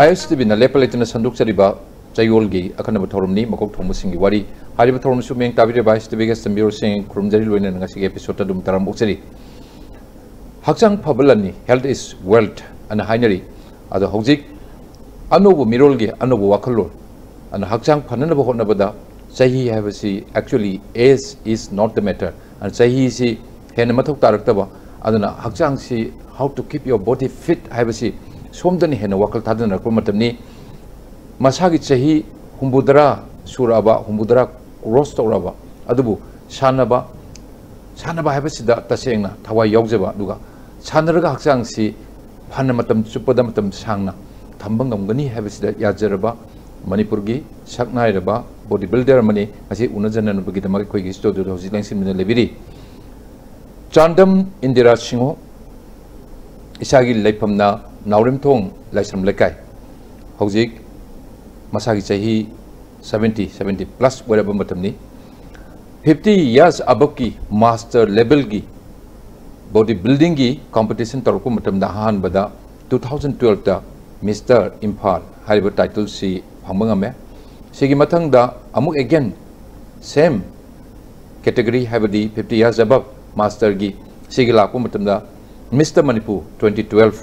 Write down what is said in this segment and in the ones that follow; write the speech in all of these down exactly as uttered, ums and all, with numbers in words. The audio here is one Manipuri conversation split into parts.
ꯑꯥꯏ ꯑꯦꯁ ꯇꯤ ꯚꯤꯅ ꯂꯦꯞꯄ ꯂꯩꯇꯅ ꯁꯟꯗꯣꯛꯆꯔꯤꯕ ꯆꯌꯣꯜꯒꯤ ꯑꯈꯟꯅꯕ ꯊꯧꯔꯝꯅꯤ, ꯃꯀꯣꯛ ꯊꯣꯡꯕꯁꯤꯡꯒꯤ ꯋꯥꯔꯤ꯫ ꯍꯥꯏꯔꯤꯕ ꯊꯧꯔꯝꯁꯨ ꯃꯤꯠꯌꯦꯡ ꯇꯥꯕꯤꯔꯤꯕ ꯑꯥꯏ ꯑꯦꯁ ꯇꯤ ꯚꯤꯒꯤ ꯁꯝꯕꯤꯌꯣꯔꯁꯤꯡ ꯈꯨꯔꯨꯝꯖꯔꯤ, ꯂꯣꯏꯅꯅ ꯉꯁꯤꯒꯤ episode ꯑꯗꯨꯝ ꯇꯔꯥꯝꯅ ꯑꯣꯛꯆꯔꯤ꯫ ꯍꯛꯆꯥꯡ ꯐꯕ ꯂꯟꯅꯤ, health is wealth ꯑꯅ ꯍꯥꯏꯅꯔꯤ꯫ ꯑꯗꯣ ꯍꯧꯖꯤꯛ ꯑꯅꯧꯕ ꯃꯤꯔꯣꯜꯒꯤ ꯑꯅꯧꯕ ꯋꯥꯈꯜꯂꯣꯟ ꯑꯗꯨꯅ ꯍꯛꯆꯥꯡ ꯐꯅꯅꯕ ꯍꯣꯠꯅꯕꯗ ꯆꯍꯤ ꯍꯥꯏꯕꯁꯤ, actually, age is not the matter꯫ ꯑꯗꯨꯅ ꯆꯍꯤꯁꯤ ꯍꯦꯟꯅ ꯃꯊꯧ ꯇꯥꯔꯛꯇꯕ, ꯑꯗꯨꯅ ꯍꯛꯆꯥꯡꯁꯤ, how to keep your body fit ꯍꯥꯏꯕꯁꯤ ꯁꯣꯝꯗꯅ ꯍꯦꯟꯅ ꯋꯥꯈꯜ ꯊꯥꯗꯅꯔꯛꯄ ꯃꯇꯝꯅꯤ꯫ ꯃꯁꯥꯒꯤ ꯆꯍꯤ ꯍꯨꯝꯐꯨꯇꯔꯥ ꯁꯨꯔꯛꯑꯕ, ꯍꯨꯝꯐꯨꯇꯔꯥ cross ꯇꯧꯔꯛꯑꯕ ꯑꯗꯨꯕꯨ ꯁꯥꯟꯅꯕ, ꯁꯥꯟꯅꯕ ꯍꯥꯏꯕꯁꯤꯗ ꯇꯁꯦꯡꯅ ꯊꯋꯥꯏ ꯌꯥꯎꯖꯕ, ꯑꯗꯨꯒ ꯁꯥꯟꯅꯔꯒ ꯍꯛꯆꯥꯡꯁꯤ ꯐꯅ ꯃꯇꯝ ꯆꯨꯞꯄꯗ ꯃꯇꯝ ꯁꯥꯡꯅ ꯊꯝꯕ ꯉꯝꯒꯅꯤ ꯍꯥꯏꯕꯁꯤꯗ ꯌꯥꯖꯔꯕ ꯃꯅꯤꯄꯨꯔꯒꯤ ꯁꯛ ꯅꯥꯏꯔꯕ body builder ꯑꯃꯅꯤ ꯉꯁꯤ ꯎꯅꯖꯅꯅꯕꯒꯤꯗꯃꯛ ꯑꯩꯈꯣꯏꯒꯤ studio ꯗ ꯍꯧꯖꯤꯛ ꯂꯦꯡꯁꯤꯟꯗꯨꯅ ꯂꯩꯕꯤꯔꯤ꯫ ꯆꯥꯟꯗꯝ ꯏꯟꯗꯤꯔꯥ ꯁꯤꯡꯍꯣ, ꯏꯁꯥꯒꯤ ꯂꯩꯐꯝꯅ ꯅꯥꯎꯔꯦꯝꯊꯣꯡ ꯂꯥꯏꯁ꯭ꯔꯝ ꯂꯩꯀꯥꯏ, ꯍꯧꯖꯤꯛ ꯃꯁꯥꯒꯤ ꯆꯍꯤ seventy, seventy plus ꯑꯣꯏꯔꯕ ꯃꯇꯝꯅꯤ꯫ Fifty years above ꯀꯤ master level ꯒꯤ body building ꯒꯤ competition ꯇꯧꯔꯛꯄ ꯃꯇꯝꯗ ꯑꯍꯥꯟꯕꯗ two thousand twelve ꯇ Mister ꯏꯝꯐꯥꯜ ꯍꯥꯏꯔꯤꯕ title ꯁꯤ ꯐꯪꯕ ꯉꯝꯃꯦ꯫ ꯁꯤꯒꯤ ꯃꯊꯪꯗ ꯑꯃꯨꯛ again same category, ꯍꯥꯏꯕꯗꯤ fifty years above master ꯒꯤ, ꯁꯤꯒꯤ ꯂꯥꯛꯄ ꯃꯇꯝꯗ Mister ꯃꯅꯤꯄꯨꯔ twenty twelve,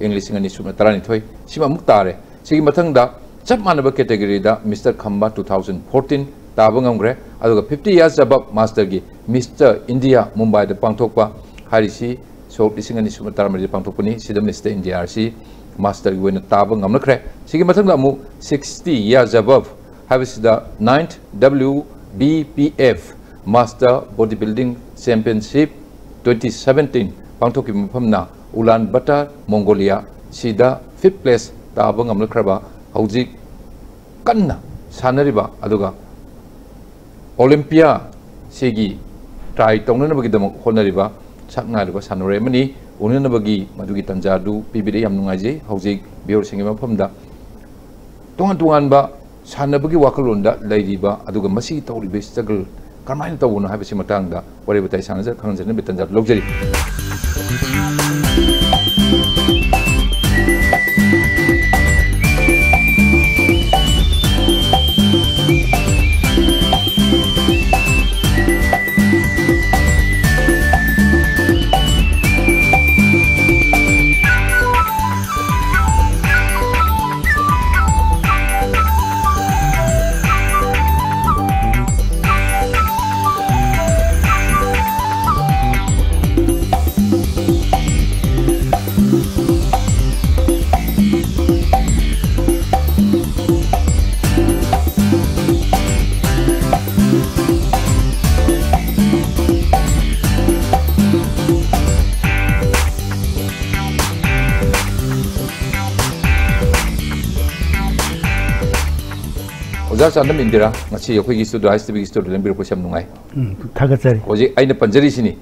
ꯏꯪ ꯂꯤꯁꯤꯡ ꯑꯅꯤ ꯁꯨꯞꯅ ꯇꯔꯥꯅꯤꯊꯣꯏ, ꯁꯤꯃ ꯑꯃꯨꯛ ꯇꯥꯔꯦ꯫ ꯁꯤꯒꯤ ꯃꯊꯪꯗ ꯆꯞ ꯃꯥꯟꯅꯕ category ꯗ Mister ꯈꯝꯕ two thousand fourteen ꯇꯥꯕ ꯉꯝꯈ꯭ꯔꯦ꯫ ꯑꯗꯨꯒ fifty years above master ꯒꯤ Mister India ꯃꯨꯝꯕꯥꯏꯗ ꯄꯥꯡꯊꯣꯛꯄ, ꯍꯥꯏꯔꯤꯁꯤ ꯁꯣꯛ ꯂꯤꯁꯤꯡ ꯑꯅꯤ ꯁꯨꯞꯅ ꯇꯔꯥꯃꯔꯤꯗ ꯄꯥꯡꯊꯣꯛꯄꯅꯤ꯫ ꯁꯤꯗ Mister India ꯑꯁꯤ master ꯒꯤ ꯑꯣꯏꯅ ꯇꯥꯕ ꯉꯝꯂꯛꯈ꯭ꯔꯦ꯫ ꯁꯤꯒꯤ ꯃꯊꯪꯗ ꯑꯃꯨꯛ sixty years above ꯍꯥꯏꯕꯁꯤꯗ ninth W B P F Master Bodybuilding Championship twenty seventeen ꯄꯥꯡꯊꯣꯛꯈꯤꯕ ꯃꯐꯝꯅ ꯎꯂꯥꯟ ꯕꯇꯥꯔ, ꯃꯣꯡꯒꯣꯂꯤꯌꯥ, ꯁꯤꯗ fifth place ꯇꯥꯕ ꯉꯝꯂꯛꯈ꯭ꯔꯕ, ꯍꯧꯖꯤꯛ ꯀꯟꯅ ꯁꯥꯟꯅꯔꯤꯕ, ꯑꯗꯨꯒ ꯑꯣꯂꯤꯝꯄꯤꯌꯥ ꯁꯤꯒꯤ try ꯇꯧꯅꯅꯕꯒꯤꯗꯃꯛ ꯍꯣꯠꯅꯔꯤꯕ ꯁꯛ ꯅꯥꯏꯔꯕ ꯁꯥꯟꯅꯔꯣꯏ ꯑꯃꯅꯤ꯫ ꯎꯅꯅꯕꯒꯤ ꯃꯗꯨꯒꯤ ꯇꯥꯟꯖꯥ ꯑꯗꯨ ꯄꯤꯕꯤꯔꯦ, ꯌꯥꯝ ꯅꯨꯡꯉꯥꯏꯖꯩ꯫ ꯍꯧꯖꯤꯛ viewer ꯁꯤꯡꯒꯤ ꯃꯐꯝꯗ ꯇꯣꯉꯥꯟ ꯇꯣꯉꯥꯟꯕ ꯁꯥꯟꯅꯕꯒꯤ ꯋꯥꯈꯜꯂꯣꯟꯗ ꯂꯩꯔꯤꯕ, ꯑꯗꯨꯒ ꯃꯁꯤꯒꯤ ꯇꯧꯔꯤꯕ struggle ꯀꯔꯝꯍꯥꯏꯅ ꯇꯧꯕꯅꯣ ꯍꯥꯏꯕꯁꯤ ꯃꯇꯥꯡꯗ ꯋꯥꯔꯤ ꯋꯥꯇꯥꯏ ꯁꯥꯟꯅꯖ-, ꯈꯪꯅꯖꯅꯕꯒꯤ ꯇꯥꯟꯖꯥ ꯂꯧꯖꯔꯤ꯫ ꯑꯣꯖꯥ ꯆꯥꯟꯗꯝ ꯏꯟꯗꯤꯔꯥ, ꯉꯁꯤ ꯑꯩꯈꯣꯏꯒꯤ ꯁ꯭ꯇꯨꯗꯤꯑꯣ, ꯑꯥꯏ ꯑꯦꯁ ꯇꯤ ꯚꯤꯒꯤ ꯁ꯭ꯇꯨꯗꯤꯑꯣ ꯂꯦꯡꯕꯤꯔꯛꯄꯁꯦ ꯌꯥꯝ ꯅꯨꯡꯉꯥꯏ꯫ ꯎꯝ, ꯊꯥꯒꯠꯆꯔꯤ꯫ ꯍꯧꯖꯤꯛ ꯑꯩꯅ ꯄꯟꯖꯔꯤꯁꯤꯅꯤ꯫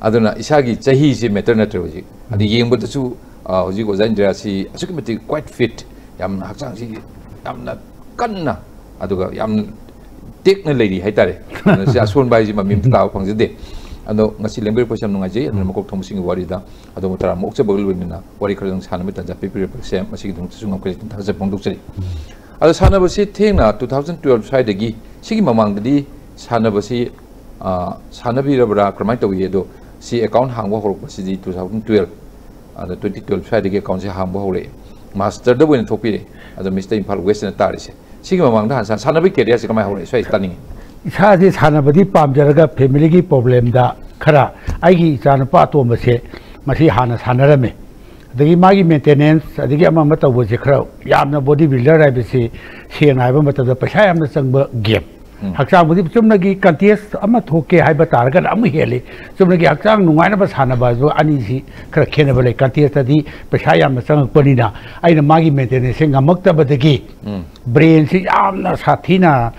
ꯑꯗꯨꯅ ꯏꯁꯥꯒꯤ ꯆꯍꯤꯁꯤ ꯃꯦꯇꯔ ꯅꯠꯇ꯭ꯔꯦ ꯍꯧꯖꯤꯛ꯫ ꯑꯗ ꯌꯦꯡꯕꯗꯁꯨ, ꯑ, ꯍꯧꯖꯤꯛ ꯑꯣꯖꯥ ꯏꯟꯗꯤꯔꯥꯁꯤ ꯑꯁꯨꯛꯀꯤ ꯃꯇꯤꯛ ꯀ꯭ꯋꯥꯏꯠ ꯐꯤꯠ, ꯌꯥꯝꯅ ꯍꯛꯆꯥꯡꯁꯤ ꯌꯥꯝꯅ ꯀꯟꯅ, ꯑꯗꯨꯒ ꯌꯥꯝꯅ ꯇꯦꯛꯅ ꯂꯩꯔꯤ ꯍꯥꯏꯇꯥꯔꯦ꯫ ꯑꯗꯨꯅ ꯁꯤ ꯑꯁꯣꯟꯕ ꯍꯥꯏꯁꯤ ꯃꯃꯤ ꯑꯃꯇ ꯇꯥꯕ ꯐꯪꯖꯗꯦ꯫ ꯑꯗꯣ ꯉꯁꯤ ꯂꯦꯡꯕꯤꯔꯛꯄꯁꯤ ꯌꯥꯝ ꯅꯨꯡꯉꯥꯏꯖꯩ꯫ ꯑꯗꯨꯅ ꯃꯀꯣꯛ ꯊꯣꯡꯕꯁꯤꯡꯒꯤ ꯋꯥꯔꯤꯗ ꯑꯗꯣꯝꯕꯨ ꯇꯔꯥꯝꯅ ꯑꯣꯛꯆꯕꯒ ꯂꯣꯏꯅꯅ ꯋꯥꯔꯤ ꯈꯔꯗꯪ ꯁꯥꯟꯅꯕꯒꯤ ꯇꯥꯟꯖꯥ ꯄꯤꯕꯤꯔꯛꯄꯁꯦ ꯃꯁꯤꯒꯤꯗꯃꯛꯇꯁꯨ ꯉꯝꯈꯩ ꯊꯥꯒꯠꯆꯕ ꯐꯣꯡꯗꯣꯛꯆꯔꯤ꯫ ꯑꯗꯣ ꯁꯥꯟꯅꯕꯁꯤ ꯊꯦꯡꯅ two thousand twelve ꯁ꯭ꯋꯥꯏꯗꯒꯤ, ꯁꯤꯒꯤ ꯃꯃꯥꯡꯗꯗꯤ ꯁꯥꯟꯅꯕꯁꯤ, ꯑ, ꯁꯥꯟꯅꯕꯤꯔꯕ꯭ꯔꯥ, ꯀꯔꯝꯍꯥꯏꯅ ꯇꯧꯏ? ꯑꯗꯣ ꯁꯤ ꯑꯦꯀꯥꯎꯟ ꯍꯥꯡꯕ ꯍꯧꯔꯛꯄꯁꯤꯗꯤ two thousand twelve, ꯑꯗ twenty twelve ꯁ꯭ꯋꯥꯏꯗꯒꯤ ꯑꯦꯀꯥꯎꯟꯁꯦ ꯍꯥꯡꯕ ꯍꯧꯔꯛꯑꯦ꯫ ꯃꯥꯁꯇꯔꯗꯕꯨ ꯑꯣꯏꯅ ꯊꯣꯛꯄꯤꯔꯦ꯫ ꯑꯗꯣ ꯃꯤꯁꯇꯔ ꯏꯝꯐꯥꯜ ꯋꯦꯁꯇꯅ ꯇꯥꯔꯤꯁꯦ꯫ ꯁꯤꯒꯤ ꯃꯃꯥꯡꯗ ꯍꯥꯟꯅ ꯁꯥꯟꯅꯕꯒꯤ ꯀꯦꯔꯤꯌꯔꯁꯦ ꯀꯃꯥꯏꯅ ꯍꯧꯔꯛꯑꯦ? ꯁ꯭ꯋꯥꯏꯁꯦ ꯇꯥꯅꯤꯡꯉꯤ꯫ ꯏꯁꯥꯁꯦ ꯁꯥꯟꯅꯕꯗꯤ ꯄꯥꯝꯖꯔꯒ ꯐꯦꯃꯤꯂꯤꯒꯤ ꯄ꯭ꯔꯣꯕ꯭ꯂꯦꯝꯗ ꯈꯔ, ꯑꯩꯒꯤ ꯏꯆꯥꯅꯨꯄꯥ ꯑꯇꯣꯝꯕꯁꯦ ꯃꯁꯤ ꯍꯥꯟꯅ ꯁꯥꯟꯅꯔꯝꯃꯦ꯫ ꯑꯗꯒꯤ ꯃꯥꯒꯤ ꯃꯦꯟꯇꯦꯅꯦꯟꯁ, ꯑꯗꯒꯤ ꯑꯃ ꯑꯃ ꯇꯧꯕꯁꯦ ꯈꯔ, ꯌꯥꯝꯅ ꯕꯣꯗꯤ ꯕꯤꯜꯗꯔ ꯍꯥꯏꯕꯁꯤ ꯁꯦꯡꯅ ꯍꯥꯏꯕ ꯃꯇꯝꯗ ꯄꯩꯁꯥ ꯌꯥꯝꯅ ꯆꯪꯕ ꯒꯦꯝ꯫ ꯎꯝ꯫ ꯍꯛꯆꯥꯡꯕꯨꯗꯤ ꯆꯨꯝꯅꯒꯤ ꯀꯟꯇꯦꯁ ꯑꯃ ꯊꯣꯛꯀꯦ ꯍꯥꯏꯕ ꯇꯥꯔꯒꯅ ꯑꯃꯨꯛ ꯍꯦꯜꯂꯤ꯫ ꯆꯨꯝꯅꯒꯤ ꯍꯛꯆꯥꯡ ꯅꯨꯡꯉꯥꯏꯅꯕ ꯁꯥꯟꯅꯕ ꯍꯥꯏꯕ ꯑꯅꯤꯁꯤ ꯈꯔ ꯈꯦꯠꯅꯕ ꯂꯩ꯫ ꯀꯟꯇꯦꯁꯇꯗꯤ ꯄꯩꯁꯥ ꯌꯥꯝꯅ ꯆꯪꯉꯛꯄꯅꯤꯅ ꯑꯩꯅ ꯃꯥꯒꯤ ꯃꯦꯟꯇꯦꯅꯦꯟꯁꯁꯦ ꯉꯝꯃꯛꯇꯕꯗꯒꯤ, ꯎꯝ꯫ ꯕ꯭ꯔꯦꯟꯁꯤ ꯌꯥꯝꯅ ꯁꯥꯊꯤꯅ,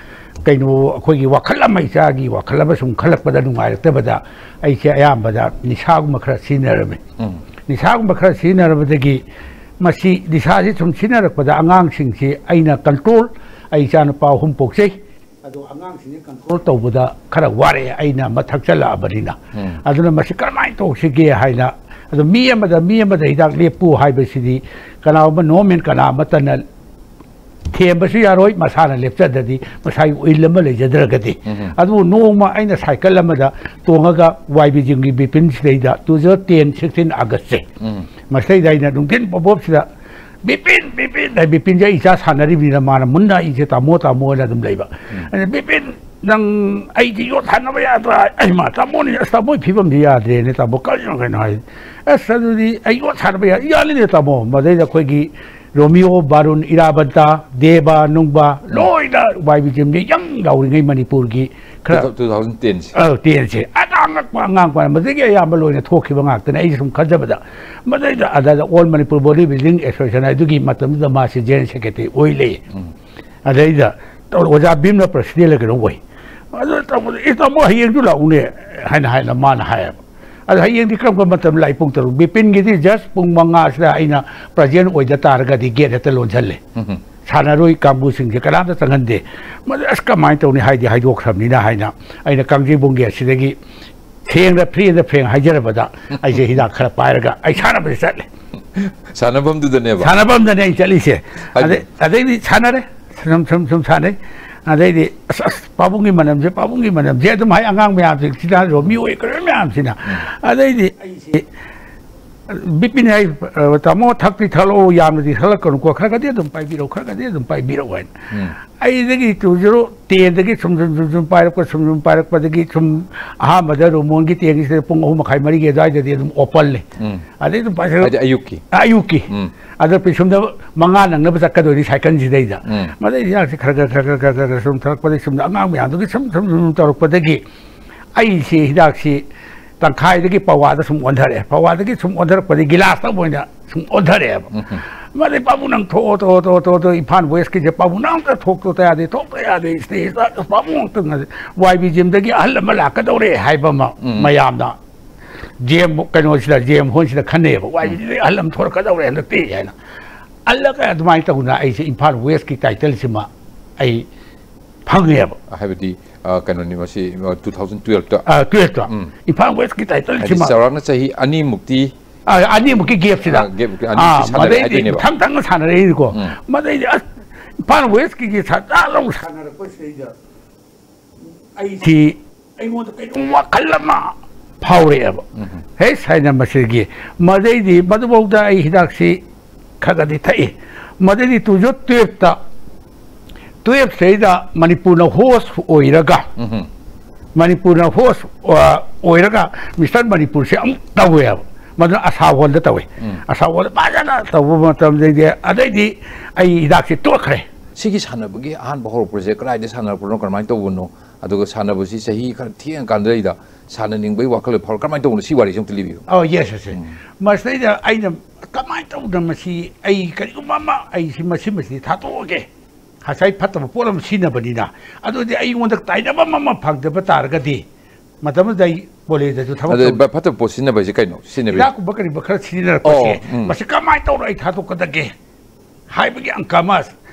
ꯀꯩꯅꯣ, ꯑꯩꯈꯣꯏꯒꯤ ꯋꯥꯈꯜ ꯑꯃ, ꯏꯆꯥꯒꯤ ꯋꯥꯈꯜ ꯑꯃ ꯁꯨꯝ ꯈꯜꯂꯛꯄꯗ ꯅꯨꯡꯉꯥꯏꯔꯛꯇꯕꯗ ꯑꯩꯁꯦ ꯑꯌꯥꯝꯕꯗ ꯅꯤꯁꯥꯒꯨꯝꯕ ꯈꯔ ꯁꯤꯖꯤꯟꯅꯔꯝꯃꯤ꯫ ꯎꯝ꯫ ꯅꯤꯁꯥꯒꯨꯝꯕ ꯈꯔ ꯁꯤꯖꯤꯟꯅꯔꯕꯗꯒꯤ ꯃꯁꯤ ꯅꯤꯁꯥꯁꯤ ꯁꯨꯝ ꯁꯤꯖꯤꯟꯅꯔꯛꯄꯗ ꯑꯉꯥꯡꯁꯤꯡꯁꯤ ꯑꯩꯅ ꯀꯟꯇ꯭ꯔꯣꯜ, ꯑꯩ ꯏꯆꯥꯅꯨꯄꯥ ꯑꯍꯨꯝ ꯄꯣꯛꯆꯩ꯫ ꯑꯗꯣ ꯑꯉꯥꯡꯁꯤꯡꯁꯦ ꯀꯟꯇ꯭ꯔꯣꯜ ꯇꯧꯕꯗ ꯈꯔ ꯋꯥꯔꯛꯑꯦ, ꯑꯩꯅ ꯑꯃ ꯊꯛꯆꯜꯂꯛꯑꯕꯅꯤꯅ꯫ ꯎꯝ꯫ ꯑꯗꯨꯅ ꯃꯁꯤ ꯀꯔꯝꯍꯥꯏꯅ ꯇꯧꯁꯤꯒꯦ ꯍꯥꯏꯅ, ꯑꯗꯣ ꯃꯤ ꯑꯃꯗ, ꯃꯤ ꯑꯃꯗ ꯍꯤꯗꯥꯛ ꯂꯦꯞꯄꯨ ꯍꯥꯏꯕꯁꯤꯗꯤ ꯀꯅꯥꯒꯨꯝꯕ ꯅꯣꯔꯃꯦꯜ ꯀꯅꯥ ꯑꯃꯠꯇꯅ ꯊꯦꯝꯕꯁꯨ ꯌꯥꯔꯣꯏ, ꯃꯁꯥꯅ ꯂꯦꯞꯆꯗ꯭ꯔꯗꯤ, ꯃꯁꯥꯒꯤ ꯋꯤꯜ ꯑꯃ ꯂꯩꯖꯗ꯭ꯔꯒꯗꯤ꯫ ꯎꯝ꯫ ꯑꯗꯨꯕꯨ ꯅꯣꯡꯃ ꯑꯩꯅ ꯁꯥꯏꯀꯜ ꯑꯃꯗ ꯇꯣꯡꯉꯒ ꯋꯥꯏ ꯕꯤ ꯖꯤꯝꯒꯤ ꯕꯤꯄꯤꯟ ꯁꯤꯗꯩꯗ two thousand ten sixteen Augustꯁꯦ, ꯎꯝ꯫ ꯃꯁꯤꯗꯩꯗ ꯑꯩꯅ ꯅꯨꯡꯊꯤꯟ ꯄꯣꯞ ꯄꯣꯞꯁꯤꯗ ꯕꯤꯄꯤꯟ, ꯕꯤꯄꯤꯟ ꯍꯥꯏ, ꯕꯤꯄꯤꯟꯁꯦ ꯑꯩ ꯏꯆꯥ ꯁꯥꯟꯅꯔꯤꯕꯅꯤꯅ ꯃꯥꯅ ꯃꯨꯟꯅ ꯑꯩꯁꯦ ꯇꯥꯃꯣ, ꯇꯥꯃꯣ ꯍꯥꯏꯅ ꯑꯗꯨꯝ ꯂꯩꯕ꯫ ꯎꯝ꯫ ꯑꯩꯅ, "ꯕꯤꯄꯤꯟ, ꯅꯪ ꯑꯩꯗꯤ ꯌꯣꯠ ꯊꯥꯅꯕ ꯌꯥꯗ꯭ꯔꯥ?" ꯑꯩ ꯃꯥ, "ꯇꯥꯃꯣꯅꯤ, ꯑꯁ, ꯇꯥꯃꯣꯒꯤ ꯐꯤꯕꯝꯗꯤ ꯌꯥꯗ꯭ꯔꯦꯅꯦ, ꯇꯥꯃꯣ, ꯀꯔꯤꯅꯣ ꯀꯩꯅꯣ?" ꯍꯥꯏ꯫ "ꯑꯁ, ꯑꯗꯨꯗꯤ ꯑꯩ ꯌꯣꯠ ꯊꯥꯅꯕ ꯌꯥ-, ꯌꯥꯅꯤꯅꯦ, ꯇꯥꯃꯣ"꯫ ꯃꯗꯩꯗ ꯑꯩꯈꯣꯏꯒꯤ ꯔꯣꯃꯤꯌꯣ, ꯕꯥꯔꯨꯟ, ꯏꯔꯥꯕꯟꯇ, ꯗꯦꯕ, ꯅꯨꯡꯕ, ꯎꯝ꯫ ꯂꯣꯏꯅ ꯋꯥꯏ ꯕꯤ ꯖꯤꯝꯁꯦ ꯌꯪ ꯌꯥꯎꯔꯤꯉꯩ ꯃꯅꯤꯄꯨꯔꯒꯤ ꯈꯔ two thousand ten ꯁꯦ꯫ ꯑ, ten ꯁꯦ꯫ ꯑꯗ ꯑꯉꯛꯄ, ꯑꯉꯥꯡꯕ, ꯃꯗꯨꯗꯒꯤ ꯑꯌꯥꯝꯕ ꯂꯣꯏꯅ ꯊꯣꯛꯈꯤꯕ ꯉꯥꯛꯇꯅꯦ꯫ ꯑꯩꯁꯨ ꯁꯨꯝ ꯈꯟꯖꯕꯗ, ꯃꯗꯩꯗ, ꯑꯗ All Manipur Body Building Association ꯑꯗꯨꯒꯤ ꯃꯇꯝꯗꯨꯗ ꯃꯥꯁꯤ General Secretary ꯑꯣꯏ ꯂꯩ꯫ ꯎꯝ꯫ ꯑꯗꯩꯗ ꯑꯣꯖꯥ ꯚꯤꯝꯅ ꯄ꯭ꯔꯁꯤꯗꯦꯟꯂ ꯀꯩꯅꯣ ꯑꯣꯏ꯫ ꯑꯗꯨ ꯇꯧꯕꯗ, "ꯑꯦ, ꯇꯥꯃꯣ, ꯍꯌꯦꯡꯁꯨ ꯂꯥꯛꯎꯅꯦ" ꯍꯥꯏꯅ, ꯍꯥꯏꯅ ꯃꯥꯅ ꯍꯥꯏꯌꯦꯕ꯫ "ꯑꯗꯣ ꯍꯌꯦꯡꯗꯤ ꯀꯔꯝ ꯀꯔꯝꯕ ꯃꯇꯝꯗ ꯂꯥꯛꯏ?" "ꯄꯨꯡ ꯇꯔꯨꯛ"꯫ ꯕꯤꯄꯤꯟꯒꯤꯗꯤ just ꯄꯨꯡ ꯃꯉꯥꯁꯤꯗ ꯑꯩꯅ present ꯑꯣꯏꯗ ꯇꯥꯔꯒꯗꯤ gate ꯍꯦꯛꯇ ꯂꯣꯟꯁꯤꯜꯂꯦ꯫ ꯎꯝ꯫ ꯁꯥꯟꯅꯔꯣꯏ ꯀꯥꯡꯕꯨꯁꯤꯡꯁꯦ ꯀꯅꯥꯝꯇ ꯆꯪꯍꯟꯗꯦ꯫ ꯃꯗꯨ ꯑꯁ ꯀꯃꯥꯏꯅ ꯇꯧꯅꯤ, ꯍꯥꯏꯗꯤ ꯍꯥꯏꯗꯣꯛꯈ꯭ꯔꯕꯅꯤꯅ ꯍꯥꯏꯅ ꯑꯩꯅ ꯀꯥꯡꯖꯩꯕꯨꯡꯒꯤ ꯑꯁꯤꯗꯒꯤ ꯊꯦꯡꯅ free and frank ꯍꯥꯏꯖꯔꯕꯗ ꯑꯩꯁꯦ ꯍꯤꯗꯥꯛ ꯈꯔ ꯄꯥꯏꯔꯒ ꯑꯩ ꯁꯥꯟꯅꯕꯁꯦ ꯆꯠꯂꯦ꯫ ꯁꯥꯟꯅꯐꯝꯗꯨꯗꯅꯦꯕ? ꯁꯥꯟꯅꯐꯝꯗꯅꯦ ꯑꯩ ꯆꯠꯂꯤꯁꯦ꯫ ꯍꯥꯏꯗꯤ ꯑꯗꯩ-, ꯑꯗꯩꯗꯤ ꯁꯥꯟꯅꯔꯦ꯫ ꯁꯨꯝ, ꯁꯨꯝ, ꯁꯨꯝ ꯁꯥꯟꯅꯩ꯫ ꯑꯗꯩꯗꯤ, "ꯑꯁ, ꯑꯁ, ꯄꯥꯕꯨꯡꯒꯤ ꯃꯅꯝꯁꯦ, ꯄꯥꯕꯨꯡꯒꯤ ꯃꯅꯝꯁꯦ" ꯑꯗꯨꯝ ꯍꯥꯏ, ꯑꯉꯥꯡ ꯃꯌꯥꯝꯁꯤꯡꯁꯤꯅ, ꯃꯤꯑꯣꯏ ꯀꯩꯅꯣ ꯃꯌꯥꯝꯁꯤꯅ꯫ ꯎꯝ꯫ ꯑꯗꯩꯗꯤ ꯑꯩꯁꯦ, ꯕꯤꯄꯤꯟ ꯍꯥꯏ, "ꯑ, ꯇꯥꯃꯣ, ꯊꯛꯇꯤ ꯊꯛꯂꯛꯑꯣ, ꯌꯥꯝꯅꯗꯤ ꯊꯛꯂꯛꯀꯅꯨꯀꯣ, ꯈꯔ ꯈꯔꯗꯤ ꯑꯗꯨꯝ ꯄꯥꯏꯕꯤꯔꯛꯎ, ꯈꯔ ꯈꯔꯗꯤ ꯑꯗꯨꯝ ꯄꯥꯏꯕꯤꯔꯛꯎ" ꯍꯥꯏꯅ꯫ ꯎꯝ꯫ ꯑꯩꯗꯒꯤ two zero ten ꯗꯒꯤ ꯁꯨꯝ, ꯁꯨꯝ, ꯁꯨꯝ, ꯁꯨꯝ ꯄꯥꯏꯔꯛꯄ, ꯁꯨꯝ, ꯁꯨꯝ ꯄꯥꯏꯔꯛꯄꯗꯒꯤ ꯁꯨꯝ ꯑꯍꯥꯟꯕꯗ ꯔꯨꯃꯣꯟꯒꯤ ꯇꯦꯡꯁꯤꯗ ꯄꯨꯡ ꯑꯍꯨꯝ ꯃꯈꯥꯏ, ꯃꯔꯤꯒꯤ ꯑꯗꯨꯋꯥꯏꯗꯗꯤ ꯑꯗꯨꯝ open ꯂꯩ꯫ ꯎꯝ꯫ ꯑꯗꯩ ꯑꯗꯨꯝ ꯄꯥꯏꯁꯜꯂꯛ-, ꯍꯥꯏꯗꯤ ꯑꯌꯨꯛꯀꯤ? ꯑꯌꯨꯛꯀꯤ꯫ ꯎꯝ꯫ ꯑꯗ ꯄꯤꯁꯨꯝꯗ ꯃꯉꯥ ꯅꯪꯅꯕ ꯆꯠꯀꯗꯣꯏꯅꯤ ꯁꯥꯏꯀꯜꯁꯤꯗꯩꯗ꯫ ꯎꯝ꯫ ꯃꯗꯩ ꯍꯤꯗꯥꯛꯁꯦ ꯈꯔ ꯈꯔ, ꯈꯔ ꯈꯔ, ꯈꯔ ꯈꯔ ꯁꯨꯝ ꯊꯛꯂꯛꯄꯗꯒꯤ ꯁꯨꯝ ꯑꯉꯥꯡ ꯃꯌꯥꯝꯗꯨꯒꯤ ꯁꯨꯝ, ꯁꯨꯝ, ꯁꯨꯝ ꯇꯧꯔꯛꯄꯗꯒꯤ ꯑꯩꯁꯤ ꯍꯤꯗꯥꯛꯁꯤ ꯇꯪꯈꯥꯏꯗꯒꯤ ꯄꯋꯥꯗ ꯁꯨꯝ ꯑꯣꯟꯊꯔꯛꯑꯦ꯫ ꯄꯋꯥꯗꯒꯤ ꯁꯨꯝ ꯑꯣꯟꯊꯔꯛꯄꯗꯒꯤ ꯒꯤꯂꯥꯁꯇ ꯑꯣꯏꯅ ꯁꯨꯝ ꯑꯣꯟꯊꯔꯛꯑꯦꯕ꯫ ꯎꯝ꯫ ꯃꯗꯩ "ꯄꯥꯕꯨꯡ ꯅꯪ ꯊꯣꯛꯑꯣ, ꯊꯣꯛꯑꯣ, ꯊꯣꯛꯑꯣ, ꯊꯣꯛꯑꯣ, ꯊꯣꯛꯑꯣ, ꯏꯝꯐꯥꯜ ꯋꯦꯁꯀꯤꯁꯦ ꯄꯥꯕꯨꯡ ꯅꯪ ꯑꯝꯇ ꯊꯣꯛꯇ ꯌꯥꯗꯦ, ꯊꯣꯛꯇ ꯌꯥꯗꯦ, stage ꯇ ꯄꯥꯕꯨꯡ ꯑꯝꯇ ꯉꯥꯏ-, ꯋꯥꯏ ꯕꯤ ꯖꯤꯝꯗꯒꯤ ꯑꯍꯜ ꯑꯃ ꯂꯥꯛꯀꯗꯧꯔꯦ" ꯍꯥꯏꯕ ꯑꯃ ꯎꯝ꯫ ꯃꯌꯥꯝꯅ ꯖꯦꯝ ꯀꯩꯅꯣꯁꯤꯗ, ꯖꯦꯝ ꯍꯣꯜꯁꯤꯗ ꯈꯟꯅꯩꯌꯦꯕ, "ꯋꯥꯏ ꯕꯤ ꯖꯤꯝꯗꯒꯤ ꯑꯍꯜ ꯑꯃ ꯊꯣꯔꯛꯀꯗꯧꯔꯦ ꯍꯟꯗꯛꯇꯤ" ꯍꯥꯏꯅ꯫ ꯑꯜꯂꯒ ꯑꯗꯨꯃꯥꯏꯅ ꯇꯧꯗꯅ ꯑꯩꯁꯦ ꯏꯝꯐꯥꯜ ꯋꯦꯁꯀꯤ title ꯁꯤꯃ ꯑꯩ ꯐꯪꯉꯦꯕ꯫ ꯍꯥꯏꯕꯗꯤ, ꯑ, ꯀꯩꯅꯣꯅꯤ ꯃꯁꯤ, ꯑ, two thousand twelve ꯇ꯫ ꯑ, twelve ꯇ꯫ ꯎꯝ꯫ ꯏꯝꯐꯥꯜ ꯋꯦꯁꯀꯤ title ꯍꯥꯏꯗꯤ ꯁꯤꯃ ꯆꯥꯎꯔꯥꯛꯅ ꯆꯍꯤ ꯑꯅꯤꯃꯨꯛꯇꯤ ꯑ, ꯑꯅꯤꯃꯨꯛꯀꯤ gap ꯁꯤꯗ꯫ ꯑ, gap ꯑꯅꯤꯃꯨꯛꯀꯤ ꯑꯥ, ꯁꯥꯟꯅꯔꯦ ꯃꯗꯩꯗꯤ ꯍꯥꯏꯗꯣꯏꯅꯦꯕ꯫ ꯃꯊꯪ ꯃꯊꯪ ꯁꯥꯟꯅꯔꯛꯏꯅꯤꯀꯣ꯫ ꯎꯝ꯫ ꯃꯗꯩꯗꯤ ꯑꯁ, ꯏꯝꯐꯥꯜ ꯋꯦꯁꯀꯤ ꯁꯥꯟꯅ ꯂꯧ ꯁꯥꯟꯅꯔꯛꯄꯁꯤꯗꯩꯗ ꯑꯩꯁꯤ ꯑꯩꯉꯣꯟꯗ ꯀꯩꯅꯣꯝ ꯋꯥꯈꯜ ꯑꯃ ꯐꯥꯎꯔꯛꯑꯦꯕ꯫ ꯎꯝ꯫ "ꯍꯦ, ꯁꯥꯏꯅ ꯃꯁꯤꯒꯤ", ꯃꯗꯩꯗꯤ ꯃꯗꯨꯐꯥꯎꯗ ꯑꯩ ꯍꯤꯗꯥꯛꯁꯤ ꯈꯔ ꯈꯔꯗꯤ ꯊꯛꯏ꯫ ꯃꯗꯩꯗꯤ two zero twelve ꯇ, twelve ꯁꯤꯗꯩꯗ ꯃꯅꯤꯄꯨꯔꯅ host ꯑꯣꯏꯔꯒ, ꯎꯝ꯫ ꯃꯅꯤꯄꯨꯔꯅ host, ꯑ, ꯑꯣꯏꯔꯒ Mister ꯃꯅꯤꯄꯨꯔꯁꯦ ꯑꯃꯨꯛ ꯇꯧꯋꯦꯕ꯫ ꯃꯗꯨꯅ ꯑꯁꯥ ꯍꯣꯜꯗ ꯇꯧꯋꯦ꯫ ꯎꯝ꯫ ꯑꯁꯥ ꯍꯣꯜꯗ ꯐꯖꯅ ꯇꯧꯕ ꯃꯇꯝꯗꯩꯗꯤ, ꯑꯗꯩꯗꯤ ꯑꯩ ꯍꯤꯗꯥꯛꯁꯦ ꯇꯣꯛꯈ꯭ꯔꯦ꯫ ꯁꯤꯒꯤ ꯁꯥꯟꯅꯕꯒꯤ ꯑꯍꯥꯟꯕ ꯍꯧꯔꯛꯄꯁꯦ ꯀꯗꯥꯏꯗ ꯁꯥꯟꯅꯔꯛꯄꯅꯣ, ꯀꯔꯝꯍꯥꯏꯅ ꯇꯧꯕꯅꯣ? ꯑꯗꯨꯒ ꯁꯥꯟꯅꯕꯁꯤ ꯆꯍꯤ ꯈꯔ ꯊꯦꯡꯉꯀꯥꯟꯗꯩꯗ ꯁꯥꯟꯅꯅꯤꯡꯕꯒꯤ ꯋꯥꯈꯜ ꯐꯥꯎꯔꯛ-, ꯀꯔꯝꯍꯥꯏꯅ ꯇꯧꯕꯅꯣ? ꯁꯤ ꯋꯥꯔꯤꯁꯦ ꯑꯃꯨꯛꯇ ꯂꯤꯕꯤꯌꯨ꯫ ꯑꯣ, yes, yes, yes꯫ ꯎꯝ꯫ ꯃꯁꯤꯗꯩꯗ ꯑꯩꯅ ꯀꯃꯥꯏꯅ ꯇꯧꯗꯅ ꯃꯁꯤ, ꯑꯩ ꯀꯔꯤꯒꯨꯝꯕ ꯑꯃ, ꯑꯩ ꯁꯤ, ꯃꯁꯤ, ꯃꯁꯤ ꯊꯥꯗꯣꯛꯑꯒꯦ꯫ ꯉꯁꯥꯏ ꯐꯠꯇꯕ ꯄꯣꯠ ꯑꯃ ꯁꯤꯖꯤꯟꯅꯕꯅꯤꯅ꯫ ꯑꯗꯨꯗꯤ ꯑꯩꯉꯣꯟꯗ ꯇꯥꯏꯅꯕ ꯑꯃ ꯐꯪꯗꯕ ꯇꯥꯔꯒꯗꯤ, ꯃꯇꯝ ꯑꯗꯨꯗ ꯑꯩ ꯀꯣꯂꯦꯖꯇꯁꯨ ꯊꯕꯛ ꯑꯗꯩ ꯇꯧ- ꯐꯠꯇꯕ ꯄꯣꯠ ꯁꯤꯖꯤꯟꯅꯕ ꯍꯥꯏꯁꯦ ꯀꯩꯅꯣ? ꯁꯤꯖꯤꯟꯅꯕ ꯍꯤꯗꯥꯛꯀꯨꯝꯕ ꯀꯔꯤꯒꯨꯝꯕ ꯈꯔ ꯁꯤꯖꯤꯟꯅꯔꯛꯄꯁꯦ, ꯑꯣ, ꯎꯝ꯫ ꯃꯁꯤ ꯀꯃꯥꯏꯅ ꯇꯧꯔ ꯑꯩ ꯊꯥꯗꯣꯛꯀꯗꯒꯦ ꯍꯥꯏꯕꯒꯤ ꯑꯪꯀ ꯑꯃ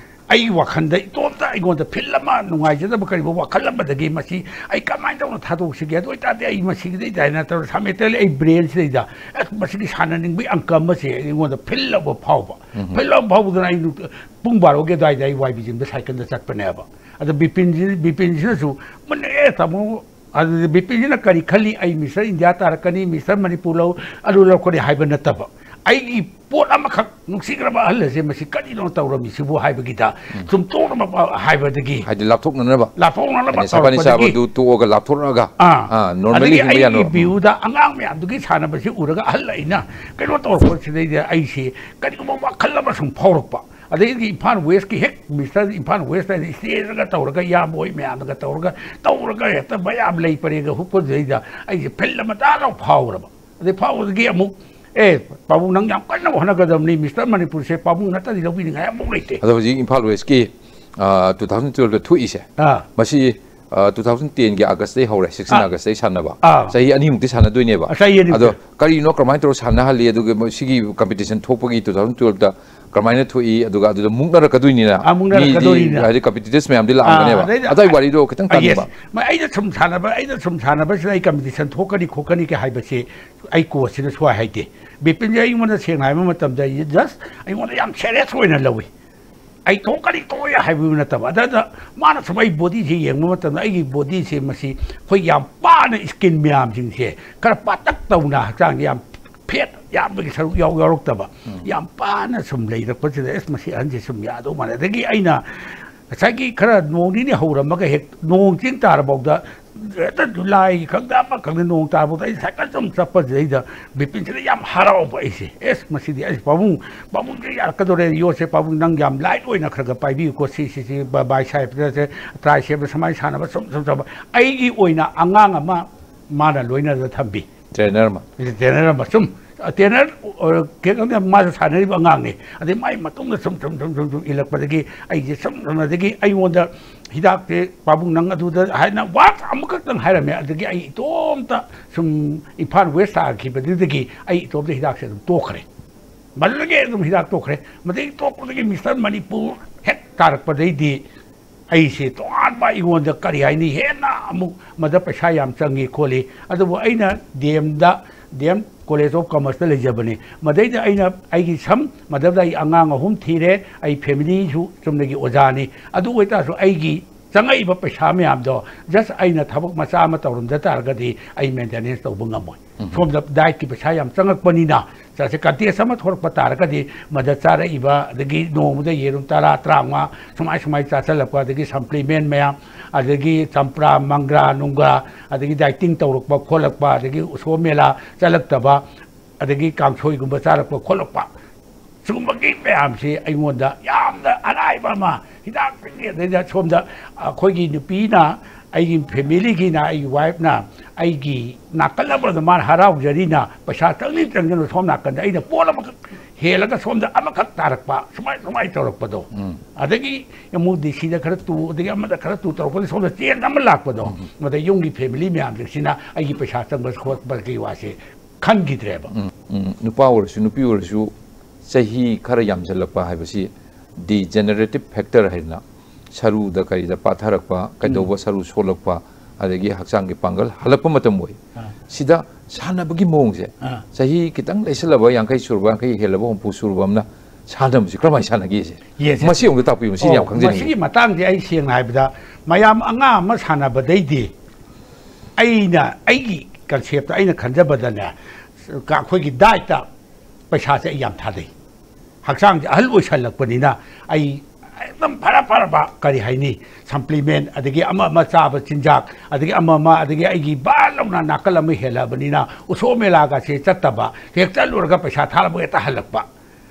ꯑꯩꯒꯤ ꯋꯥꯈꯜꯗ ꯏꯇꯣꯝꯇ ꯑꯩꯉꯣꯟꯗ ꯐꯤꯜ ꯑꯃ, ꯅꯨꯡꯉꯥꯏꯖꯗꯕ ꯀꯔꯤꯒꯨꯝꯕ ꯋꯥꯈꯜ ꯑꯃꯗꯒꯤ ꯃꯁꯤ ꯑꯩ ꯀꯃꯥꯏꯅ ꯇꯧꯅ ꯊꯥꯗꯣꯛꯁꯤꯒꯦ? ꯑꯗꯨ ꯑꯣꯏꯇꯥꯔꯗꯤ ꯑꯩ ꯃꯁꯤꯒꯤꯗꯩꯗ ꯍꯥꯏꯅ ꯇꯧꯔ ꯁꯥꯃꯦꯇꯦꯜ ꯑꯩ ꯕ꯭ꯔꯦꯟꯁꯤꯗꯩꯗ ꯑꯁ, ꯃꯁꯤꯒꯤ ꯁꯥꯟꯅꯅꯤꯡꯕꯒꯤ ꯑꯪꯀ ꯑꯃꯁꯦ ꯑꯩꯉꯣꯟꯗ ꯐꯤꯜ ꯑꯃ ꯐꯥꯎꯕ, ꯐꯤꯜ ꯑꯃ ꯐꯥꯎꯕꯗꯨꯅ ꯑꯩ ꯅꯨꯡꯇ- ꯄꯨꯡ ꯕꯥꯔꯣꯒꯤ ꯑꯗꯨꯋꯥꯏꯗ ꯑꯩ ꯋꯥꯏ ꯕꯤ ꯖꯤꯝꯗ ꯁꯥꯏꯀꯜꯗ ꯆꯠꯄꯅꯦꯕ꯫ ꯑꯗ ꯕꯤꯄꯤꯟꯁꯤ, ꯕꯤꯄꯤꯟꯁꯤꯅꯁꯨ, "ꯃꯨꯟꯅꯦ ꯇꯥꯃꯣ, ꯑꯗꯨꯗꯤ ꯕꯤꯄꯤꯟꯁꯤꯅ ꯀꯔꯤ ꯈꯜꯂꯤ? ꯑꯩ ꯃꯤꯁꯇꯔ ꯏꯟꯗꯤꯌꯥ ꯇꯥꯔꯛꯀꯅꯤ, ꯃꯤꯁꯇꯔ ꯃꯅꯤꯄꯨꯔ ꯂꯧ, ꯑꯗꯨ ꯂꯧꯔꯛꯀꯅꯤ" ꯍꯥꯏꯕ ꯅꯠꯇꯕ, ꯑꯩꯒꯤ ꯄꯣꯠ ꯑꯃꯈꯛ ꯅꯨꯡꯁꯤꯈ꯭ꯔꯕ ꯑꯍꯜ ꯑꯁꯦ ꯃꯁꯤ ꯀꯔꯤꯅꯣ ꯇꯧꯔꯝꯃꯤꯁꯤꯕꯨ ꯍꯥꯏꯕꯒꯤꯗ ꯁꯨꯝ ꯇꯣꯛꯅꯕ ꯍꯥꯏꯕꯗꯒꯤ ꯍꯥꯏꯗꯤ ꯂꯥꯞꯊꯣꯛꯅꯅꯕ꯫ ꯂꯥꯞꯊꯣꯛꯅꯅꯕ ꯍꯥꯏꯗꯤ ꯁꯥꯄꯥꯅꯤ ꯇꯧꯔꯛꯄꯗꯒꯤ ꯆꯥꯕꯗꯨ ꯇꯣꯛꯑꯒ ꯂꯥꯞꯊꯣꯛꯅꯔꯒ ꯑꯥ, ꯑꯥ, normally ꯑꯗꯒꯤ ꯍꯤꯡꯕ ꯑꯩꯒꯤ ꯌꯥꯅꯕ꯫ ꯚ꯭ꯌꯨꯗ ꯑꯉꯥꯡ ꯃꯌꯥꯝꯗꯨꯒꯤ ꯁꯥꯟꯅꯕꯁꯤ ꯎꯔꯒ ꯑꯍꯜ ꯑꯩꯅ ꯀꯩꯅꯣ ꯇꯧꯔꯛꯄꯁꯤꯗꯩꯗ ꯑꯩꯁꯤ ꯀꯔꯤꯒꯨꯝꯕ ꯋꯥꯈꯜ ꯑꯃ ꯁꯨꯝ ꯐꯥꯎꯔꯛꯄ꯫ ꯑꯗꯒꯤ ꯏꯝꯐꯥꯜ ꯋꯦꯁꯀꯤ ꯍꯦꯛ ꯃꯤꯁꯇꯔ ꯏꯝꯐꯥꯜ ꯋꯦꯁꯇ ꯏꯁꯇꯦꯖꯇꯒ ꯇꯧꯔꯒ ꯏꯌꯥꯝꯕ ꯍꯣꯏ ꯃꯌꯥꯝꯅꯒ ꯇꯧꯔꯒ ꯇꯧꯔꯒ ꯍꯦꯛꯇ ꯃꯌꯥꯝ ꯂꯩ ꯄꯔꯦꯡꯒ ꯍꯨꯛꯄꯗꯨꯗꯩꯗ ꯑꯩꯁꯦ ꯐꯤꯜ ꯑꯃ ꯇꯥꯔꯒ ꯐꯥꯎꯔꯕ꯫ ꯑꯗꯩ ꯐꯥꯎꯕꯗꯒꯤ ꯑꯃꯨꯛ, "ꯑꯦ, ꯄꯥꯕꯨꯡ, ꯅꯪ ꯌꯥꯝ ꯀꯟꯅ ꯍꯣꯠꯅꯒꯗꯕꯅꯤ, ꯃꯤꯁꯇꯔ ꯃꯅꯤꯄꯨꯔꯁꯦ ꯄꯥꯕꯨꯡ ꯅꯠꯇꯗꯤ ꯂꯧꯕꯤꯅꯤꯡꯉꯥꯏ ꯑꯃꯨꯛ ꯂꯩꯇꯦ"꯫ ꯑꯗꯣ ꯍꯧꯖꯤꯛ ꯏꯝꯐꯥꯜ ꯋꯦꯁꯀꯤ ꯇꯨ ꯊꯥꯎꯖꯟ ꯇꯨꯋꯦꯜꯞꯇ ꯊꯣꯛꯏꯁꯦ, ꯑꯥ꯫ ꯃꯁꯤ ꯇꯨ ꯊꯥꯎꯖꯟ ꯇꯦꯟꯒꯤ ꯑꯥꯒꯁꯇꯩ ꯍꯧꯔꯦ, ꯁꯤꯛꯁꯇꯤꯟ ꯑꯥ꯫ ꯑꯥꯒꯁꯇꯇꯩ ꯁꯥꯟꯅꯕ꯫ ꯑꯥ꯫ ꯆꯍꯤ ꯑꯅꯤꯃꯨꯛꯇꯤ ꯁꯥꯟꯅꯗꯣꯏꯅꯦꯕ꯫ ꯆꯍꯤ ꯑꯅꯤꯃꯨꯛꯇꯤ꯫ ꯑꯗꯣ ꯀꯔꯤꯅꯣ, ꯀꯃꯥꯏꯅ ꯇꯧꯔ ꯁꯥꯟꯅꯍꯜꯂꯤ? ꯑꯗꯨꯒ ꯃꯣꯏ ꯁꯤꯒꯤ ꯀꯝꯄꯤꯇꯤꯁꯟ ꯊꯣꯛꯄꯒꯤ ꯇꯨ ꯊꯥꯎꯖꯟ ꯇꯨꯋꯦꯜꯞꯇ ꯀꯃꯥꯏꯅ ꯊꯣꯛꯏ? ꯑꯗꯨꯒ ꯑꯗꯨꯗ ꯃꯨꯛꯅꯔꯛꯀꯗꯣꯏꯅꯤꯅ, ꯑꯥ, ꯃꯨꯛꯅꯔꯛꯀꯗꯣꯏꯅꯤꯅ꯫ ꯃꯤ ꯍꯥꯏꯗꯤ ꯀꯝꯄꯤꯇꯤꯇꯔꯁ ꯃꯌꯥꯝꯗꯤ ꯂꯥꯛꯑꯝꯒꯅꯦꯕ꯫ ꯑꯥ, ꯑꯗꯩꯗ ꯑꯗꯨꯋꯥꯏ ꯋꯥꯔꯤꯗꯣ ꯈꯤꯇꯪ ꯑꯥ, yes꯫ ꯇꯥꯅꯤꯡꯕ꯫ ꯃ-, ꯑꯩꯅ ꯁꯨꯝ ꯁꯥꯟꯅꯕ, ꯑꯩꯅ ꯁꯨꯝ ꯁꯥꯟꯅꯕꯁꯤꯗ ꯑꯩ ꯀꯝꯄꯤꯇꯤꯁꯟ ꯊꯣꯛꯀꯅꯤ ꯈꯣꯠꯀꯅꯤ ꯀꯩ ꯍꯥꯏꯕꯁꯦ ꯑꯩ ꯀꯣꯆꯁꯤꯅ ꯁꯨꯍꯥꯏ ꯍꯥꯏꯗꯦ꯫ ꯕꯤꯄꯤꯟꯁꯦ ꯑꯩꯉꯣꯟꯗ ꯁꯦꯡꯅ ꯍꯥꯏꯕ ꯃꯇꯝꯗ just ꯑꯩꯉꯣꯟꯗ ꯌꯥꯝ ꯁꯦꯔꯤꯌꯁ ꯑꯣꯏꯅ ꯂꯧꯏ꯫ ꯑꯩ ꯊꯣꯛꯀꯅꯤ ꯊꯣꯛꯑꯣꯏ ꯍꯥꯏꯕ ꯅꯠꯇꯕ, ꯑꯗ, ꯑꯗ ꯃꯥꯅ ꯁꯨꯝ ꯑꯩ ꯕꯣꯗꯤꯁꯤ ꯌꯦꯡꯕ ꯃꯇꯝꯗ ꯑꯩꯒꯤ ꯕꯣꯗꯤꯁꯦ ꯃꯁꯤ ꯑꯩꯈꯣꯏ ꯌꯥꯝ ꯄꯥꯅ ꯏꯁꯀꯤꯟ ꯃꯌꯥꯝꯁꯤꯡꯁꯦ ꯈꯔ ꯄꯥꯇꯛ ꯇꯧꯅ ꯍꯛꯆꯥꯡꯁꯦ ꯌꯥꯝ ꯐꯦꯠ ꯌꯥꯝꯕꯒꯤ ꯁꯔꯨꯛ ꯌꯥꯎ-, ꯌꯥꯎꯔꯛꯇꯕ, ꯌꯥꯝ ꯄꯥꯅ ꯁꯨꯝ ꯂꯩꯔꯛꯄꯁꯤꯗ ꯑꯁ, ꯃꯁꯤ ꯑꯍꯟꯁꯦ ꯁꯨꯝ ꯌꯥꯗꯧ ꯃꯥꯜꯂꯦ꯫ ꯑꯗꯒꯤ ꯑꯩꯅ ꯉꯁꯥꯏꯒꯤ ꯈꯔ ꯅꯣꯡ ꯅꯤꯅꯤ ꯍꯧꯔꯝꯃꯒ ꯍꯦꯛ ꯅꯣꯡ ꯆꯤꯡ ꯇꯥꯔꯐꯥꯎꯗ ꯍꯦꯛꯇ ꯖꯨꯂꯥꯏꯒꯤ ꯈꯪꯗꯦ ꯑꯃ ꯈꯪꯗꯦ ꯅꯣꯡ ꯇꯥꯔꯐꯥꯎꯗ ꯑꯩ ꯁꯥꯏꯀꯜ ꯁꯨꯝ ꯆꯠꯄꯁꯤꯗꯩꯗ ꯕꯤꯄꯤꯟꯁꯤꯗ ꯌꯥꯝ ꯍꯔꯥꯎꯕ ꯑꯩꯁꯦ꯫ "ꯑꯦꯁ, ꯃꯁꯤꯗꯤ ꯑꯩ ꯄꯥꯕꯨꯡ, ꯄꯥꯕꯨꯡꯁꯦ ꯌꯥꯔꯛꯀꯗꯧꯔꯦ, ꯌꯣꯠꯁꯦ ꯄꯥꯕꯨꯡ ꯅꯪ ꯌꯥꯝ ꯂꯥꯏꯠ ꯑꯣꯏꯅ ꯈꯔ ꯈꯔ ꯄꯥꯏꯕꯤꯌꯨꯀꯣ, ꯁꯤ, ꯁꯤ, ꯁꯤ ꯕ-, ꯕꯥꯏꯁꯦꯞꯁꯦ, ꯇ꯭ꯔꯥꯏꯁꯦꯞꯁꯦ ꯁꯨꯃꯥꯏꯅ ꯁꯥꯟꯅꯕ ꯁꯨꯝ, ꯁꯨꯝ, ꯁꯨꯝ"꯫ ꯑꯩꯒꯤ ꯑꯣꯏꯅ ꯑꯉꯥꯡ ꯑꯃ ꯃꯥꯅ ꯂꯣꯏꯅꯗ ꯊꯝꯕꯤ꯫ ꯇ꯭ꯔꯦꯅꯔ ꯑꯃ꯫ ꯇ꯭ꯔꯦꯅꯔ ꯑꯃ ꯁꯨꯝ ꯇꯦꯅꯔ ꯀꯦꯛ ꯑꯃ ꯃꯥꯁꯨ ꯁꯥꯟꯅꯔꯤꯕ ꯑꯉꯥꯡꯅꯤ꯫ ꯑꯗꯩ ꯃꯥꯏ ꯃꯇꯨꯡꯗ ꯁꯨꯝ ꯁꯨꯝ ꯁꯨꯝ ꯁꯨꯝ ꯁꯨꯝ ꯏꯜꯂꯛꯄꯗꯒꯤ ꯑꯩꯁꯦ ꯁꯨꯝ ꯁꯨꯝ ꯑꯗꯒꯤ ꯑꯩꯉꯣꯟꯗ ꯍꯤꯗꯥꯛꯁꯦ ꯄꯥꯕꯨꯡ ꯅꯪ ꯑꯗꯨꯗ ꯍꯥꯏꯅ ꯋꯥ ꯑꯃꯈꯛꯇꯪ ꯍꯥꯏꯔꯝꯃꯦ꯫ ꯑꯗꯒꯤ ꯑꯩ ꯏꯇꯣꯝꯇ ꯁꯨꯝ ꯏꯝꯐꯥꯜ ꯋꯦꯁ ꯇꯥꯈꯤꯕꯗꯨꯗꯒꯤ ꯑꯩ ꯏꯇꯣꯝꯇ ꯍꯤꯗꯥꯛꯁꯦ ꯑꯗꯨꯝ ꯇꯣꯛꯈ꯭ꯔꯦ꯫ ꯃꯗꯨꯗꯒꯤ ꯑꯗꯨꯝ ꯍꯤꯗꯥꯛ ꯇꯣꯛꯈ꯭ꯔꯦ꯫ ꯃꯗꯒꯤ ꯇꯣꯛꯄꯗꯒꯤ ꯃꯤꯁꯇꯔ ꯃꯅꯤꯄꯨꯔ ꯍꯦꯛ ꯇꯥꯔꯛꯄꯗꯩꯗꯤ ꯑꯩꯁꯦ ꯇꯣꯉꯥꯟꯕ ꯑꯩꯉꯣꯟꯗ ꯀꯔꯤ ꯍꯥꯏꯅꯤ, ꯍꯦꯟꯅ ꯑꯃꯨꯛ ꯃꯗ ꯄꯩꯁꯥ ꯌꯥꯝ ꯆꯪꯉꯤ ꯈꯣꯠꯂꯤ꯫ ꯑꯗꯨꯕꯨ ꯑꯩꯅ ꯗꯤ ꯑꯦꯝꯗ, ꯗꯤ ꯑꯦꯝ ꯀꯣꯂꯦꯖ ꯑꯣꯐ ꯀꯃꯔꯁꯇ ꯂꯩꯖꯕꯅꯤ꯫ ꯃꯗꯩꯗ ꯑꯩꯅ ꯑꯩꯒꯤ ꯁꯝ, ꯃꯗꯨꯗ ꯑꯩ ꯑꯉꯥꯡ ꯑꯍꯨꯝ ꯊꯤꯔꯦ, ꯑꯩ ꯐꯦꯃꯤꯂꯤꯁꯨ ꯆꯨꯝꯅꯒꯤ ꯑꯣꯖꯥꯅꯤ꯫ ꯑꯗꯨ ꯑꯣꯏꯇꯥꯔꯁꯨ ꯑꯩꯒꯤ ꯆꯪꯉꯛꯏꯕ ꯄꯩꯁꯥ ꯃꯌꯥꯝꯗꯣ just ꯑꯩꯅ ꯊꯕꯛ ꯃꯆꯥ ꯑꯃ ꯇꯧꯔꯝꯗ ꯇꯥꯔꯒꯗꯤ ꯑꯩ ꯃꯦꯟꯇꯦꯅꯦꯟꯁ ꯇꯧꯕ ꯉꯝꯃꯣꯏ꯫ ꯁꯣꯝꯗ ꯗꯥꯏꯠꯀꯤ ꯄꯩꯁꯥ ꯌꯥꯝ ꯆꯪꯉꯛꯄꯅꯤꯅ, ꯆꯥꯁꯦ ꯀꯟꯇꯦꯁ ꯑꯃ ꯊꯣꯛꯂꯛꯄ ꯇꯥꯔꯒꯗꯤ ꯃꯗ ꯆꯥꯔꯛꯏꯕ, ꯑꯗꯒꯤ ꯅꯣꯡꯃꯗ ꯌꯦꯔꯨꯝ ꯇꯔꯥ, ꯇꯔꯥꯃꯉꯥ ꯁꯨꯃꯥꯏ ꯁꯨꯃꯥꯏ ꯆꯥꯁꯤꯜꯂꯛꯄ, ꯑꯗꯒꯤ ꯁꯝꯄ꯭ꯂꯤꯃꯦꯟ ꯃꯌꯥꯝ, ꯑꯗꯒꯤ ꯆꯝꯄ꯭ꯔꯥ, ꯃꯪꯒ꯭ꯔꯥ, ꯅꯨꯡꯒ꯭ꯔꯥ, ꯑꯗꯒꯤ ꯗꯥꯏꯇꯤꯡ ꯇꯧꯔꯛꯄ ꯈꯣꯠꯂꯛꯄ, ꯑꯗꯒꯤ ꯎꯁꯣꯞ ꯃꯦꯂꯥ ꯆꯠꯂꯛꯇꯕ, ꯑꯗꯒꯤ ꯀꯥꯡꯁꯣꯏꯒꯨꯝꯕ ꯆꯥꯔꯛꯄ ꯈꯣꯠꯂꯛꯄ, ꯁꯤꯒꯨꯝꯕꯒꯤ ꯃꯌꯥꯝꯁꯤ ꯑꯩꯉꯣꯟꯗ ꯌꯥꯝꯅ ꯑꯔꯥꯏꯕ ꯑꯃ, ꯍꯤꯗꯥꯛꯇꯒꯤ, ꯑꯗꯩꯗ ꯁꯣꯝꯗ ꯑꯩꯈꯣꯏꯒꯤ ꯅꯨꯄꯤꯅ, ꯑꯩꯒꯤ ꯐꯦꯃꯤꯂꯤꯒꯤꯅ, ꯑꯩꯒꯤ ꯋꯥꯏꯐꯅ ꯑꯩꯒꯤ ꯅꯥꯀꯜ ꯑꯃꯗ ꯃꯥꯅ ꯍꯔꯥꯎꯖꯔꯤꯅ ꯄꯩꯁꯥ ꯆꯪꯅꯤ ꯆꯪꯖꯅꯨ, ꯁꯣꯝ ꯅꯥꯀꯟꯗ ꯑꯩꯅ ꯄꯣꯠ ꯑꯃꯈꯛ ꯍꯦꯜꯂꯒ ꯁꯣꯝꯗ ꯑꯃꯈꯛ ꯇꯥꯔꯛꯄ, ꯁꯨꯃꯥꯏ ꯁꯨꯃꯥꯏꯅ ꯇꯧꯔꯛꯄꯗꯣ꯫ ꯑꯗꯒꯤ ꯑꯃꯨꯛ ꯗꯤ ꯁꯤꯗ ꯈꯔ ꯇꯨ, ꯑꯗꯒꯤ ꯑꯃꯗ ꯈꯔ ꯇꯨ ꯇꯧꯔꯛꯄꯗ ꯁꯣꯝꯗ ꯆꯦꯟꯖ ꯑꯃ ꯂꯥꯛꯄꯗꯣ꯫ ꯃꯗ ꯌꯨꯝꯒꯤ ꯐꯦꯃꯤꯂꯤ ꯃꯌꯥꯝꯁꯤꯡꯁꯤꯅ ꯑꯩꯒꯤ ꯄꯩꯁꯥ ꯆꯪꯕ ꯈꯣꯠꯄꯒꯤ ꯋꯥꯁꯦ ꯈꯟꯈꯤꯗ꯭ꯔꯦꯕ꯫ ꯎꯝ, ꯎꯝ, ꯅꯨꯄꯥ ꯑꯣꯏꯔꯁꯨ ꯅꯨꯄꯤ ꯑꯣꯏꯔꯁꯨ ꯆꯍꯤ ꯈꯔ ꯌꯥꯝꯁꯤꯜꯂꯛꯄ ꯍꯥꯏꯕꯁꯤ ꯗꯤꯖꯦꯅꯔꯦꯇꯤꯞ ꯐꯦꯛꯇꯔ ꯍꯥꯏꯗꯅ ꯁꯔꯨꯗ ꯀꯔꯤꯗ ꯄꯥꯊꯔꯛꯄ, ꯀꯩꯗꯧꯕ ꯁꯔꯨ ꯁꯣꯛꯂꯛꯄ, ꯑꯗꯒꯤ ꯍꯛꯆꯥꯡꯒꯤ ꯄꯥꯡꯒꯜ ꯍꯜꯂꯛꯄ ꯃꯇꯝ ꯑꯣꯏ꯫ ꯑꯥ꯫ ꯁꯤꯗ ꯁꯥꯟꯅꯕꯒꯤ ꯃꯑꯣꯡꯁꯦ ꯑꯥ꯫ ꯆꯍꯤ ꯈꯤꯇꯪ ꯂꯩꯁꯜꯂꯕ, ꯌꯥꯡꯈꯩ ꯁꯨꯔꯕ, ꯌꯥꯡꯈꯩ ꯍꯦꯜꯂꯕ, ꯍꯨꯝꯐꯨ ꯁꯨꯔꯕ ꯑꯃꯅ ꯁꯥꯟꯅꯕꯁꯤ ꯀꯔꯝꯍꯥꯏꯅ ꯁꯥꯟꯅꯒꯦꯁꯦ? Yes, yes. ꯃꯁꯤ ꯑꯃꯨꯛꯇ ꯇꯥꯛꯄꯤꯌꯨ, ꯃꯁꯤꯅ ꯌꯥꯝ ꯑꯣ, ꯈꯪꯖꯅꯤꯡꯉꯤ꯫ ꯃꯁꯤꯒꯤ ꯃꯇꯥꯡꯁꯦ ꯑꯩ ꯁꯦꯡꯅ ꯍꯥꯏꯕꯗ, ꯃꯌꯥꯝ ꯑꯉꯥꯡ ꯑꯃ ꯁꯥꯟꯅꯕꯗꯩꯗꯤ ꯑꯩꯅ, ꯑꯩꯒꯤ ꯀꯟꯁꯦꯞꯇ ꯑꯩꯅ ꯈꯟꯖꯕꯗꯅꯦ, ꯀ-, ꯑꯩꯈꯣꯏꯒꯤ ꯗꯥꯏꯠꯇ ꯄꯩꯁꯥꯁꯦ ꯑꯩ ꯌꯥꯝ ꯊꯥꯗꯩ꯫ ꯍꯛꯆꯥꯡꯁꯦ ꯑꯍꯜ ꯑꯣꯏꯁꯜꯂꯛꯄꯅꯤꯅ ꯑꯩ ꯑꯦꯛꯗꯝ ꯐꯔ ꯐꯔꯕ, ꯀꯔꯤ ꯍꯥꯏꯅꯤ, ꯁꯝꯄ꯭ꯂꯤꯃꯦꯟ, ꯑꯗꯒꯤ ꯑꯃ ꯑꯃ ꯆꯥꯕ ꯆꯤꯟꯖꯥꯛ, ꯑꯗꯒꯤ ꯑꯃ ꯑꯃ, ꯑꯗꯒꯤ ꯑꯩꯒꯤ ꯕꯥ ꯂꯥꯎꯅ ꯅꯥꯀꯜ ꯑꯃ ꯍꯦꯜꯂꯛꯑꯕꯅꯤꯅ ꯎꯁꯣꯞ ꯃꯦꯂꯥꯒꯁꯦ ꯆꯠꯇꯕ, ꯍꯦꯛ ꯆꯠꯂꯨꯔꯒ ꯄꯩꯁꯥ ꯊꯥꯔꯝꯃꯒ ꯍꯦꯛꯇ ꯍꯜꯂꯛꯄ,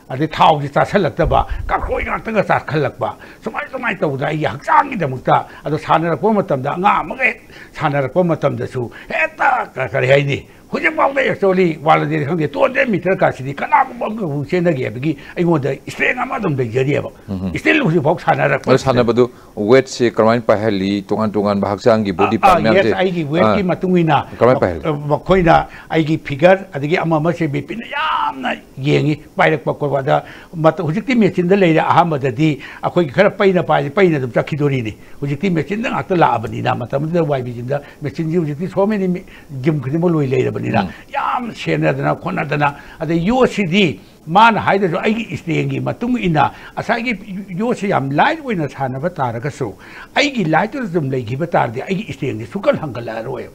ꯑꯗꯩ ꯊꯥꯎꯁꯤ ꯆꯥꯁꯤꯜꯂꯛꯇꯕ, ꯀꯥꯡꯁꯣꯏ ꯉꯥꯛꯇꯒ ꯆꯥꯈꯠꯂꯛꯄ, ꯁꯨꯃꯥꯏ ꯁꯨꯃꯥꯏꯅ ꯇꯧꯕꯗ ꯑꯩꯒꯤ ꯍꯛꯆꯥꯡꯒꯤꯗꯃꯛꯇ, ꯑꯗꯣ ꯁꯥꯟꯅꯔꯛꯄ ꯃꯇꯝꯗ ꯑꯉꯥꯡ ꯑꯃꯒ ꯍꯦꯛ ꯁꯥꯟꯅꯔꯛꯄ ꯃꯇꯝꯗꯁꯨ ꯍꯦꯛꯇ ꯀ- ꯀꯔꯤ ꯍꯥꯏꯅꯤ, ꯍꯧꯖꯤꯛꯐꯥꯎꯗ actually ꯋꯥꯜꯗꯗꯤ ꯈꯪꯗꯦ, two hundred meter ꯀꯥꯁꯤꯗꯤ ꯀꯅꯥꯒꯨꯝꯕ ꯑꯃꯒ ꯆꯦꯟꯅꯒꯦ ꯍꯥꯏꯕꯒꯤ ꯑꯩꯉꯣꯟꯗ strength ꯑꯃ ꯑꯗꯨꯝ ꯂꯩꯖꯔꯤꯑꯕ꯫ ꯎꯝ꯫ Still ꯍꯧꯖꯤꯛꯐꯥꯎ ꯁꯥꯟꯅꯔꯛꯄ꯫ ꯑꯗꯣ ꯁꯥꯟꯅꯕꯗꯨ ꯋꯦꯠꯁꯦ ꯀꯃꯥꯏꯅ ꯄꯥꯏꯍꯜꯂꯤ, ꯇꯣꯉꯥꯟ ꯇꯣꯉꯥꯟꯕ ꯍꯛꯆꯥꯡꯒꯤ ꯕꯣꯗꯤ ꯑꯥ, ꯄꯥꯔꯠ yes, ꯃꯌꯥꯝꯁꯦ? ꯑꯩꯒꯤ ꯋꯦꯠꯀꯤ ꯑꯥ, ꯃꯇꯨꯡ ꯏꯟꯅ ꯀꯃꯥꯏꯅ ꯄꯥꯏꯍꯜꯂꯤ? ꯃꯈꯣꯏꯅ ꯑꯩꯒꯤ ꯐꯤꯒꯔ ꯑꯗꯒꯤ ꯑꯃ ꯑꯃꯁꯦ ꯕꯤꯄꯤꯅ ꯌꯥꯝꯅ ꯌꯦꯡꯉꯤ, ꯄꯥꯏꯔꯛꯄ ꯈꯣꯠꯄ꯫ ꯑꯗ ꯃꯇꯝ ꯍꯧꯖꯤꯛꯇꯤ ꯃꯦꯆꯤꯟꯗ ꯂꯩꯔꯦ꯫ ꯑꯍꯥꯟꯕꯗꯗꯤ ꯑꯩꯈꯣꯏꯒꯤ ꯈꯔ ꯄꯩꯅ ꯄꯥꯏ ꯄꯩꯅ ꯑꯗꯨꯝ ꯆꯠꯈꯤꯗꯣꯔꯤꯅꯤ꯫ ꯍꯧꯖꯤꯛꯇꯤ ꯃꯦꯆꯤꯟꯗ ꯉꯥꯛꯇ ꯂꯥꯛꯑꯕꯅꯤꯅ, ꯃꯇꯝꯗꯨꯗ ꯋꯥꯏ ꯕꯤꯖꯤꯟꯗ ꯃꯦꯆꯤꯟꯁꯤ ꯍꯧꯖꯤꯛꯇꯤ so many ꯃꯤ- ꯖꯤꯝ ꯈꯨꯗꯤꯡꯃꯛ ꯂꯣꯏ ꯂꯩꯔꯕꯅꯤꯅ, ꯎꯝ꯫ ꯌꯥꯝ ꯁꯦꯟꯅꯗꯅ ꯈꯣꯠꯅꯗꯅ꯫ ꯑꯗꯩ ꯌꯣꯠꯁꯤꯗꯤ ꯃꯥꯅ ꯍꯥꯏꯗꯁꯨ ꯑꯩꯒꯤ strengthꯀꯤ ꯃꯇꯨꯡ ꯏꯟꯅ ꯉꯁꯥꯏꯒꯤ ꯌꯣꯠꯁꯤ ꯌꯥꯝ light ꯑꯣꯏꯅ ꯁꯥꯟꯅꯕ ꯇꯥꯔꯒꯁꯨ, ꯑꯩꯒꯤ lightꯇꯨꯗ ꯑꯗꯨꯝ ꯂꯩꯈꯤꯕ ꯇꯥꯔꯗꯤ ꯑꯩꯒꯤ strengthꯁꯤ ꯁꯨꯡꯀꯟ ꯍꯟꯒꯠꯂꯛꯑꯔꯣꯏꯕ꯫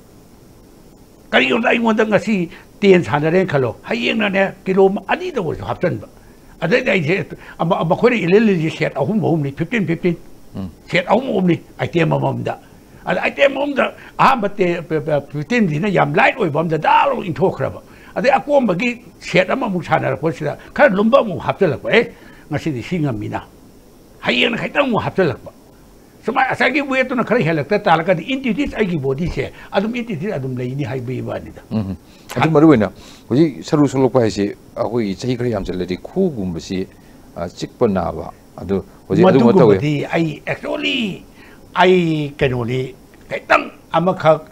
ꯀꯔꯤꯒꯨꯝꯕꯗ ꯑꯩꯉꯣꯟꯗ ꯉꯁꯤ ten ꯁꯥꯟꯅꯔꯦꯅ ꯈꯜꯂꯣ, ꯍꯌꯦꯡꯅꯅꯦ ꯀꯤꯂꯣ ꯑꯅꯤꯗ ꯑꯣꯏꯔꯁꯨ ꯍꯥꯞꯆꯤꯟꯕ꯫ ꯑꯗꯩꯗꯤ ꯑꯩꯁꯦ ꯑꯃ- ꯃꯈꯣꯏꯅ elevenꯁꯦ set ꯑꯍꯨꯝ ꯑꯍꯨꯝꯅꯤ, fifteen fifteen꯫ ꯎꯝ꯫ Set ꯑꯍꯨꯝ ꯑꯍꯨꯝꯅꯤ item ꯑꯃꯃꯝꯗ꯫ ꯑꯗ item ꯑꯃꯗ ꯑꯍꯥꯟꯕ ꯇꯦ- ꯄ- ꯄ- fifteenꯁꯤꯅ ꯌꯥꯝ light ꯑꯣꯏꯕ ꯑꯃꯗ ꯗꯥ ꯂꯥꯎ ꯏꯟꯊꯣꯛꯈ꯭ꯔꯕ꯫ ꯑꯗꯩ ꯑꯀꯣꯟꯕꯒꯤ set ꯑꯃꯃꯨꯛ ꯁꯥꯟꯅꯔꯛꯄꯁꯤꯗ ꯈꯔ ꯂꯨꯝꯕ ꯑꯃꯨꯛ ꯍꯥꯞꯆꯤꯜꯂꯛꯄ, ꯑꯦ, ꯉꯁꯤꯗꯤ ꯁꯤ ꯉꯝꯃꯤꯅ, ꯍꯌꯦꯡꯅ ꯈꯤꯇꯪ ꯑꯃꯨꯛ ꯍꯥꯞꯆꯤꯜꯂꯛꯄ꯫ ꯁꯨꯃꯥꯏꯅ ꯉꯁꯥꯏꯒꯤ weightꯇꯨꯅ ꯈꯔ ꯍꯦꯜꯂꯛꯇ ꯇꯥꯔꯒꯗꯤ intuitive ꯑꯩꯒꯤ bodyꯁꯦ ꯑꯗꯨꯝ intuitive ꯑꯗꯨꯝ ꯂꯩꯅꯤ ꯍꯥꯏꯕꯒꯤ ꯋꯥꯅꯤꯗ꯫ ꯎꯝ꯫ ꯑꯗꯨ ꯃꯔꯨ ꯑꯣꯏꯅ ꯍꯧꯖꯤꯛ ꯁꯔꯨ ꯁꯣꯛꯂꯛꯄ ꯍꯥꯏꯁꯤ ꯑꯩꯈꯣꯏꯒꯤ ꯆꯍꯤ ꯈꯔ ꯌꯥꯝꯁꯤꯜꯂꯗꯤ ꯈꯨꯎꯒꯨꯝꯕꯁꯤ, ꯑ, ꯆꯤꯛꯄ ꯅꯥꯕ ꯑꯗꯨ ꯍꯧꯖꯤꯛ ꯑꯗꯨꯒꯨꯝꯕ ꯇꯧꯋꯦ꯫ ꯃꯗꯨꯒꯨꯝꯕꯗꯤ ꯑꯩ actually ꯑꯩ ꯀꯩꯅꯣꯅꯤ, ꯈꯤꯇꯪ ꯑꯃꯈꯛ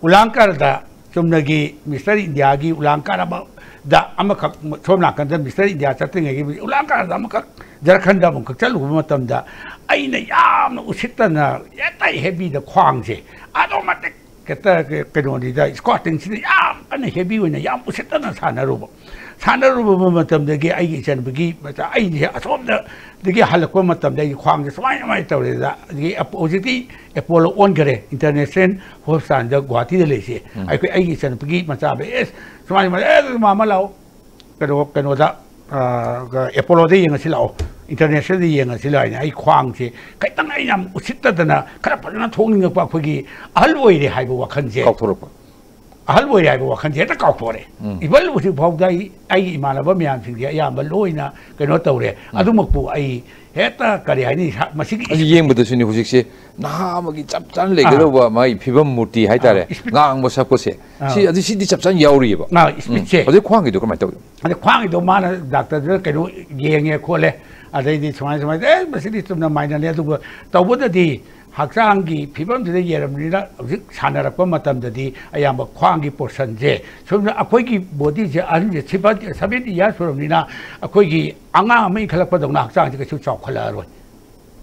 ꯎꯂꯥꯡꯀꯥꯔꯗ ꯆꯨꯝꯅꯒꯤ Mister Indiaꯒꯤ ꯎꯂꯥꯡꯀꯥꯔ ꯑꯃꯗ ꯑꯃꯈꯛ, ꯁꯣꯝ ꯅꯥꯀꯟꯗ Mister India ꯆꯠꯇ꯭ꯔꯤꯉꯩꯒꯤ ꯎꯂꯥꯡꯀꯥꯔꯗ ꯑꯃꯈꯛ ꯖꯔꯈꯟꯗ ꯑꯃꯨꯛꯈꯛ ꯆꯠꯂꯨꯕ ꯃꯇꯝꯗ ꯑꯩꯅ ꯌꯥꯝꯅ ꯎꯁꯤꯠꯇꯅ ꯍꯦꯛꯇ heavyꯗ ꯈ꯭ꯋꯥꯡꯁꯦ ꯑꯗꯨꯛ ꯃꯇꯤꯛ ꯍꯦꯛꯇ ꯀꯩꯅꯣꯅꯤꯗ squattingꯁꯤꯗ ꯌꯥꯝ ꯀꯟꯅ heavy ꯑꯣꯏꯅ ꯌꯥꯝ ꯎꯁꯤꯠꯇꯅ ꯁꯥꯟꯅꯔꯨꯕ꯫ ꯁꯥꯟꯅꯔꯨꯕ ꯃꯇꯝꯗꯒꯤ ꯑꯩꯒꯤ ꯏꯆꯟꯅꯨꯄꯤꯒꯤ ꯃꯆꯥ ꯑꯩꯁꯦ ꯑꯁꯣꯝꯗꯒꯤ ꯍꯜꯂꯛꯄ ꯃꯇꯝꯗ ꯑꯩꯒꯤ ꯈ꯭ꯋꯥꯡꯁꯦ ꯁꯨꯃꯥꯏꯅ ꯁꯨꯃꯥꯏꯅ ꯇꯧꯔꯦꯗ꯫ ꯑꯗꯒꯤ ꯑꯄ- ꯍꯧꯖꯤꯛꯇꯤ Apollo ꯑꯣꯟꯈꯔꯦ, International Hospitalꯗ ꯒꯨꯍꯥꯇꯤꯗ ꯂꯩꯁꯦ꯫ ꯑꯩꯈꯣꯏ ꯑꯩꯒꯤ ꯏꯆꯟꯅꯨꯄꯤꯒꯤ ꯃꯆꯥ ꯑꯃ, "ꯑꯦꯁ, ꯁꯨꯃꯥꯏꯅ ꯁꯨꯃꯥꯏꯅ, ꯑꯦ, ꯃꯥꯃ ꯂꯥꯛꯑꯣ, ꯀꯩꯅꯣ ꯀꯩꯅꯣꯗ ꯑꯦꯄꯣꯂꯣꯗ ꯌꯦꯡꯉꯁꯤ ꯂꯥꯛꯑꯣ, Internationalꯗ ꯌꯦꯡꯉꯁꯤ ꯂꯥꯛꯑꯣ" ꯍꯥꯏꯅ꯫ ꯑꯩ ꯈ꯭ꯋꯥꯡꯁꯦ ꯈꯤꯇꯪ ꯑꯩ ꯌꯥꯝ ꯎꯁꯤꯠꯇꯗꯅ ꯈꯔ ꯐꯖꯅ ꯊꯣꯛꯅꯤꯡꯉꯛꯄ, ꯑꯩꯈꯣꯏꯒꯤ ꯑꯍꯜ ꯑꯣꯏꯔꯦ ꯍꯥꯏꯕ ꯋꯥꯈꯜꯁꯦ꯫ ꯀꯥꯎꯊꯣꯔꯛꯄ꯫ ꯑꯍꯜ ꯑꯣꯏꯔꯦ ꯍꯥꯏꯕ ꯋꯥꯈꯜꯁꯦ ꯍꯦꯛꯇ ꯀꯥꯎꯊꯣꯛꯑꯦ꯫ Even ꯍꯧꯖꯤꯛ ꯐꯥꯎꯗ ꯑꯩ ꯑꯩꯒꯤ ꯏꯃꯥꯟꯅꯕ ꯃꯌꯥꯝꯁꯤꯡꯁꯦ ꯑꯌꯥꯝꯕ ꯂꯣꯏꯅ ꯀꯩꯅꯣ ꯇꯧꯔꯦ꯫ ꯑꯗꯨꯃꯛꯄꯨ ꯑꯩ ꯍꯦꯛꯇ ꯀꯔꯤ ꯍꯥꯏꯅꯤ, ꯁꯥ-, ꯃꯁꯤꯒꯤ ꯑꯩ ꯌꯦꯡꯕꯗꯁꯨꯅꯦ ꯍꯧꯖꯤꯛꯁꯦ ꯅꯍꯥ ꯑꯃꯒꯤ ꯆꯞ ꯆꯥꯅ ꯂꯩꯒꯗꯧꯕ ꯃꯥꯒꯤ ꯐꯤꯕꯝ ꯃꯨꯔꯇꯤ ꯍꯥꯏꯇꯥꯔꯦ꯫ ꯑꯥ, speech. ꯉꯥꯡꯕ ꯁꯛꯄꯁꯦ ꯑꯥ. ꯁꯤ ꯑꯗꯨ ꯁꯤꯗꯤ ꯆꯞ ꯆꯥꯅ ꯌꯥꯎꯔꯤꯑꯕ꯫ ꯑꯥ, speech ꯁꯦ. ꯎꯝ. ꯍꯧꯖꯤꯛ ꯈ꯭ꯋꯥꯡꯒꯤꯗꯣ ꯀꯃꯥꯏꯅ ꯇꯧꯒꯦ? ꯑꯗꯩ ꯈ꯭ꯋꯥꯡꯒꯤꯗꯣ ꯃꯥꯅ ꯗꯥꯛꯇꯔꯗꯨꯅ ꯀꯩꯅꯣ ꯌꯦꯡꯉꯦ ꯈꯣꯠꯂꯦ, ꯑꯗꯩꯗꯤ ꯁꯨꯃꯥꯏꯅ ꯁꯨꯃꯥꯏꯅ, "ꯑꯦ, ꯃꯁꯤꯗꯤ ꯆꯨꯝꯅ ꯃꯥꯏꯅꯔꯅꯤ", ꯑꯗꯨꯒ ꯇꯧꯕꯗꯗꯤ ꯍꯛꯆꯥꯡꯒꯤ ꯐꯤꯕꯝꯁꯤꯗ ꯌꯦꯡꯔꯕꯅꯤꯅ ꯍꯧꯖꯤꯛ ꯁꯥꯟꯅꯔꯛꯄ ꯃꯇꯝꯗꯗꯤ ꯑꯌꯥꯝꯕ ꯈ꯭ꯋꯥꯡꯒꯤ ꯄꯣꯔꯁꯟꯁꯦ, ꯁꯣꯝꯗ ꯑꯩꯈꯣꯏꯒꯤ ꯕꯣꯗꯤꯁꯦ ꯑꯍꯟꯁꯦ ꯁꯚꯦꯟꯇꯤ ꯏꯌꯥꯔꯁ ꯁꯨꯔꯕꯅꯤꯅ ꯑꯩꯈꯣꯏꯒꯤ ꯑꯉꯥꯡ ꯑꯃ ꯏꯟꯈꯠꯂꯛꯄꯗꯧꯅ ꯍꯛꯆꯥꯡꯁꯦ ꯀꯩꯁꯨ ꯆꯥꯎꯈꯠꯂꯛꯑꯔꯣꯏ꯫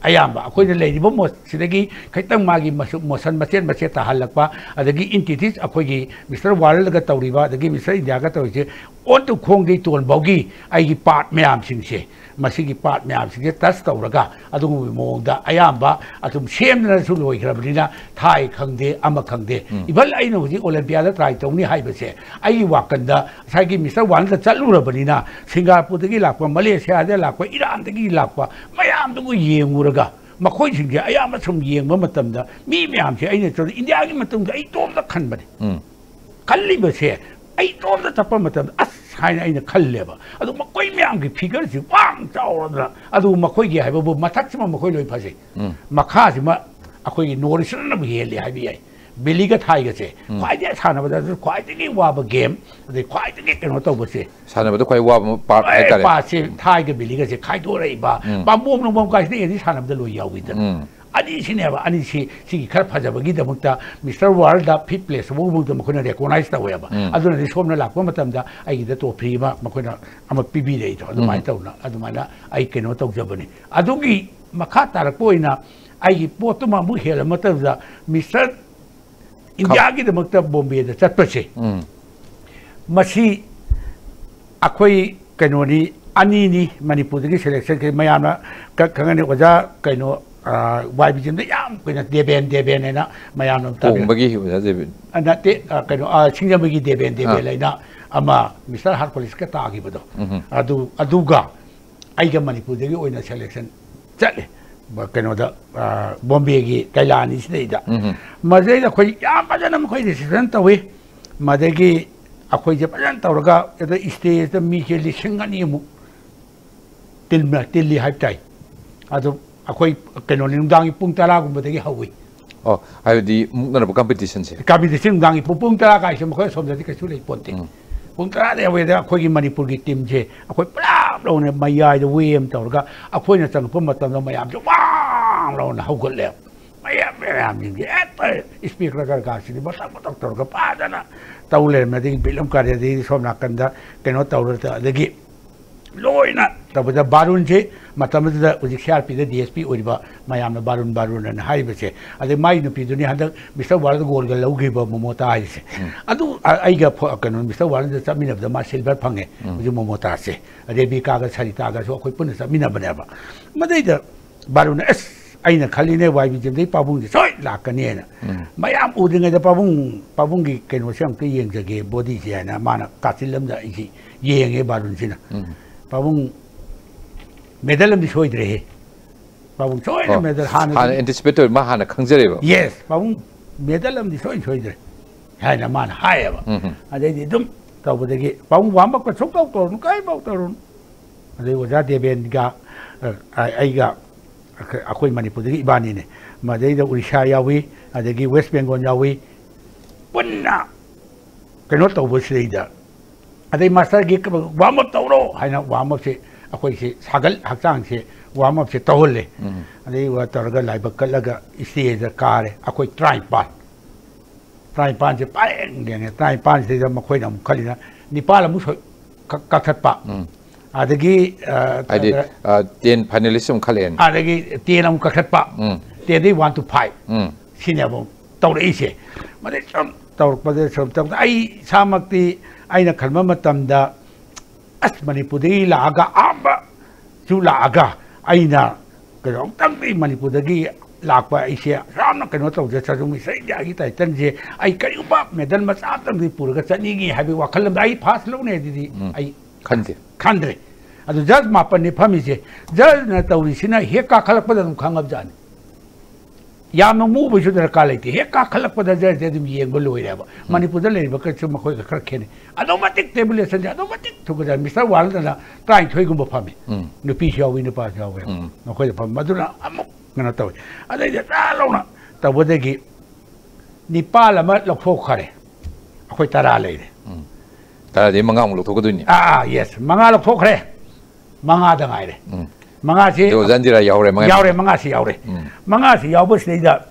ꯑꯌꯥꯝꯕ ꯑꯩꯈꯣꯏꯅ ꯂꯩꯔꯤꯕ ꯃꯣꯠꯁꯤꯗꯒꯤ ꯈꯤꯇꯪ ꯃꯥꯒꯤ ꯃꯁꯨ-, ꯃꯣꯁꯟ ꯃꯆꯦꯠ ꯃꯆꯦꯠ ꯇꯥꯍꯜꯂꯛꯄ, ꯑꯗꯒꯤ ꯏꯟꯇꯤꯇꯤꯁ ꯑꯩꯈꯣꯏꯒꯤ ꯃꯤꯁꯇꯔ ꯋꯥꯔꯜꯗꯒ ꯇꯧꯔꯤꯕ, ꯑꯗꯒꯤ ꯃꯤꯁꯇꯔ ꯏꯟꯗꯤꯌꯥꯒ ꯇꯧꯔꯤꯁꯦ, ꯑꯣꯟꯇꯨ ꯈꯣꯡꯗꯩ ꯇꯣꯟꯐꯥꯎꯒꯤ ꯑꯩꯒꯤ ꯄꯥꯔꯠ ꯃꯌꯥꯝꯁꯤꯡꯁꯦ, ꯃꯁꯤꯒꯤ ꯄꯥꯔꯠ ꯃꯌꯥꯝꯁꯤꯡꯁꯦ ꯇꯁ ꯇꯧꯔꯒ ꯑꯗꯨꯒꯨꯝꯕ ꯃꯑꯣꯡꯗ ꯑꯌꯥꯝꯕ ꯑꯗꯨꯝ ꯁꯦꯝꯗꯅꯁꯨ ꯂꯣꯏꯈ꯭ꯔꯕꯅꯤꯅ, ꯊꯥꯏ ꯈꯪꯗꯦ, ꯑꯃ ꯈꯪꯗꯦ꯫ ꯏꯚꯟ ꯑꯩꯅ ꯍꯧꯖꯤꯛ ꯑꯣꯂꯦꯝꯄꯤꯌꯥꯗ ꯇ꯭ꯔꯥꯏ ꯇꯧꯅꯤ ꯍꯥꯏꯕꯁꯦ, ꯑꯩꯒꯤ ꯋꯥꯈꯜꯗ ꯉꯁꯥꯏꯒꯤ ꯃꯤꯁꯇꯔ ꯋꯥꯔꯜꯗ ꯆꯠꯂꯨꯔꯕꯅꯤꯅ, ꯁꯤꯡꯒꯥꯄꯨꯔꯗꯒꯤ ꯂꯥꯛꯄ, ꯃꯂꯦꯁꯤꯌꯥꯗ ꯂꯥꯛꯄ, ꯏꯔꯥꯟꯗꯒꯤ ꯂꯥꯛꯄ ꯃꯌꯥꯝꯗꯨꯕꯨ ꯌꯦꯡꯉꯨꯔꯒ, ꯃꯈꯣꯏꯁꯤꯡꯁꯦ ꯑꯌꯥꯝꯕ ꯁꯨꯝ ꯌꯦꯡꯕ ꯃꯇꯝꯗ, ꯃꯤ ꯃꯌꯥꯝꯁꯦ ꯑꯩꯅ ꯆꯠ-, ꯏꯟꯗꯤꯌꯥꯒꯤ ꯃꯇꯨꯡꯗ ꯑꯩ ꯏꯇꯣꯝꯇ ꯈꯟꯕꯅꯦ꯫ ꯎꯝ. ꯈꯜꯂꯤꯕꯁꯦ, ꯑꯩ ꯏꯇꯣꯝꯇ ꯆꯠꯄ ꯃꯇꯝꯗ ꯑꯁ ꯍꯥꯏꯅ ꯑꯩꯅ ꯈꯜꯂꯦꯕ꯫ ꯑꯗꯨ ꯃꯈꯣꯏ ꯃꯌꯥꯝꯒꯤ ꯐꯤꯒꯔꯁꯤ ꯋꯥꯡ ꯆꯥꯎꯔꯗꯅ, ꯑꯗꯨ ꯃꯈꯣꯏꯒꯤ ꯍꯥꯏꯕꯕꯨ ꯃꯊꯛꯁꯤꯃ ꯃꯈꯣꯏ ꯂꯣꯏ ꯐꯖꯩ, ꯎꯝ. ꯃꯈꯥꯁꯤꯃ ꯑꯩꯈꯣꯏꯒꯤ ꯅꯣꯔꯤꯁꯅꯕꯨ ꯍꯦꯜꯂꯤ ꯍꯥꯏꯕ ꯌꯥꯏ꯫ ꯕꯦꯂꯤꯒ ꯊꯥꯏꯒꯁꯦ ꯈ꯭ꯋꯥꯏꯗꯒꯤ ꯁꯥꯟꯅꯕꯗꯁꯨ ꯈ꯭ꯋꯥꯏꯗꯒꯤ ꯋꯥꯕ ꯒꯦꯝ, ꯑꯗꯩ ꯈ꯭ꯋꯥꯏꯗꯒꯤ ꯀꯩꯅꯣ ꯇꯧꯕꯁꯦ, ꯁꯥꯟꯅꯕꯗ ꯈ꯭ꯋꯥꯏ ꯋꯥꯕ ꯄꯥꯔꯠ ꯍꯥꯏꯇꯥꯔꯦ꯫ ꯄꯥꯁꯦ ꯊꯥꯏꯒ ꯕꯦꯂꯤꯒꯁꯦ ꯈꯥꯏꯗꯣꯔꯛꯏꯕ, ꯎꯝ. ꯄꯥꯝꯕꯣꯝ ꯅꯨꯡꯕꯣꯝ ꯀꯥꯏꯁꯤꯅ ꯑꯦꯗꯤ ꯁꯥꯟꯅꯕꯗ ꯂꯣꯏ ꯌꯥꯎꯋꯤꯗꯅ꯫ ꯎꯝ. ꯑꯅꯤꯁꯤꯅꯦꯕ, ꯑꯅꯤꯁꯤ ꯁꯤꯒꯤ ꯈꯔ ꯐꯖꯕꯒꯤꯗꯃꯛꯇ ꯃꯤꯁꯇꯔ ꯋꯥꯔꯜꯗ ꯐꯤꯐ ꯄ꯭ꯂꯦꯁ ꯐꯥꯎꯕꯗ ꯃꯈꯣꯏꯅ ꯔꯦꯀꯣꯒꯅꯥꯏꯁ ꯇꯧꯋꯦꯕ꯫ ꯎꯝ. ꯑꯗꯨꯅꯗꯤ ꯁꯣꯝꯅ ꯂꯥꯛꯄ ꯃꯇꯝꯗ ꯑꯩꯒꯤꯗ ꯇꯣꯞ ꯊ꯭ꯔꯤ ꯑꯃ ꯃꯈꯣꯏꯅ ꯑꯃ ꯄꯤꯕꯤꯔꯛꯏꯗꯣ, ꯑꯗꯨꯃꯥꯏꯅ ꯇꯧꯅ ꯑꯗꯨꯃꯥꯏꯅ ꯑꯩ ꯀꯩꯅꯣ ꯇꯧꯖꯕꯅꯤ꯫ ꯑꯗꯨꯒꯤ ꯃꯈꯥ ꯇꯥꯔꯛꯄ ꯑꯣꯏꯅ ꯑꯩꯒꯤ ꯄꯣꯠꯇꯨꯃ ꯑꯃꯨꯛ ꯍꯦꯜꯂ ꯃꯇꯝꯗ ꯃꯤꯁꯇꯔ ꯏꯟꯗꯤꯌꯥꯒꯤꯗꯃꯛꯇ ꯕꯣꯝꯕꯦꯗ ꯆꯠꯄꯁꯦ, ꯎꯝ. ꯃꯁꯤ ꯑꯩꯈꯣꯏ ꯀꯩꯅꯣꯅꯤ, ꯑꯅꯤꯅꯤ ꯃꯅꯤꯄꯨꯔꯗꯒꯤ ꯁꯦꯂꯦꯛꯁꯟ ꯀꯩ ꯃꯌꯥꯝꯅ ꯈ-, ꯈꯪꯒꯅꯤ꯫ ꯑꯣꯖꯥ ꯀꯩꯅꯣ, ꯑ, ꯋꯥꯏ ꯕꯤꯖꯦꯟꯗ ꯌꯥꯝ ꯀꯨꯏꯅ ꯗꯦꯕꯦꯟ, ꯗꯦꯕꯦꯟ ꯍꯥꯏꯅ ꯃꯌꯥꯝꯅ ꯑꯗꯨꯝ ꯇꯥꯕꯤꯔ-, ꯀꯣꯡꯕꯒꯤ ꯑꯣꯖꯥ ꯗꯦꯕꯤꯟ꯫ ꯑ, ꯅꯠꯇꯦ, ꯑ, ꯀꯩꯅꯣ, ꯑ, ꯁꯤꯡꯖꯃꯩꯒꯤ ꯗꯦꯕꯦꯟ, ꯗꯦꯕꯦꯟ ꯑꯥ. ꯍꯥꯏꯅ ꯑꯃ ꯃꯤꯁꯇꯔ ꯍꯥꯔꯠ ꯀꯣꯂꯦꯖꯀ ꯇꯥꯈꯤꯕꯗꯣ, ꯎꯝ. ꯑꯗꯨ, ꯑꯗꯨꯒ ꯑꯩꯒ ꯃꯅꯤꯄꯨꯔꯗꯒꯤ ꯑꯣꯏꯅ ꯁꯦꯂꯦꯛꯁꯟ ꯆꯠꯂꯦ꯫ ꯕ-, ꯀꯩꯅꯣꯗ, ꯑ, ꯕꯣꯝꯕꯦꯒꯤ ꯀꯩꯂꯥꯅꯤꯁꯤꯗꯩꯗ꯫ ꯎꯝ. ꯃꯗꯩꯗ ꯑꯩꯈꯣꯏ ꯌꯥꯝ ꯐꯖꯅ ꯃꯈꯣꯏ ꯔꯤꯁꯤꯞꯁꯟ ꯇꯧꯋꯤ꯫ ꯃꯗꯒꯤ ꯑꯩꯈꯣꯏꯁꯦ ꯐꯖꯅ ꯇꯧꯔꯒ ꯑꯗ ꯏꯁꯇꯦꯖꯇ ꯃꯤꯁꯦ ꯂꯤꯁꯤꯡ ꯑꯅꯤꯃꯨꯛ ꯇꯤꯟꯕ-, ꯇꯤꯜꯂꯤ ꯍꯥꯏꯕ ꯇꯥꯏ꯫ ꯑꯗꯨ ꯑꯩꯈꯣꯏ ꯀꯩꯅꯣꯅꯤ, ꯅꯨꯡꯗꯥꯡꯒꯤ ꯄꯨꯡ ꯇꯔꯥꯒꯨꯝꯕꯗꯒꯤ ꯍꯧꯏ꯫ ꯑꯣ, ꯍꯥꯏꯕꯗꯤ ꯃꯨꯛꯅꯔꯕ ꯀꯝꯄꯤꯇꯤꯁꯟꯁꯦ꯫ ꯀꯝꯄꯤꯇꯤꯁꯟ ꯅꯨꯡꯗꯥꯡꯒꯤ ꯄꯨꯡ ꯄꯨꯡ ꯇꯔꯥ ꯀꯥꯏꯁꯦ ꯃꯈꯣꯏ ꯑꯁꯣꯝꯗꯗꯤ ꯀꯩꯁꯨ ꯂꯩ ꯄꯣꯟꯇꯦ꯫ ꯄꯨꯡ ꯇꯔꯥꯗ ꯌꯧꯕꯗ ꯑꯩꯈꯣꯏꯒꯤ ꯃꯅꯤꯄꯨꯔꯒꯤ ꯇꯤꯝꯁꯦ ꯑꯩꯈꯣꯏ ꯄꯨꯂꯞ ꯂꯧꯅ ꯃꯌꯥꯏꯗ ꯋꯦ ꯑꯃ ꯇꯧꯔꯒ ꯑꯩꯈꯣꯏꯅ ꯆꯪꯉꯛꯄ ꯃꯇꯝꯗ ꯃꯌꯥꯝꯁꯦ ꯋꯥꯡ ꯂꯥꯎꯅ ꯍꯧꯒꯠꯂꯦ꯫ ꯃꯌꯥꯝ ꯃꯌꯥꯝꯁꯤꯡꯁꯦ ꯍꯦꯛꯇ ꯏꯁꯄꯤꯀꯔ ꯀꯔꯀꯥꯁꯤꯗꯤ ꯃꯊꯛ ꯃꯊꯛ ꯇꯧꯔꯒ ꯐꯖꯅ ꯇꯧ ꯂꯩꯔꯝꯃꯦ꯫ ꯑꯗꯒꯤ ꯕꯤꯠ ꯑꯃ ꯀꯥꯔꯦ꯫ ꯑꯗꯒꯤ ꯁꯣꯝ ꯅꯥꯀꯟꯗ ꯀꯩꯅꯣ ꯇꯧꯔ ꯑꯗꯒꯤ ꯂꯣꯏꯅ ꯇꯧꯕꯗ ꯕꯥꯔꯨꯟꯁꯤ ꯃꯇꯝ ꯑꯗꯨꯗ ꯍꯧꯖꯤꯛ ꯁꯤ ꯑꯥꯔ ꯄꯤꯗ ꯗꯤ ꯑꯦꯁ ꯄꯤ ꯑꯣꯏꯔꯤꯕ ꯃꯌꯥꯝꯅ ꯕꯥꯔꯨꯟ ꯕꯥꯔꯨꯟ ꯑꯅ ꯍꯥꯏꯔꯤꯕꯁꯦ꯫ ꯑꯗꯩ ꯃꯥꯏ ꯅꯨꯄꯤꯗꯨꯅꯤ ꯍꯟꯗꯛ ꯃꯤꯁꯇꯔ ꯋꯥꯔꯜꯗ ꯒꯣꯜꯒ ꯂꯧꯈꯤꯕ ꯃꯣꯃꯣꯇꯥ ꯍꯥꯏꯁꯦ꯫ ꯑꯗꯨ ꯑ- ꯑꯩꯒ ꯐꯣ- ꯀꯩꯅꯣ ꯃꯤꯁꯇꯔ ꯋꯥꯔꯜꯗ ꯆꯠꯃꯤꯟꯅꯕꯗ ꯃꯥ ꯁꯤꯜꯚꯔ ꯐꯪꯉꯦ꯫ ꯍꯧꯖꯤꯛ ꯃꯣꯃꯣꯇꯥꯁꯦ ꯔꯦꯕꯤꯀꯥꯒ ꯁꯔꯤꯇꯥꯒꯁꯨ ꯑꯩꯈꯣꯏ ꯄꯨꯟꯅ ꯆꯠꯃꯤꯟꯅꯕꯅꯦꯕ꯫ ꯃꯗꯩꯗ ꯕꯥꯔꯨꯟ ꯑꯁ ꯑꯩꯅ ꯈꯜꯂꯤꯅꯦ ꯋꯥꯏ ꯕꯤ ꯖꯦꯝꯗꯒꯤ ꯄꯥꯕꯨꯡꯁꯦ ꯁꯣꯏ ꯂꯥꯛꯀꯅꯤꯅ꯫ ꯃꯌꯥꯝ ꯎꯗ꯭ꯔꯤꯉꯩꯗ ꯄꯥꯕꯨꯡ ꯄꯥꯕꯨꯡꯒꯤ ꯀꯩꯅꯣꯁꯦ ꯑꯃꯨꯛꯇ ꯌꯦꯡꯖꯒꯦ ꯕꯣꯗꯤꯁꯦ ꯍꯥꯏꯅ ꯃꯥꯅ ꯀꯥꯆꯤꯜ ꯑꯃꯗ ꯑꯩꯁꯤ ꯌꯦꯡꯉꯦ ꯕꯥꯔꯨꯟꯁꯤꯅ꯫ ꯄꯥꯕꯨꯡ ꯃꯦꯗꯜ ꯑꯃꯗꯤ ꯁꯣꯏꯗ꯭ꯔꯦꯍꯦ꯫ ꯄꯥꯕꯨꯡ ꯁꯣꯏꯅ ꯑꯣ, ꯃꯦꯗꯜ ꯍꯥꯟꯅ ꯍꯥꯟꯅ ꯑꯦꯟꯇꯤꯁꯤꯄꯦꯠ ꯇꯧꯋꯤ, ꯃꯥ ꯍꯥꯟꯅ ꯈꯪꯖꯔꯦꯕ꯫ ꯌꯦꯁ ꯄꯥꯕꯨꯡ ꯃꯦꯗꯜ ꯑꯃꯗꯤ ꯁꯣꯏꯅ ꯁꯣꯏꯗ꯭ꯔꯦ ꯍꯥꯏꯅ ꯃꯥꯅ ꯍꯥꯏꯌꯦꯕ꯫ ꯎꯝ, ꯎꯝ꯫ ꯑꯗꯩꯗꯤ ꯑꯗꯨꯝ ꯇꯧꯕꯗꯒꯤ ꯄꯥꯕꯨꯡ ꯋꯥꯔꯝ ꯑꯞꯀ ꯁꯨꯡꯇꯧ ꯇꯧꯔꯨꯅꯨ ꯀꯔꯤꯐꯧ ꯇꯧꯔꯨꯅꯨ꯫ ꯑꯗꯩ ꯑꯣꯖꯥ ꯗꯦꯕꯦꯟꯒ ꯑ, ꯑꯩꯒ ꯑꯩꯈꯣꯏ ꯃꯅꯤꯄꯨꯔꯗꯒꯤ ꯏꯕꯥꯅꯤꯅꯦ꯫ ꯃꯗꯩꯗ ꯎꯔꯤꯁꯥ ꯌꯥꯎꯏ, ꯑꯗꯒꯤ ꯋꯦꯁ ꯕꯦꯡꯒꯣꯜ ꯌꯥꯎꯏ꯫ ꯄꯨꯟꯅ ꯀꯩꯅꯣ ꯇꯧꯕꯁꯤꯗꯩꯗ ꯑꯗꯩ ꯃꯥꯁꯇꯔꯒꯤ ꯋꯥꯔꯝ ꯑꯞ ꯇꯧꯔꯣ ꯍꯥꯏꯅ ꯋꯥꯔꯝ ꯑꯞꯁꯦ ꯑꯩꯈꯣꯏꯁꯦ ꯁꯥꯒꯠ ꯍꯛꯆꯥꯡꯁꯦ ꯋꯥꯔꯝ ꯑꯞꯁꯦ ꯇꯧꯍꯜꯂꯦ꯫ ꯑꯗꯩ ꯋꯥ ꯇꯧꯔꯒ ꯂꯥꯏꯕꯛ ꯀꯠꯂꯒ ꯏꯁꯇꯦꯖꯇ ꯀꯥꯔꯦ ꯑꯩꯈꯣꯏ ꯇꯔꯥꯅꯤꯄꯥꯜ꯫ ꯇꯔꯥꯅꯤꯄꯥꯜꯁꯦ ꯄꯔꯦꯡ ꯂꯦꯡꯉꯦ꯫ ꯇꯔꯥꯅꯤꯄꯥꯜꯁꯤꯗꯩꯗ ꯃꯈꯣꯏꯅ ꯑꯃꯨꯛ ꯈꯜꯂꯤꯅ ꯅꯤꯄꯥꯜ ꯑꯃꯨꯛ ꯁꯣꯏ- ꯀꯛ- ꯀꯛꯊꯠꯄ꯫ ꯑꯗꯒꯤ ꯑ, ꯍꯥꯏꯗꯤ ꯇꯦꯟ ꯐꯥꯏꯅꯦꯂꯤꯁ ꯑꯃꯨꯛ ꯈꯜꯂꯛꯑꯦꯅ꯫ ꯑꯗꯒꯤ ꯇꯦꯟ ꯑꯃꯨꯛ ꯀꯛꯊꯠꯄ꯫ ꯎꯝ꯫ ꯇꯦꯟꯗꯒꯤ ꯋꯥꯟ ꯇꯨ ꯐꯥꯏꯚ ꯎꯝ꯫ ꯁꯤꯅꯦꯕ ꯇꯧꯔꯛꯏꯁꯦ꯫ ꯃꯗꯩ ꯁꯨꯝ ꯇꯧꯔꯛꯄꯗ ꯁꯨꯝ ꯇꯧꯔꯛꯄꯗ ꯑꯩ ꯏꯁꯥꯃꯛꯇꯤ ꯑꯩꯅ ꯈꯟꯕ ꯃꯇꯝꯗ ꯑꯁ ꯃꯅꯤꯄꯨꯔꯗꯒꯤ ꯂꯥꯛꯑꯒ ꯑꯍꯥꯟꯕꯁꯨ ꯂꯥꯛꯑꯒ ꯑꯩꯅ ꯀꯩꯅꯣ ꯑꯃꯨꯛꯇꯪꯗꯤ ꯃꯅꯤꯄꯨꯔꯗꯒꯤ ꯂꯥꯛꯄ ꯑꯩꯁꯦ ꯌꯥꯝꯅ ꯀꯩꯅꯣ ꯇꯧꯖ ꯆꯠꯆꯨꯝ ꯏꯁꯩ ꯏꯟꯗꯤꯌꯥꯒꯤ ꯇꯥꯏꯇꯜꯁꯦ ꯑꯩ ꯀꯔꯤꯒꯨꯝꯕ ꯃꯦꯗꯜ ꯃꯆꯥ ꯑꯃꯇꯪꯗꯤ ꯄꯨꯔꯒ ꯆꯠꯅꯤꯡꯉꯤ ꯍꯥꯏꯕꯒꯤ ꯋꯥꯈꯜ ꯑꯃꯗ ꯑꯩ ꯐꯥꯔꯁ ꯂꯧꯅꯤ ꯑꯗꯨꯗꯤ ꯑꯩ ꯈꯟꯗꯦ꯫ ꯈꯟꯗ꯭ꯔꯦ꯫ ꯑꯗꯨ ꯖꯁ ꯃꯥꯄꯟꯅꯤ ꯐꯝꯃꯤꯁꯦ꯫ ꯖꯁꯅ ꯇꯧꯔꯤꯁꯤꯅ ꯍꯦꯛ ꯀꯥꯈꯠꯂꯛꯄꯗ ꯑꯗꯨꯝ ꯈꯪꯉꯕꯖꯥꯠꯅꯤ꯫ ꯌꯥꯝꯅ ꯃꯨꯕꯁꯨ ꯗꯔꯀꯥꯔ ꯂꯩꯇꯦ, ꯍꯦꯛ ꯀꯥꯈꯠꯂꯛꯄꯗ ꯖꯔ ꯖꯔ ꯑꯗꯨꯝ ꯌꯦꯡꯕ ꯂꯣꯏꯔꯦꯕ꯫ ꯎꯝ꯫ ꯃꯅꯤꯄꯨꯔꯗ ꯂꯩꯔꯤꯕꯒꯁꯨ ꯃꯈꯣꯏꯒ ꯈꯔ ꯈꯦꯠꯅꯩ꯫ ꯑꯗꯨꯛ ꯃꯇꯤꯛ ꯇꯦꯕꯨꯂꯦꯁꯟꯁꯦ ꯑꯗꯨꯛ ꯃꯇꯤꯛ ꯊꯨꯒꯖꯔ, ꯃꯤꯁꯇꯔ ꯋꯥꯔꯜꯗꯅ ꯇꯔꯥꯅꯤꯊꯣꯏꯒꯨꯝꯕ ꯐꯝꯃꯤ꯫ ꯎꯝ꯫ ꯅꯨꯄꯤꯁꯨ ꯌꯥꯎꯏ, ꯅꯨꯄꯥꯁꯨ ꯌꯥꯎꯋꯦ꯫ ꯎꯝ꯫ ꯃꯈꯣꯏꯗ ꯐꯝꯕ ꯑꯗꯨꯅ ꯑꯃꯨꯛ ꯀꯩꯅꯣ ꯇꯧꯋꯤ꯫ ꯑꯗꯩꯗꯤ ꯆꯥ ꯂꯥꯎꯅ ꯇꯧꯕꯗꯒꯤ ꯅꯤꯄꯥꯜ ꯑꯃ ꯂꯧꯊꯣꯛꯈꯔꯦ, ꯑꯩꯈꯣꯏ ꯇꯔꯥ ꯂꯩꯔꯦ꯫ ꯎꯝ꯫ ꯇꯔꯥꯗꯤ ꯃꯉꯥꯃꯨꯛ ꯂꯧꯊꯣꯛꯀꯗꯣꯏꯅꯤ꯫ ꯑꯥ, ꯑꯥ, ꯌꯦꯁ, ꯃꯉꯥ ꯂꯧꯊꯣꯛꯈ꯭ꯔꯦ꯫ ꯃꯉꯥꯗ ꯉꯥꯏꯔꯦ꯫ ꯎꯝ꯫ ꯃꯉꯥꯁꯤ ꯑꯗꯣ ꯑꯣꯖꯥ ꯏꯟꯗꯤꯔꯥ ꯌꯥꯎꯔꯦ, ꯃꯉꯥ ꯌꯥꯎꯔꯦ, ꯃꯉꯥꯁꯤ ꯌꯥꯎꯔꯦ꯫ ꯎꯝ꯫ ꯃꯉꯥꯁꯤ ꯌꯥꯎꯕꯁꯤꯗꯩꯗ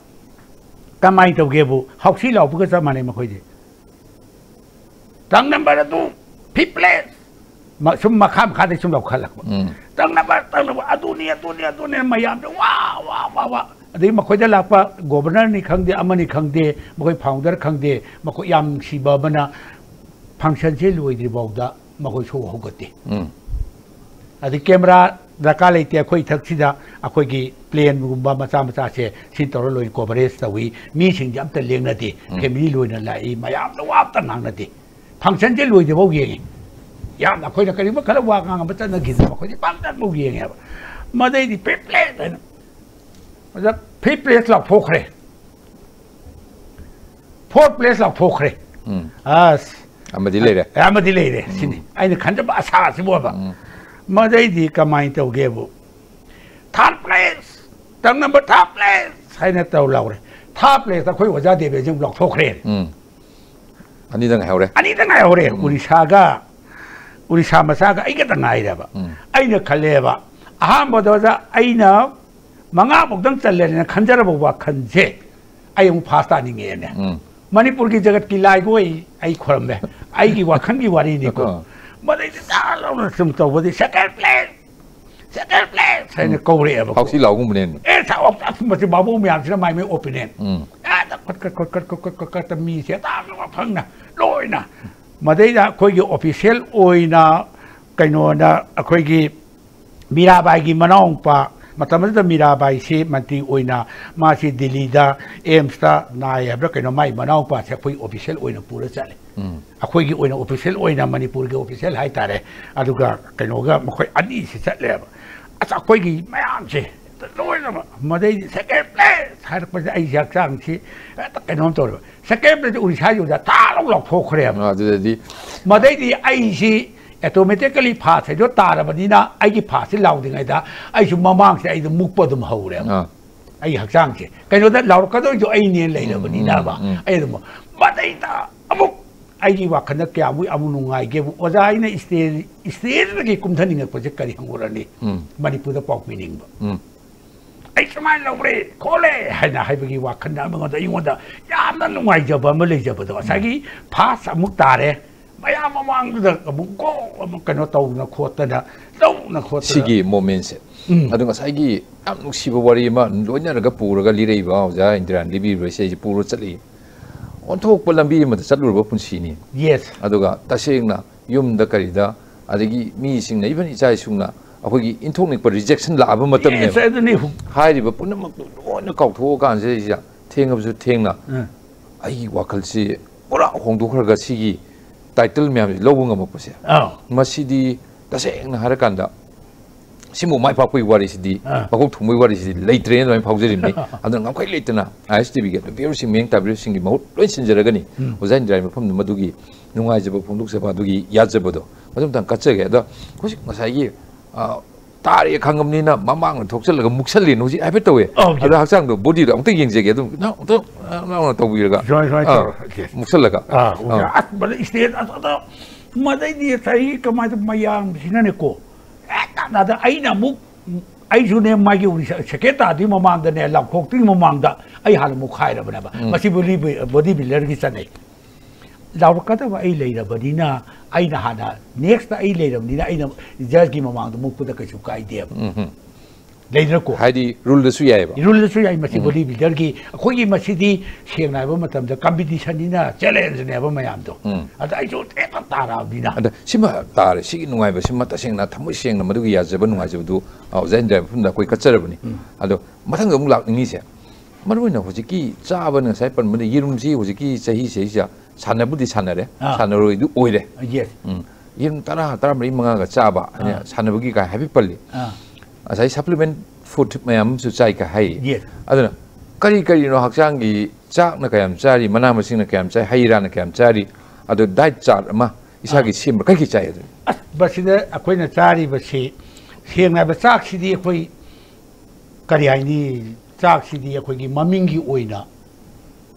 ꯀꯃꯥꯏꯅ ꯇꯧꯒꯦꯕꯨ, ꯍꯥꯎꯁꯤ ꯂꯥꯎꯕꯒ ꯆꯞ ꯃꯥꯟꯅꯩ ꯃꯈꯣꯏꯁꯦ꯫ ꯇꯪ ꯅꯝꯕꯔ ꯑꯗꯨ, ꯐꯤꯐ ꯄ꯭ꯂꯦꯁ꯫ ꯃ-, ꯁꯨꯝ ꯃꯈꯥ ꯃꯈꯥꯗꯩ ꯁꯨꯝ ꯂꯧꯈꯠꯂꯛꯄ꯫ ꯎꯝ꯫ ꯇꯪ ꯅꯝꯕꯔ, ꯇꯪ ꯅꯝꯕꯔ, ꯑꯗꯨꯅꯤ, ꯑꯗꯨꯅꯤ, ꯑꯗꯨꯅꯤ, ꯃꯌꯥꯝꯗ ꯋꯥ, ꯋꯥ, ꯋꯥ, ꯋꯥ꯫ ꯑꯗꯩ ꯃꯈꯣꯏꯗ ꯂꯥꯛꯄ ꯒꯣꯕꯔꯅꯔꯅꯤ ꯈꯪꯗꯦ, ꯑꯃꯅꯤ ꯈꯪꯗꯦ, ꯃꯈꯣꯏ ꯐꯥꯎꯟꯗꯔ ꯈꯪꯗꯦ, ꯃꯈꯣꯏ ꯌꯥꯝ ꯅꯨꯡꯁꯤꯕ ꯑꯃꯅ ꯐꯪꯁꯟꯁꯦ ꯂꯣꯏꯗ꯭ꯔꯤ ꯐꯥꯎꯗ ꯃꯈꯣꯏ ꯁꯣ ꯍꯧꯒꯠꯇꯦ꯫ ꯎꯝ꯫ ꯑꯗꯩ ꯀꯦꯃꯦꯔꯥ ꯗꯔꯀꯥꯔ ꯂꯩꯇꯦ, ꯑꯩꯈꯣꯏ ꯏꯊꯛꯁꯤꯗ ꯑꯩꯈꯣꯏꯒꯤ ꯄ꯭ꯂꯦꯟꯒꯨꯝꯕ ꯃꯆꯥ ꯃꯆꯥꯁꯦ ꯁꯤ ꯇꯧꯔ ꯂꯣꯏ ꯀꯣꯚꯔꯦꯖ ꯇꯧꯏ, ꯃꯤꯁꯤꯡꯁꯦ ꯑꯝꯇ ꯂꯦꯡꯅꯗꯦ, ꯎꯝ꯫ ꯐꯦꯃꯤꯂꯤ ꯂꯣꯏꯅ ꯂꯥꯛꯏ, ꯃꯌꯥꯝꯅ ꯋꯥ ꯑꯝꯇ ꯉꯥꯡꯅꯗꯦ꯫ ꯐꯪꯁꯟꯁꯦ ꯂꯣꯏꯗ꯭ꯔꯤꯐꯥꯎ ꯌꯦꯡꯉꯤ꯫ ꯌꯥꯝꯅ ꯑꯩꯈꯣꯏꯅ ꯀꯔꯤꯒꯨꯝꯕ ꯈꯔ ꯋꯥ ꯉꯥꯡꯕ ꯆꯠꯅꯈꯤꯗꯅ ꯃꯈꯣꯏꯗꯤ ꯄꯥꯛꯇꯛꯐꯥꯎ ꯌꯦꯡꯉꯦꯕ꯫ ꯃꯗꯩꯗꯤ ꯐꯤꯐ ꯄ꯭ꯂꯦꯁ ꯍꯥꯏꯅ, ꯑꯣꯖꯥ, ꯐꯤꯐ ꯄ꯭ꯂꯦꯁ ꯂꯥꯎꯊꯣꯛꯈ꯭ꯔꯦ, ꯐꯣꯔ ꯄ꯭ꯂꯦꯁ ꯂꯥꯎꯊꯣꯛꯈ꯭ꯔꯦ꯫ ꯎꯝ꯫ ꯑꯁ꯫ ꯑꯃꯗꯤ ꯂꯩꯔꯦ꯫ ꯑꯃꯗꯤ ꯂꯩꯔꯦ, ꯎꯝ꯫ ꯁꯤꯅꯤ ꯑꯩꯅ ꯈꯟꯖꯕ ꯑꯁꯥꯁꯤꯕꯨ ꯍꯥꯏꯕ꯫ ꯎꯝ꯫ ꯃꯗꯩꯗꯤ ꯀꯃꯥꯏꯅ ꯇꯧꯒꯦꯕꯨ, ꯊꯥꯔꯠ ꯄ꯭ꯂꯦꯁ, ꯇꯪ ꯅꯝꯕꯔ ꯊꯥꯔꯠ ꯄ꯭ꯂꯦꯁ ꯍꯥꯏꯅ ꯇꯧ ꯂꯥꯎꯔꯦ꯫ ꯊꯥꯔꯠ ꯄ꯭ꯂꯦꯁꯇ ꯑꯩꯈꯣꯏ ꯑꯣꯖꯥ ꯗꯦꯕꯦꯁꯤ ꯑꯃꯨꯛ ꯂꯥꯎꯊꯣꯛꯈ꯭ꯔꯦ꯫ ꯎꯝ꯫ ꯑꯅꯤꯗ ꯉꯥꯏꯍꯧꯔꯦ꯫ ꯑꯅꯤꯗ ꯉꯥꯏꯍꯧꯔꯦ꯫ ꯎꯝ꯫ ꯎꯔꯤꯁꯥꯒ, ꯎꯔꯤꯁꯥ ꯃꯆꯥꯒ ꯑꯩꯒꯇ ꯉꯥꯏꯔꯦꯕ꯫ ꯎꯝ꯫ ꯑꯩꯅ ꯈꯜꯂꯦꯕ, ꯑꯍꯥꯟꯕꯗ ꯑꯣꯖꯥ ꯑꯩꯅ ꯃꯉꯥ ꯐꯧꯗꯪ ꯆꯜꯂꯦꯅ ꯈꯟꯖꯔꯕ ꯋꯥꯈꯜꯁꯦ ꯑꯩ ꯑꯃꯨꯛ ꯐꯥꯁ ꯇꯥꯅꯤꯡꯉꯦꯅꯦ꯫ ꯎꯝ꯫ ꯃꯅꯤꯄꯨꯔꯒꯤ ꯖꯒꯠꯀꯤ ꯂꯥꯏꯒ ꯑꯣꯏ ꯑꯩ ꯈꯣꯏꯔꯝꯃꯦ꯫ ꯑꯩꯒꯤ ꯋꯥꯈꯜꯒꯤ ꯋꯥꯔꯤꯅꯤꯀꯣ꯫ ꯑ꯫ ꯃꯗꯩꯗꯤ ꯇꯥ ꯂꯥꯎꯅ ꯁꯨꯝ ꯇꯧꯕꯗꯤ, "ꯁꯦꯀꯦꯟ ꯄ꯭ꯂꯦꯁ! ꯁꯦꯀꯦꯟ ꯄ꯭ꯂꯦꯁ!" ꯍꯥꯏꯅ ꯎꯝ꯫ ꯀꯧꯔꯛꯑꯦꯕꯀꯣ꯫ ꯍꯥꯎꯁꯤ ꯂꯥꯎꯒꯨꯝꯕꯅꯦ꯫ ꯑꯦ, ꯁꯥꯎ-, ꯑꯁ, ꯃꯁꯤ ꯚꯥꯕꯣꯛ ꯃꯌꯥꯝꯁꯤꯅ ꯃꯥꯏ ꯃꯥꯏ ꯑꯣꯄꯤꯅꯤꯌꯟ꯫ ꯎꯝ꯫ ꯑꯦ, ꯀꯠ, ꯀꯠ, ꯀꯠ, ꯀꯠ, ꯀꯠ, ꯀꯠ, ꯀꯠ, ꯃꯤꯁꯦ ꯇꯥꯕ ꯃꯐꯝꯅ ꯂꯣꯏꯅ꯫ ꯃꯗꯩꯗ ꯑꯩꯈꯣꯏꯒꯤ ꯑꯣꯐꯤꯁꯦꯜ ꯑꯣꯏꯅ ꯀꯩꯅꯣꯅ ꯑꯩꯈꯣꯏꯒꯤ ꯃꯤꯔꯥꯕꯥꯏꯒꯤ ꯃꯅꯥꯎꯅꯨꯄꯥ, ꯃꯇꯝ ꯑꯗꯨꯗ ꯃꯤꯔꯥꯕꯥꯏꯁꯤ ꯃꯟꯇ꯭ꯔꯤ ꯑꯣꯏꯅ ꯃꯥꯁꯤ ꯗꯤꯜꯂꯤꯗ ꯑꯦꯝꯁꯇ ꯅꯥꯏ ꯍꯥꯏꯕ꯭ꯔꯥ ꯀꯩꯅꯣ, ꯃꯥꯏ ꯃꯅꯥꯎꯅꯨꯄꯥꯁꯦ ꯑꯩꯈꯣꯏ ꯑꯣꯐꯤꯁꯦꯜ ꯑꯣꯏꯅ ꯄꯨꯔ ꯆꯠꯂꯦ꯫ ꯎꯝ꯫ ꯑꯩꯈꯣꯏꯒꯤ ꯑꯣꯏꯅ ꯑꯣꯐꯤꯁꯦꯜ ꯑꯣꯏꯅ, ꯃꯅꯤꯄꯨꯔꯒꯤ ꯑꯣꯐꯤꯁꯦꯜ ꯍꯥꯏꯇꯥꯔꯦ꯫ ꯑꯗꯨꯒ ꯀꯩꯅꯣꯒ ꯃꯈꯣꯏ ꯑꯅꯤꯁꯤ ꯆꯠꯂꯦꯕ꯫ ꯑꯁ, ꯑꯩꯈꯣꯏꯒꯤ ꯃꯌꯥꯝꯁꯦ ꯂꯣꯏꯅꯃꯛ꯫ ꯃꯗꯩꯗꯤ "ꯁꯦꯀꯦꯟ ꯄ꯭ꯂꯦꯁ" ꯍꯥꯏꯔꯛꯄꯁꯦ ꯑꯩꯁꯦ ꯍꯛꯆꯥꯡꯁꯤ ꯍꯦꯛꯇ ꯀꯩꯅꯣꯝ ꯇꯧꯔꯦꯕ꯫ "ꯁꯦꯀꯦꯟ ꯄ꯭ꯂꯦꯁ" ꯎꯔꯤꯁꯥ ꯌꯧꯗ ꯊꯥ ꯂꯧ ꯂꯥꯎꯊꯣꯛꯈ꯭ꯔꯦꯕ꯫ ꯑꯗꯨꯗꯗꯤ ꯃꯗꯩꯗꯤ ꯑꯩꯁꯤ ꯑꯣꯇꯣꯃꯦꯇꯤꯀꯦꯂꯤ ꯐꯥꯁ ꯍꯥꯏꯗꯣ ꯇꯥꯔꯕꯅꯤꯅ, ꯑꯩꯒꯤ ꯐꯥꯁꯁꯤ ꯂꯥꯎꯗ꯭ꯔꯤꯉꯩꯗ ꯑꯩꯁꯨ ꯃꯃꯥꯡꯁꯦ ꯑꯩꯗꯣ ꯃꯨꯛꯄ ꯑꯗꯨꯝ ꯍꯧꯔꯦꯕ꯫ ꯑꯥ, ꯑꯩ ꯍꯛꯆꯥꯡꯁꯦ ꯀꯩꯅꯣꯗ ꯂꯥꯎꯔꯛꯀꯗꯣꯏꯁꯨ ꯑꯩꯅꯦꯅ ꯂꯩꯔꯕꯅꯤꯅꯕ꯫ ꯎꯝ, ꯎꯝ. ꯑꯩ ꯑꯗꯨꯝ ꯃꯗꯩꯗ ꯑꯃꯨꯛ ꯑꯩꯒꯤ ꯋꯥꯈꯜꯗ ꯀꯌꯥꯃꯨꯛ ꯑꯃꯨꯛ ꯅꯨꯡꯉꯥꯏꯒꯦꯕꯨ, ꯑꯣꯖꯥ, ꯑꯩꯅ ꯏꯁꯇꯦꯖ ꯏꯁꯇꯦꯖꯇꯒꯤ ꯀꯨꯝꯊꯅꯤꯡꯉꯛꯄꯁꯦ ꯀꯔꯤ ꯍꯪꯉꯨꯔꯅꯤ? ꯎꯝ. ꯃꯅꯤꯄꯨꯔꯗ ꯄꯥꯎ ꯄꯤꯅꯤꯡꯕ꯫ ꯎꯝ. "ꯑꯩ ꯁꯨꯃꯥꯏꯅ ꯂꯧꯔꯦ ꯈꯣꯠꯂꯦ" ꯍꯥꯏꯅ ꯍꯥꯏꯕꯒꯤ ꯋꯥꯈꯜꯗ ꯑꯃꯉꯣꯟꯗ, ꯑꯩꯉꯣꯟꯗ ꯌꯥꯝꯅ ꯅꯨꯡꯉꯥꯏꯖꯕ ꯑꯃ ꯂꯩꯖꯕꯗꯣ, ꯉꯁꯥꯏꯒꯤ ꯐꯥꯁ ꯑꯃꯨꯛ ꯇꯥꯔꯦ, ꯃꯌꯥꯝ ꯃꯃꯥꯡꯗꯨꯗ ꯑꯃꯨꯛ ꯒꯣꯜ ꯑꯃꯨꯛ ꯀꯩꯅꯣ ꯇꯧꯗꯅ ꯈꯣꯠꯇꯅ ꯇꯧꯅ ꯈꯣꯠꯇꯅ ꯁꯤꯒꯤ ꯃꯣꯃꯦꯟꯁꯦ꯫ ꯎꯝ. ꯑꯗꯣ ꯉꯁꯥꯏꯒꯤ ꯌꯥꯝ ꯅꯨꯡꯁꯤꯕ ꯋꯥꯔꯤ ꯑꯃ ꯂꯣꯏꯅꯔꯒ ꯄꯨꯔꯒ ꯂꯤꯔꯛꯏꯕ ꯑꯣꯖꯥ ꯏꯟꯗꯤꯔꯥꯅ ꯂꯤꯕꯤꯔꯤꯕꯁꯦ ꯑꯩꯁꯦ ꯄꯨꯔ ꯆꯠꯂꯤ꯫ ꯑꯣꯟꯊꯣꯛꯄ ꯂꯝꯕꯤ ꯑꯃꯗ ꯆꯠꯂꯨꯔꯕ ꯄꯨꯟꯁꯤꯅꯤ꯫ ꯌꯦꯁ꯫ ꯑꯗꯨꯒ ꯇꯁꯦꯡꯅ ꯌꯨꯝꯗ ꯀꯔꯤꯗ, ꯑꯗꯒꯤ ꯃꯤꯁꯤꯡꯅ, ꯏꯚꯟ ꯏꯆꯥ ꯏꯁꯨꯅ ꯑꯩꯈꯣꯏꯒꯤ ꯏꯟꯊꯣꯛꯅꯤꯛꯄ ꯔꯤꯖꯦꯛꯁꯟ ꯂꯥꯛꯑꯕ ꯃꯇꯝꯅꯦꯕ꯫ ꯌꯦꯁ, ꯑꯗꯨꯅꯤ꯫ ꯍꯥꯏꯔꯤꯕ ꯄꯨꯝꯅꯃꯛꯇꯨ ꯂꯣꯏꯅ ꯀꯥꯎꯊꯣꯛꯑꯀꯥꯟꯁꯤꯗ ꯊꯦꯡꯉꯕꯁꯨ ꯊꯦꯡꯅ ꯎꯝ. ꯑꯩꯒꯤ ꯋꯥꯈꯜꯁꯤ ꯄꯨꯔꯥ ꯍꯣꯡꯗꯣꯛꯈ꯭ꯔꯒ ꯁꯤꯒꯤ ꯇꯥꯏꯇꯜ ꯃꯌꯥꯝꯁꯤ ꯂꯧꯕ ꯉꯝꯃꯛꯄꯁꯦ, ꯑꯥ. ꯃꯁꯤꯗꯤ ꯇꯁꯦꯡꯅ ꯍꯥꯏꯔꯀꯥꯟꯗ ꯁꯤꯃꯨꯛ ꯃꯥꯏ ꯄꯥꯛꯄꯒꯤ ꯋꯥꯔꯤꯁꯤꯗꯤ, ꯑꯥ. ꯃꯀꯣꯛ ꯊꯣꯡꯕꯒꯤ ꯋꯥꯔꯤꯁꯤꯗꯤ ꯂꯩꯇ꯭ꯔꯦꯅ ꯑꯗꯨꯃꯥꯏꯅ ꯐꯥꯎꯖꯔꯤꯕꯅꯤ꯫ ꯑꯗꯨꯅ ꯉꯝꯈꯩ ꯂꯩꯇꯅ ꯑꯥꯏ ꯑꯦꯁ ꯇꯤ ꯚꯤꯒꯤ ꯑꯗꯨꯝ ꯚꯤꯌꯔꯁꯤꯡ, ꯃꯤꯠꯌꯦꯡ ꯇꯥꯕꯤꯔꯤꯕꯁꯤꯡꯒꯤ ꯃꯍꯨꯠ ꯂꯣꯏ ꯁꯤꯟꯖꯔꯒꯅꯤ꯫ ꯎꯝ. ꯑꯣꯖꯥ ꯏꯟꯗꯤꯔꯥꯒꯤ ꯃꯐꯝꯗ ꯃꯗꯨꯒꯤ ꯅꯨꯡꯉꯥꯏꯖꯕ ꯐꯣꯡꯗꯣꯛꯆꯕ, ꯑꯗꯨꯒꯤ ꯌꯥꯖꯕꯗꯣ ꯃꯗꯨ ꯑꯝꯇꯪ ꯀꯠꯆꯒꯦ꯫ ꯑꯗꯣ ꯍꯧꯖꯤꯛ ꯉꯁꯥꯏꯒꯤ, ꯑ, ꯇꯥꯔꯦ ꯈꯪꯉꯕꯅꯤꯅ ꯃꯃꯥꯡꯗ ꯊꯣꯛꯆꯜꯂꯒ ꯃꯨꯛꯁꯜꯂꯤꯅ ꯍꯧꯖꯤꯛ ꯍꯥꯏꯐꯦꯠ ꯇꯧꯋꯦ꯫ ꯑꯧ, ꯌꯦ- ꯑꯗꯣ ꯍꯛꯆꯥꯡꯗꯣ, ꯕꯣꯗꯤꯗꯣ ꯑꯃꯨꯛꯇꯪ ꯌꯦꯡꯖꯒꯦ꯫ ꯑꯗꯨꯝ ꯅꯥꯎ-, ꯑꯃꯨꯛꯇꯪ, ꯑ, ꯅꯥꯎꯅ ꯇꯧꯕꯤꯔꯒ꯫ ꯁꯨꯃꯥꯏ, ꯁꯨꯃꯥꯏ ꯑꯥ, ꯇꯧꯔꯣ꯫ ꯌꯦꯁ꯫ ꯃꯨꯛꯁꯜꯂꯒ꯫ ꯑꯥ, ꯑꯥ. ꯑꯁ, ꯃꯗꯩ ꯏꯁꯇꯦꯖ ꯑꯗꯨꯗ, ꯃꯗꯩꯗꯤ ꯉꯁꯥꯏꯒꯤ ꯀꯃꯥꯏꯅ ꯃꯌꯥꯝꯁꯤꯅꯅꯦꯀꯣ, ꯍꯦꯛꯇ ꯑꯗ ꯑꯩꯅ ꯑꯃꯨꯛ, ꯑꯩꯁꯨꯅꯦ ꯃꯥꯒꯤ ꯎꯔꯤꯁꯥ ꯁꯦꯀꯦꯟ ꯇꯥꯗ꯭ꯔꯤ ꯃꯃꯥꯡꯗꯅꯦ, ꯂꯥꯎꯊꯣꯛꯇ꯭ꯔꯤ ꯃꯃꯥꯡꯗ ꯑꯩ ꯍꯥꯟꯅ ꯃꯨꯛꯈꯥꯏꯔꯕꯅꯦꯕ꯫ ꯎꯝ. ꯃꯁꯤ ꯕꯣꯗꯤ, ꯕꯣꯗꯤ ꯕꯤꯜꯗꯔꯒꯤ ꯆꯠꯅꯩ꯫ ꯂꯥꯎꯔꯛꯀꯗꯕ ꯑꯩ ꯂꯩꯔꯕꯅꯤꯅ, ꯑꯩꯅ ꯍꯥꯟꯅ, ꯅꯦꯛꯁꯇ ꯑꯩ ꯂꯩꯔꯕꯅꯤꯅ ꯑꯩꯅ ꯖꯖꯀꯤ ꯃꯃꯥꯡꯗ ꯃꯨꯛꯄꯗ ꯀꯩꯁꯨ ꯀꯥꯏꯗꯦꯕ꯫ ꯎꯝ, ꯎꯝ. ꯂꯩꯗꯅꯀꯣ꯫ ꯍꯥꯏꯗꯤ ꯔꯨꯜꯗꯁꯨ ꯌꯥꯏꯑꯕ꯫ ꯔꯨꯜꯗꯁꯨ ꯌꯥꯏ ꯃꯁꯤ ꯎꯝ. ꯕꯣꯗꯤ ꯕꯤꯜꯗꯔꯒꯤ꯫ ꯑꯩꯈꯣꯏꯒꯤ ꯃꯁꯤꯗꯤ ꯁꯦꯡꯅ ꯍꯥꯏꯕ ꯃꯇꯝꯗ ꯀꯝꯄꯤꯇꯤꯁꯟꯅꯤꯅ, ꯆꯦꯂꯦꯟꯖꯅꯦꯕ ꯃꯌꯥꯝꯗꯣ꯫ ꯎꯝ. ꯑꯗ ꯑꯩꯁꯨ ꯍꯦꯛꯇ ꯇꯥꯔꯛꯑꯕꯅꯤꯅ꯫ ꯑꯗ ꯁꯤꯃ ꯇꯥꯔꯦ, ꯁꯤꯒꯤ ꯅꯨꯡꯉꯥꯏꯕꯁꯤꯃ ꯇꯁꯦꯡꯅ ꯊꯃꯣꯏ ꯁꯦꯡꯅ ꯃꯗꯨꯒꯤ ꯌꯥꯖꯕ ꯅꯨꯡꯉꯥꯏꯖꯕꯗꯨ, ꯑ, ꯑꯣꯖꯥ ꯏꯟꯗꯤꯔꯥꯒꯤ ꯃꯐꯝꯗ ꯑꯩꯈꯣꯏ ꯀꯠꯆꯔꯕꯅꯤ꯫ ꯎꯝ. ꯑꯗꯣ ꯃꯊꯪꯗ ꯑꯃꯨꯛ ꯂꯥꯛꯅꯤꯡꯉꯤꯁꯦ, ꯃꯔꯨ ꯑꯣꯏꯅ ꯍꯧꯖꯤꯛꯀꯤ ꯆꯥꯕꯅ ꯉꯁꯥꯏ ꯄꯟꯕꯗ ꯌꯦꯔꯨꯝꯁꯤ ꯍꯧꯖꯤꯛꯀꯤ ꯆꯍꯤꯁꯤꯗꯩꯁꯤꯗ ꯁꯥꯟꯅꯕꯨꯗꯤ ꯁꯥꯟꯅꯔꯦ, ꯑꯥ. ꯁꯥꯟꯅꯔꯣꯏꯗꯨ ꯑꯣꯏꯔꯦ꯫ ꯌꯦꯁ꯫ ꯎꯝ. ꯌꯦꯔꯨꯝ ꯇꯔꯥ, ꯇꯔꯥꯃꯔꯤ, ꯃꯉꯥꯒ ꯆꯥꯕ, ꯑꯩꯅ ꯑꯥ. ꯁꯥꯟꯅꯕꯒꯤ ꯀꯥꯏ ꯍꯥꯏꯐꯦꯠ ꯄꯜꯂꯤ꯫ ꯑꯥ. ꯉꯁꯥꯏ ꯁꯄ꯭ꯂꯤꯃꯦꯟ ꯐꯨꯗ ꯃꯌꯥꯝ ꯑꯃꯁꯨ ꯆꯥꯏ ꯀ ꯍꯥꯏ꯫ Yes. ꯑꯗꯨꯅ ꯀꯔꯤ ꯀꯔꯤꯅꯣ ꯍꯛꯆꯥꯡꯒꯤ, ꯆꯥꯛꯅ ꯀꯌꯥꯝ ꯆꯥꯔꯤ, ꯃꯅꯥ ꯃꯁꯤꯡꯅ ꯀꯌꯥꯝ ꯆꯥꯏ, ꯍꯩ ꯔꯥꯅ ꯀꯌꯥꯝ ꯆꯥꯔꯤ, ꯑꯗꯣ ꯗꯥꯏꯠ ꯆꯥꯔꯠ ꯑꯃ ꯏꯁꯥꯒꯤ ꯁꯦꯝꯕ ꯀꯩ ꯀꯩ ꯆꯥꯏ ꯑꯗꯨ? ꯑꯁ, ꯃꯁꯤꯗ ꯑꯩꯈꯣꯏꯅ ꯆꯥꯔꯤꯕꯁꯤ, ꯁꯦꯡꯅ ꯍꯥꯏꯕ, ꯆꯥꯛꯁꯤꯗꯤ ꯑꯩꯈꯣꯏ, ꯀꯔꯤ ꯍꯥꯏꯅꯤ, ꯆꯥꯛꯁꯤꯗꯤ ꯑꯩꯈꯣꯏꯒꯤ ꯃꯃꯤꯡꯒꯤ ꯑꯣꯏꯅ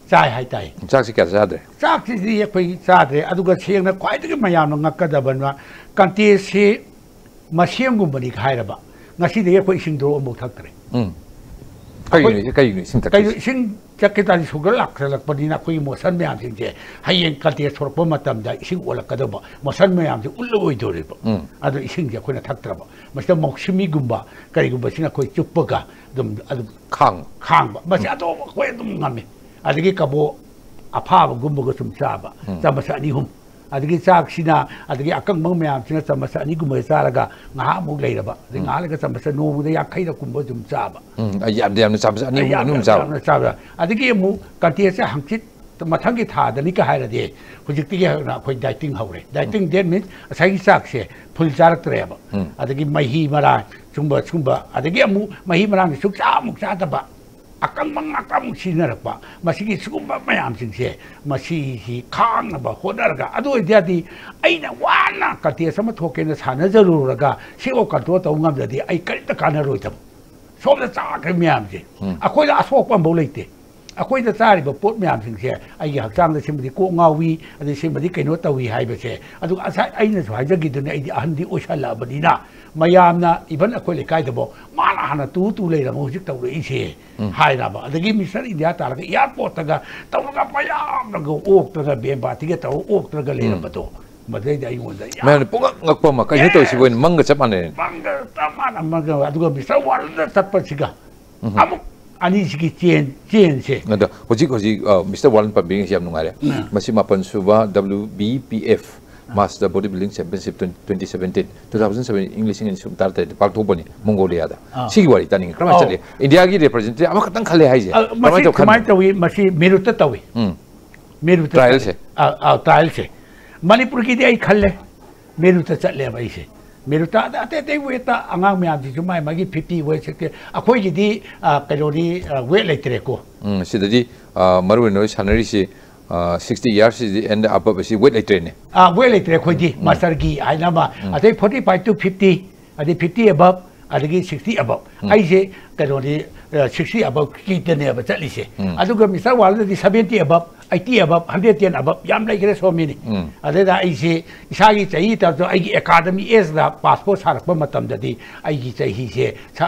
ꯆꯥꯏ ꯍꯥꯏꯇꯥꯏ꯫ ꯆꯥꯛꯁꯤ ꯀꯌꯥ ꯆꯥꯗ꯭ꯔꯦ? ꯆꯥꯛꯁꯤꯗꯤ ꯑꯩꯈꯣꯏ ꯆꯥꯗ꯭ꯔꯦ꯫ ꯑꯗꯨꯒ ꯁꯦꯡꯅ ꯈ꯭ꯋꯥꯏꯗꯒꯤ ꯃꯌꯥꯝꯅ ꯉꯛꯀꯗꯕꯅ, ꯀꯟꯇꯦꯁꯁꯤ ꯃꯁꯦꯝꯒꯨꯝꯕꯅꯤ ꯍꯥꯏꯔꯕ, ꯉꯁꯤꯗꯒꯤ ꯑꯩꯈꯣꯏ ꯏꯁꯤꯡ ꯗ꯭ꯔꯣꯞ ꯑꯃꯐꯥꯎ ꯊꯛꯇ꯭ꯔꯦ꯫ ꯎꯝ꯫ ꯀꯩꯒꯤꯅꯣ ꯏꯁꯤꯡ, ꯀꯩꯒꯤꯅꯣ ꯏꯁꯤꯡ ꯀꯩꯅꯣ, ꯊꯛꯇ꯭ꯔꯤꯁꯦ? ꯏꯁꯤꯡ ꯆꯠꯀꯦ ꯇꯥꯔꯗꯤ ꯁꯨꯒꯔ ꯂꯥꯛꯁꯜꯂꯛꯄꯅꯤꯅ, ꯑꯩꯈꯣꯏꯒꯤ ꯃꯣꯁꯟ ꯃꯌꯥꯝꯁꯤꯡꯁꯦ ꯍꯌꯦꯡ ꯀꯟꯇꯦꯁ ꯊꯣꯔꯛꯄ ꯃꯇꯝꯗ ꯏꯁꯤꯡ ꯑꯣꯜꯂꯛꯀꯗꯧꯕ, ꯃꯣꯁꯟ ꯃꯌꯥꯝꯁꯦ ꯎꯜꯂ ꯑꯣꯏꯗꯣꯔꯤꯕ꯫ ꯎꯝ꯫ ꯑꯗꯣ ꯏꯁꯤꯡꯁꯦ ꯑꯩꯈꯣꯏꯅ ꯊꯛꯇ꯭ꯔꯕ꯫ ꯃꯁꯤꯗ ꯃꯧꯁꯃꯤꯒꯨꯝꯕ ꯀꯔꯤꯒꯨꯝꯕꯁꯤꯅ ꯑꯩꯈꯣꯏ ꯆꯨꯞꯄꯒ ꯑꯗꯨꯝ, ꯑꯗꯨꯝ ꯈꯥꯡ꯫ ꯈꯥꯡꯕ꯫ ꯃꯁꯤ ꯑꯗꯨꯝ ꯑꯩꯈꯣꯏ ꯑꯗꯨꯝ ꯉꯝꯃꯤ꯫ ꯑꯗꯒꯤ ꯀꯕꯣ ꯑꯐꯥꯕꯒꯨꯝꯕꯒ ꯁꯨꯝ ꯆꯥꯕ, ꯆꯥꯃꯁ ꯑꯅꯤ ꯑꯍꯨꯝ꯫ ꯑꯗꯒꯤ ꯆꯥꯛꯁꯤꯅ, ꯑꯗꯒꯤ ꯑꯀꯪꯕ ꯃꯌꯥꯝꯁꯤꯅ ꯆꯥꯃꯁ ꯑꯅꯤꯒꯨꯝꯕ ꯆꯥꯔꯒ ꯉꯥꯏꯍꯥꯛ ꯑꯃꯨꯛ ꯂꯩꯔꯕ, ꯑꯗꯩ ꯉꯥꯏꯍꯥꯛ ꯂꯩꯔꯒ ꯆꯥꯃꯁ, ꯅꯣꯡꯃꯗ ꯌꯥꯡꯈꯩꯔꯛ ꯀꯨꯝꯕ ꯑꯗꯨꯝ ꯆꯥꯕ꯫ ꯎꯝ, ꯑꯩ ꯌꯥꯝꯗꯤ ꯌꯥꯝꯅ ꯆꯥꯕꯁꯦ ꯑꯅꯤ ꯑꯍꯨꯝ, ꯌꯥꯝ, ꯑꯅꯤ ꯑꯍꯨꯝ ꯌꯥꯝ, ꯆꯥꯕ꯫ ꯌꯥꯝꯅ ꯆꯥꯕ꯫ ꯑꯗꯒꯤ ꯑꯃꯨꯛ ꯀꯟꯇꯦꯁꯁꯦ ꯍꯪꯆꯤꯠ ꯃꯊꯪꯒꯤ ꯊꯥꯗꯅꯤ ꯀ ꯍꯥꯏꯔꯗꯤ, ꯍꯧꯖꯤꯛꯇꯒꯤ ꯍꯧꯅ ꯑꯩꯈꯣꯏ ꯗꯥꯏꯇꯤꯡ ꯍꯧꯔꯦ꯫ Dieting, that means ꯉꯁꯥꯏꯒꯤ ꯆꯥꯛꯁꯦ ꯐꯨꯜ ꯆꯥꯔꯛꯇ꯭ꯔꯦꯕ꯫ ꯎꯝ꯫ ꯑꯗꯒꯤ ꯃꯍꯤ ꯃꯔꯥꯡ ꯁꯨꯝꯕ, ꯁꯨꯝꯕ, ꯑꯗꯒꯤ ꯑꯃꯨꯛ ꯃꯍꯤ ꯃꯔꯥꯡꯁꯦ ꯁꯨꯡꯆꯥ ꯑꯃꯨꯛ ꯆꯥꯗꯕ, ꯑꯀꯪꯕ ꯉꯥꯛꯇ ꯑꯃꯨꯛ ꯁꯤꯖꯤꯟꯅꯔꯛꯄ, ꯃꯁꯤꯒꯤ ꯁꯤꯒꯨꯝꯕ ꯃꯌꯥꯝꯁꯤꯡꯁꯦ, ꯃꯁꯤꯁꯤ ꯈꯥꯡꯅꯕ ꯍꯣꯠꯅꯔꯒ, ꯑꯗꯨ ꯑꯣꯏꯇꯥꯔꯗꯤ ꯑꯩꯅ ꯋꯥꯅ ꯀꯟꯇꯦꯁ ꯑꯃ ꯊꯣꯛꯀꯦꯅ ꯁꯥꯟꯅꯖꯔꯨꯔꯒ ꯁꯤꯐꯥꯎ ꯀꯟꯇ꯭ꯔꯣꯜ ꯇꯧꯕ ꯉꯝꯗ꯭ꯔꯗꯤ ꯑꯩ ꯀꯔꯤꯝꯇ ꯀꯥꯟꯅꯔꯣꯏꯗꯕ꯫ ꯁꯣꯝꯗ ꯆꯥꯈ꯭ꯔꯤꯕ ꯃꯌꯥꯝꯁꯦ, ꯑꯩꯈꯣꯏꯗ ꯑꯁꯣꯛꯄ ꯑꯃꯐꯥꯎ ꯂꯩꯇꯦ꯫ ꯑꯩꯈꯣꯏꯗ ꯆꯥꯔꯤꯕ ꯄꯣꯠ ꯃꯌꯥꯝꯁꯤꯡꯁꯦ ꯑꯩꯒꯤ ꯍꯛꯆꯥꯡꯗ ꯁꯤꯃꯗꯤ ꯀꯣꯛ ꯉꯥꯎꯏ, ꯑꯗꯩ ꯁꯤꯃꯗꯤ ꯀꯩꯅꯣ ꯇꯧꯏ ꯍꯥꯏꯕꯁꯦ, ꯑꯗꯨꯒ ꯉꯁꯥꯏ ꯑꯩꯅꯁꯨ ꯍꯥꯏꯖꯈꯤꯗꯨꯅꯤ, ꯑꯩꯗꯤ ꯑꯍꯟꯗꯤ ꯑꯣꯏꯁꯜꯂꯛꯑꯕꯅꯤꯅ, ꯃꯌꯥꯝꯅ, even ꯑꯩꯈꯣꯏ ꯂꯩꯀꯥꯏꯗꯐꯥꯎ, "ꯃꯥꯅ ꯍꯥꯟꯅ ꯇꯨ ꯇꯨ ꯂꯩꯔꯝꯃ ꯍꯧꯖꯤꯛ ꯇꯧꯔꯛꯏꯁꯦ" ꯍꯥꯏꯔꯕ꯫ ꯑꯗꯒꯤ ꯃꯤꯁꯇꯔ ꯏꯟꯗꯤꯌꯥ ꯇꯥꯔꯒ ꯑꯦꯌꯥꯔꯄꯣꯔꯠꯇꯒ ꯇꯧꯔꯒ ꯃꯌꯥꯝꯅꯒ ꯑꯣꯛꯇꯅ, ꯕꯦꯝꯕꯥꯇꯤꯒ ꯇꯧꯔꯒ ꯑꯣꯛꯇꯅꯒ ꯂꯩꯔꯝꯕꯗꯣ, ꯃꯗꯩꯗ ꯑꯩꯉꯣꯟꯗ ꯌꯥꯝ ꯃꯌꯥꯝꯅ ꯄꯨꯡꯉꯛ ꯉꯛꯄ ꯑꯃ, ꯀꯩꯅꯣ ꯇꯧꯔꯤꯁꯤꯕꯨ ꯍꯥꯏꯅ ꯃꯪꯒ ꯆꯞ ꯃꯥꯟꯅꯔꯦ꯫ ꯃꯪꯒ ꯆꯞ ꯃꯥꯟꯅ, ꯃꯪꯒ, ꯑꯗꯨꯒ ꯃꯤꯁꯇꯔ ꯋꯥꯔꯜꯗ ꯆꯠꯄꯁꯤꯒ ꯑꯃꯨꯛ ꯑꯅꯤꯁꯤꯒꯤ ꯆꯦꯟ, ꯆꯦꯟꯁꯦ꯫ ꯑꯗꯣ ꯍꯧꯖꯤꯛ ꯍꯧꯖꯤꯛ, ꯑ, ꯃꯤꯁꯇꯔ ꯋꯥꯔꯜ ꯄꯟꯕꯤꯔꯤꯁꯤ ꯌꯥꯝ ꯅꯨꯡꯉꯥꯏꯔꯦ꯫ ꯎꯝ꯫ ꯃꯁꯤ ꯃꯥꯄꯟ ꯁꯨꯕ W B P F Master Body Building Championship twenty seventeen, two thousand seven, ꯏꯪ ꯂꯤꯁꯤꯡ ꯑꯅꯤ ꯁꯨꯞ ꯇꯔꯥꯇꯔꯦꯠꯇ ꯄꯥꯡꯊꯣꯛꯄꯅꯤ ꯃꯣꯡꯒꯣꯂꯤꯌꯥꯗ꯫ ꯑꯥ꯫ ꯁꯤꯒꯤ ꯋꯥꯔꯤ ꯇꯥꯅꯤꯡꯉꯤ꯫ ꯀꯃꯥꯏꯅ ꯑꯧ꯫ ꯆꯠꯂꯤ? ꯏꯟꯗꯤꯌꯥꯒꯤ ꯔꯤꯄ꯭ꯔꯖꯦꯟꯇꯦꯇꯤꯚ ꯑꯃꯈꯛꯇꯪ ꯈꯜꯂꯦ ꯍꯥꯏꯁꯦ꯫ ꯑ, ꯀꯃꯥꯏꯅ ꯃꯁꯤ ꯇꯧ ꯈꯟꯕꯅꯣ? ꯀꯃꯥꯏꯅ ꯇꯧꯏ? ꯃꯁꯤ ꯃꯦꯔꯤꯠꯇ ꯇꯧꯏ꯫ ꯎꯝ꯫ ꯃꯦꯔꯤꯠꯇ ꯇ꯭ꯔꯥꯏꯌꯦꯜꯁꯦ? ꯆꯠꯂꯦ꯫ ꯑꯥ, ꯑꯥ, ꯇ꯭ꯔꯥꯏꯌꯦꯜꯁꯦ꯫ ꯃꯅꯤꯄꯨꯔꯒꯤꯗꯤ ꯑꯩ ꯈꯜꯂꯦ, ꯃꯦꯔꯤꯠꯇ ꯆꯠꯂꯦꯕ ꯑꯩꯁꯦ꯫ ꯃꯦꯔꯨꯇ ꯑꯇꯩ ꯑꯇꯩ ꯋꯦꯠꯇ ꯑꯉꯥꯡ ꯃꯌꯥꯝꯁꯤꯁꯨ ꯃꯥꯏ ꯃꯥꯒꯤ ꯐꯤꯐꯇꯤ ꯋꯦꯠ ꯁꯤꯛꯁꯇꯤ, ꯑꯩꯈꯣꯏꯒꯤꯗꯤ ꯑ, ꯀꯩꯅꯣꯅꯤ, ꯑ, ꯋꯦꯠ ꯂꯩꯇ꯭ꯔꯦꯀꯣ꯫ ꯎꯝ, ꯁꯤꯗꯗꯤ ꯑ, ꯃꯔꯨ ꯑꯣꯏꯅ ꯅꯣꯏ ꯁꯥꯟꯅꯔꯤꯁꯤ ꯁꯤꯛꯁꯇꯤ ꯌꯥꯔꯁꯤꯗꯤ ꯑꯦꯟ ꯑꯕꯞ ꯑꯁꯤ ꯋꯦꯠ ꯂꯩꯇ꯭ꯔꯦꯅꯦ꯫ ꯑ, ꯋꯦꯠ ꯂꯩꯇ꯭ꯔꯦ ꯑꯩꯈꯣꯏꯗꯤ, ꯃꯥꯁꯇꯔꯒꯤ ꯍꯥꯏꯅ ꯑꯃ, ꯑꯗꯩ ꯐꯣꯔꯇꯤ ꯐꯥꯏꯚ ꯇꯨ ꯐꯤꯐꯇꯤ, ꯑꯗꯩ ꯐꯤꯐꯇꯤ ꯑꯕꯞ, ꯑꯗꯒꯤ ꯁꯤꯛꯁꯇꯤ ꯑꯕꯞ꯫ ꯑꯩꯁꯦ ꯀꯩꯅꯣꯅꯤ, ꯁꯤꯛꯁꯇꯤ ꯑꯕꯞꯀꯤꯗꯅꯦꯕ ꯆꯠꯂꯤꯁꯦ꯫ ꯑꯗꯨꯒ ꯃꯤꯁꯇꯔ ꯋꯥꯔꯜꯗꯗꯤ ꯁꯕꯦꯟꯇꯤ ꯑꯕꯞ, ꯑꯩꯠꯇꯤ ꯑꯕꯞ, ꯍꯟꯗ꯭ꯔꯦꯠ ꯇꯦꯟ ꯑꯕꯞ ꯌꯥꯝ ꯂꯩꯈ꯭ꯔꯦ, ꯁꯣꯝ ꯃꯤꯅꯤ꯫ ꯑꯗꯩꯗ ꯑꯩꯁꯦ ꯏꯁꯥꯒꯤ ꯆꯍꯤ ꯇꯥꯔꯁꯨ ꯑꯩꯒꯤ ꯑꯦꯀꯥꯗꯃꯤ ꯑꯦꯖꯇ ꯄꯥꯁꯄꯣꯔꯠ ꯁꯥꯔꯛꯄ ꯃꯇꯝꯗꯗꯤ ꯑꯩꯒꯤ ꯆꯍꯤꯁꯦ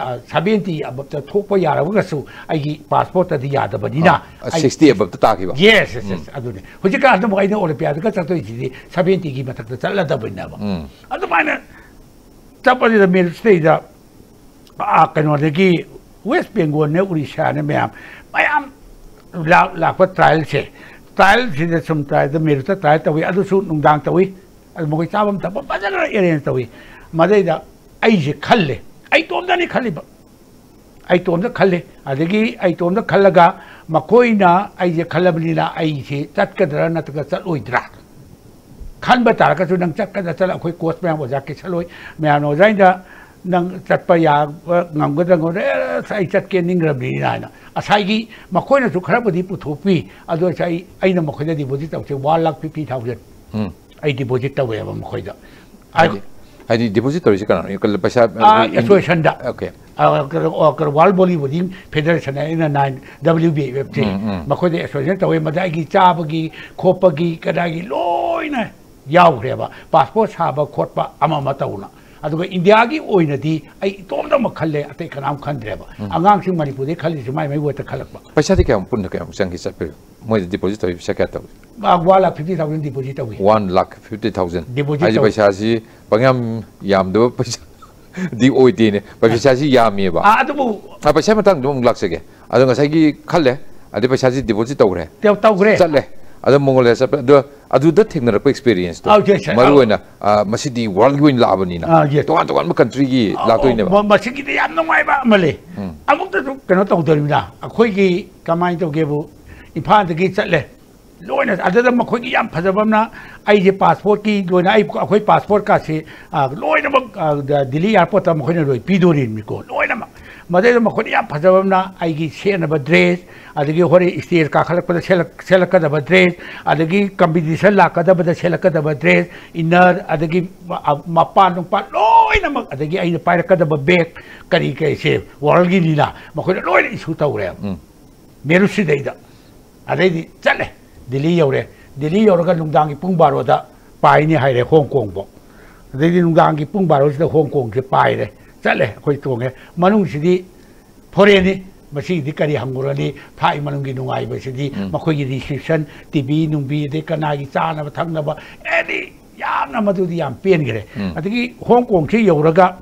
ꯁꯕꯦꯟꯇꯤ ꯑꯕꯞꯇ ꯊꯣꯛꯄ ꯌꯥꯔꯒꯁꯨ ꯑꯩꯒꯤ ꯄꯥꯁꯄꯣꯔꯠꯇꯗꯤ ꯌꯥꯗꯕꯅꯤꯅ ꯑꯩ ꯁꯤꯛꯁꯇꯤ ꯑꯕꯞꯇ ꯇꯥꯈꯤꯕ꯫ ꯌꯦꯁ, ꯌꯦꯁ, ꯌꯦꯁ, ꯑꯗꯨꯅꯦ꯫ ꯍꯧꯖꯤꯛꯀꯥꯟꯗ ꯑꯃꯨꯛ ꯑꯩꯅ ꯑꯣꯂꯤꯝꯄꯤꯌꯥꯗꯒ ꯆꯠꯇꯣꯏꯁꯤꯗꯤ ꯁꯕꯦꯟꯇꯤꯒꯤ ꯃꯊꯛꯇ ꯆꯠꯂꯗꯕꯅꯦꯕ꯫ ꯑꯗꯨꯃꯥꯏꯅ ꯆꯠꯄꯁꯤꯗ ꯃꯦꯔꯤꯠꯁꯤꯗꯩꯗ, ꯑꯥ, ꯀꯩꯅꯣꯗꯒꯤ ꯋꯦꯁ ꯕꯦꯡꯒꯣꯜꯅꯦ, ꯎꯔꯤꯁꯥꯅꯦ, ꯃꯌꯥꯝ ꯃꯌꯥꯝ ꯂꯥꯛ- ꯂꯥꯛꯄ ꯇ꯭ꯔꯥꯏꯌꯦꯜꯁꯦ꯫ ꯇ꯭ꯔꯥꯏꯌꯦꯜꯁꯤꯗ ꯁꯨꯝ ꯇ꯭ꯔꯥꯏꯌꯦꯜꯗ ꯃꯦꯔꯤꯠꯇ ꯇ꯭ꯔꯥꯏꯌꯦꯜ ꯇꯧꯏ꯫ ꯑꯗꯨꯁꯨ ꯅꯨꯡꯗꯥꯡ ꯇꯧꯏ꯫ ꯑꯗꯨ ꯃꯈꯣꯏ ꯆꯥꯐꯝ ꯊꯛꯐꯝ ꯐꯖꯅ ꯑꯦꯔꯦꯟꯖ ꯇꯧꯏ꯫ ꯃꯗꯩꯗ ꯑꯩꯁꯦ ꯈꯜꯂꯦ, ꯑꯩ ꯏꯇꯣꯝꯇꯅꯤ ꯈꯜꯂꯤꯕ, ꯑꯩ ꯏꯇꯣꯝꯇ ꯈꯜꯂꯦ꯫ ꯑꯗꯒꯤ ꯑꯩ ꯏꯇꯣꯝꯇ ꯈꯜꯂꯒ ꯃꯈꯣꯏꯅ ꯑꯩꯁꯦ ꯈꯜꯂꯕꯅꯤꯅ ꯑꯩꯁꯦ ꯆꯠꯀꯗ꯭ꯔꯥ ꯅꯠꯇ꯭ꯔꯒ ꯆꯠꯂꯣꯏꯗ꯭ꯔꯥ ꯈꯟꯕ ꯇꯥꯔꯒꯁꯨ, ꯅꯪ ꯆꯠꯀꯗ꯭ꯔꯥ ꯆꯠꯂ, ꯑꯩꯈꯣꯏ ꯀꯣꯆ ꯃꯌꯥꯝ, ꯑꯣꯖꯥ ꯀꯦꯁꯜꯂꯣꯏ ꯃꯌꯥꯝꯅ, "ꯑꯣꯖꯥ, ꯑꯩꯅ ꯅꯪ ꯆꯠꯄ ꯌꯥꯕ ꯉꯝꯒꯗ꯭ꯔꯥ ꯉꯝꯒꯗ꯭ꯔꯥ?" "ꯑꯦ, ꯑꯁ, ꯑꯩ ꯆꯠꯀꯦ ꯅꯤꯡꯈ꯭ꯔꯕꯅꯤꯅ" ꯍꯥꯏꯅ ꯉꯁꯥꯏꯒꯤ ꯃꯈꯣꯏꯅꯁꯨ ꯈꯔꯕꯨꯗꯤ ꯄꯨꯊꯣꯛꯄꯤ꯫ ꯑꯗꯨ ꯑꯣꯏꯔꯁꯨ ꯑꯩ, ꯑꯩꯅ ꯃꯈꯣꯏꯗ ꯗꯤꯄꯣꯖꯤꯠ ꯇꯧꯁꯦ ꯋꯥꯟ ꯂꯥꯛ ꯐꯤꯐꯇꯤ ꯊꯥꯎꯖꯟ꯫ ꯑꯩ ꯗꯤꯄꯣꯖꯤꯠ ꯇꯧꯋꯦꯕ ꯃꯈꯣꯏꯗ꯫ ꯍꯥꯏꯗꯤ, ꯍꯥꯏꯗꯤ ꯗꯤꯄꯣꯖꯤꯠ ꯇꯧꯔꯤꯁꯦ ꯀꯅꯥꯅꯣ? ꯀꯩꯅꯣ, ꯄꯩꯁꯥ, ꯑꯥ, ꯑꯩꯈꯣꯏ ꯏꯟꯗꯤ- ꯑꯦꯁꯣꯁꯤꯌꯦꯁꯟꯗ꯫ ꯑꯣꯀꯦ꯫ ꯑ, ꯀꯩꯅꯣ, ꯑ, ꯀꯩꯅꯣ, ꯋꯥꯔꯜ ꯕꯣꯂꯤꯕꯣꯗꯤ ꯐꯦꯗꯔꯦꯁꯟ ꯍꯥꯏꯅ ꯅꯥꯏꯟ, ꯗꯕ꯭ꯂꯤꯌꯨ ꯕꯤ ꯑꯦꯐ ꯁꯤ꯫ ꯃꯈꯣꯏꯗ ꯑꯦꯁꯣꯁꯤꯌꯦꯁꯟ ꯇꯧꯋꯦ, ꯃꯗ ꯑꯩꯒꯤ ꯆꯥꯕꯒꯤ ꯈꯣꯠꯄꯒꯤ ꯀꯗꯥꯏꯒꯤ ꯂꯣꯏꯅ ꯌꯥꯎꯈ꯭ꯔꯦꯕ, ꯄꯥꯁꯄꯣꯔꯠ ꯁꯥꯕ ꯈꯣꯠꯄ ꯑꯃ ꯑꯃ ꯇꯧꯅ꯫ ꯑꯗꯨꯒ ꯏꯟꯗꯤꯌꯥꯒꯤ ꯑꯣꯏꯅꯗꯤ ꯑꯩ ꯏꯇꯣꯝꯇꯃꯛ ꯈꯜꯂꯦ, ꯑꯇꯩ ꯀꯅꯥꯝ ꯈꯟꯗ꯭ꯔꯦꯕ꯫ ꯑꯉꯥꯡꯁꯤꯡ ꯃꯅꯤꯄꯨꯔꯗꯩ ꯈꯜꯂꯤꯁꯦ ꯃꯥꯏ ꯃꯥꯏ ꯋꯦꯠꯇ ꯈꯜꯂꯛꯄ꯫ ꯄꯩꯁꯥꯗꯤ ꯀꯌꯥꯝ, ꯄꯨꯟꯅ ꯀꯌꯥꯝ ꯆꯪꯈꯤ ꯆꯠꯄꯤꯔꯣ? ꯃꯣꯏꯗ ꯗꯤꯄꯣꯖꯤꯠ ꯇꯧꯔꯤ ꯄꯩꯁꯥ ꯀꯌꯥ ꯇꯧꯏ? ꯃꯥ ꯋꯥꯟ ꯂꯥꯛ ꯐꯤꯐꯇꯤ ꯊꯥꯎꯖꯟ ꯗꯤꯄꯣꯖꯤꯠ ꯇꯧꯏ꯫ ꯋꯥꯟ ꯂꯥꯛ ꯐꯤꯐꯇꯤ ꯊꯥꯎꯖꯟ꯫ ꯗꯤꯄꯣꯖꯤꯠ ꯍꯥꯏꯁꯦ ꯇꯧ- ꯄꯩꯁꯥꯁꯤ ꯄꯪꯌꯥꯝ ꯌꯥꯝꯗꯕ ꯄꯩꯁꯥꯗꯤ ꯑꯣꯏꯗꯦꯅꯦ꯫ ꯄꯩꯁꯥꯁꯤ ꯌꯥꯝꯃꯤꯕ꯫ ꯑꯥ, ꯑꯗꯨꯕꯨ ꯑ, ꯄꯩꯁꯥ ꯃꯇꯥꯡꯗꯣ ꯑꯃꯨꯛ ꯂꯥꯛꯆꯒꯦ꯫ ꯑꯗꯣ ꯉꯁꯥꯏꯒꯤ ꯈꯜꯂꯦ, ꯑꯗꯩ ꯄꯩꯁꯥꯁꯤ ꯗꯤꯄꯣꯖꯤꯠ ꯇꯧꯈ꯭ꯔꯦ꯫ ꯇꯧ-, ꯇꯧꯈ꯭ꯔꯦ꯫ ꯆꯠꯂꯦ꯫ ꯑꯗꯣ ꯃꯣꯡꯒꯣꯂꯤꯌꯥ ꯆꯠꯄ, ꯑꯗꯣ ꯑꯗꯨꯗ ꯊꯦꯡꯅꯔꯛꯄ ꯑꯦꯛꯁꯄꯤꯔꯤꯌꯦꯟꯁꯇꯣ, ꯑꯧ, yes, sir. ꯃꯔꯨ ꯑꯧ꯫ ꯑꯣꯏꯅ, ꯑ, ꯃꯁꯤꯗꯤ ꯋꯥꯔꯜꯒꯤ ꯑꯣꯏꯅ ꯂꯥꯛꯑꯕꯅꯤꯅ, ꯑꯥ, yes. ꯇꯣꯉꯥꯟ ꯇꯣꯉꯥꯟꯕ ꯀꯟꯇ꯭ꯔꯤꯒꯤ ꯂꯥꯛꯇꯣꯏꯅꯦꯕ꯫ ꯃ-, ꯃꯁꯤꯒꯤꯗꯤ ꯌꯥꯝ ꯅꯨꯡꯉꯥꯏꯕ ꯑꯃ ꯂꯩ꯫ ꯑꯃꯨꯛꯇꯁꯨ ꯀꯩꯅꯣ ꯇꯧꯗꯣꯔꯤꯕꯅꯤꯅ, ꯑꯩꯈꯣꯏꯒꯤ ꯀꯃꯥꯏꯅ ꯇꯧꯒꯦꯕꯨ, ꯏꯝꯐꯥꯜꯗꯒꯤ ꯆꯠꯂꯦ, ꯂꯣꯏꯅ ꯑꯗꯨꯗ ꯃꯈꯣꯏꯒꯤ ꯌꯥꯝ ꯐꯖꯕ ꯑꯃꯅ, ꯑꯩꯁꯦ ꯄꯥꯁꯄꯣꯔꯠꯀꯤ ꯂꯣꯏꯅ, ꯑꯩ ꯑꯩꯈꯣꯏ ꯄꯥꯁꯄꯣꯔꯠ ꯀꯥꯔꯠꯁꯦ, ꯑ, ꯂꯣꯏꯅꯃꯛ, ꯑ, ꯗ-, ꯗꯤꯜꯂꯤ ꯑꯦꯌꯥꯔꯄꯣꯔꯠꯇ ꯃꯈꯣꯏꯅ ꯂꯣꯏ ꯄꯤꯗꯣꯔꯤꯕꯅꯤꯀꯣ, ꯂꯣꯏꯅꯃꯛ꯫ ꯃꯗꯩꯗ ꯃꯈꯣꯏꯅ ꯌꯥꯝ ꯐꯖꯕ ꯑꯃꯅ, ꯑꯩꯒꯤ ꯁꯦꯠꯅꯕ ꯗ꯭ꯔꯦꯁ, ꯑꯗꯒꯤ ꯍꯣꯔꯦꯟ ꯁ꯭ꯇꯦꯖ ꯀꯥꯈꯠꯂꯛꯄꯗ ꯁꯦꯠꯂꯛ-, ꯁꯦꯠꯂꯛꯀꯗꯕ ꯗ꯭ꯔꯦꯁ, ꯑꯗꯒꯤ ꯀꯝꯄꯤꯇꯤꯁꯟ ꯂꯥꯛꯀꯗꯕꯗ ꯁꯦꯠꯂꯛꯀꯗꯕ ꯗ꯭ꯔꯦꯁ, ꯏꯟꯅꯔ, ꯑꯗꯒꯤ ꯃ-, ꯑ, ꯃꯄꯥꯟ ꯅꯨꯡꯄꯥꯟ ꯂꯣꯏꯅꯃꯛ, ꯑꯗꯒꯤ ꯑꯩꯅ ꯄꯥꯏꯔꯛꯀꯗꯕ ꯕꯦꯒ, ꯀꯔꯤ ꯀꯔꯤꯁꯦ, ꯋꯥꯔꯜꯒꯤ ꯂꯤꯂꯥ, ꯃꯈꯣꯏꯅ ꯂꯣꯏꯅ ꯏꯁꯨ ꯇꯧꯔꯦꯕ꯫ ꯎꯝ꯫ ꯃꯦꯔꯨꯠꯁꯤꯗꯩꯗ꯫ ꯑꯗꯩꯗꯤ ꯆꯠꯂꯦ, ꯗꯤꯜꯂꯤ ꯌꯧꯔꯦ꯫ ꯗꯤꯜꯂꯤ ꯌꯧꯔꯒ ꯅꯨꯡꯗꯥꯡꯒꯤ ꯄꯨꯡ ꯕꯥꯔꯣꯗ ꯄꯥꯏꯅꯤ ꯍꯥꯏꯔꯦ ꯍꯣꯡ ꯀꯣꯡꯕꯣ꯫ ꯑꯗꯩꯗꯤ ꯅꯨꯡꯗꯥꯡꯒꯤ ꯄꯨꯡ ꯕꯥꯔꯣꯁꯤꯗ ꯍꯣꯡ ꯀꯣꯡꯁꯦ ꯄꯥꯏꯔꯦ, ꯆꯠꯂꯦ, ꯑꯩꯈꯣꯏ ꯇꯣꯡꯉꯦ꯫ ꯃꯅꯨꯡꯁꯤꯗꯤ ꯐꯣꯔꯦꯟꯅꯤ, ꯃꯁꯤꯒꯤꯗꯤ ꯀꯔꯤ ꯍꯪꯉꯨꯔꯅꯤ? ꯐ꯭ꯂꯥꯏꯠ ꯃꯅꯨꯡꯒꯤ ꯅꯨꯡꯉꯥꯏꯕꯁꯤꯗꯤ, ꯎꯝ꯫ ꯃꯈꯣꯏꯒꯤ ꯔꯤꯁꯤꯞꯁꯟ, ꯇꯤ ꯚꯤ ꯅꯨꯡꯕꯤ, ꯑꯗꯩ ꯀꯅꯥꯒꯤ ꯆꯥꯅꯕ ꯊꯛꯅꯕ, ꯑꯦꯅꯤ, ꯌꯥꯝꯅ ꯃꯗꯨꯗꯤ ꯌꯥꯝ ꯄꯦꯟꯈ꯭ꯔꯦ꯫ ꯎꯝ꯫ ꯑꯗꯒꯤ ꯍꯣꯡ ꯀꯣꯡꯁꯤ ꯌꯧꯔꯒ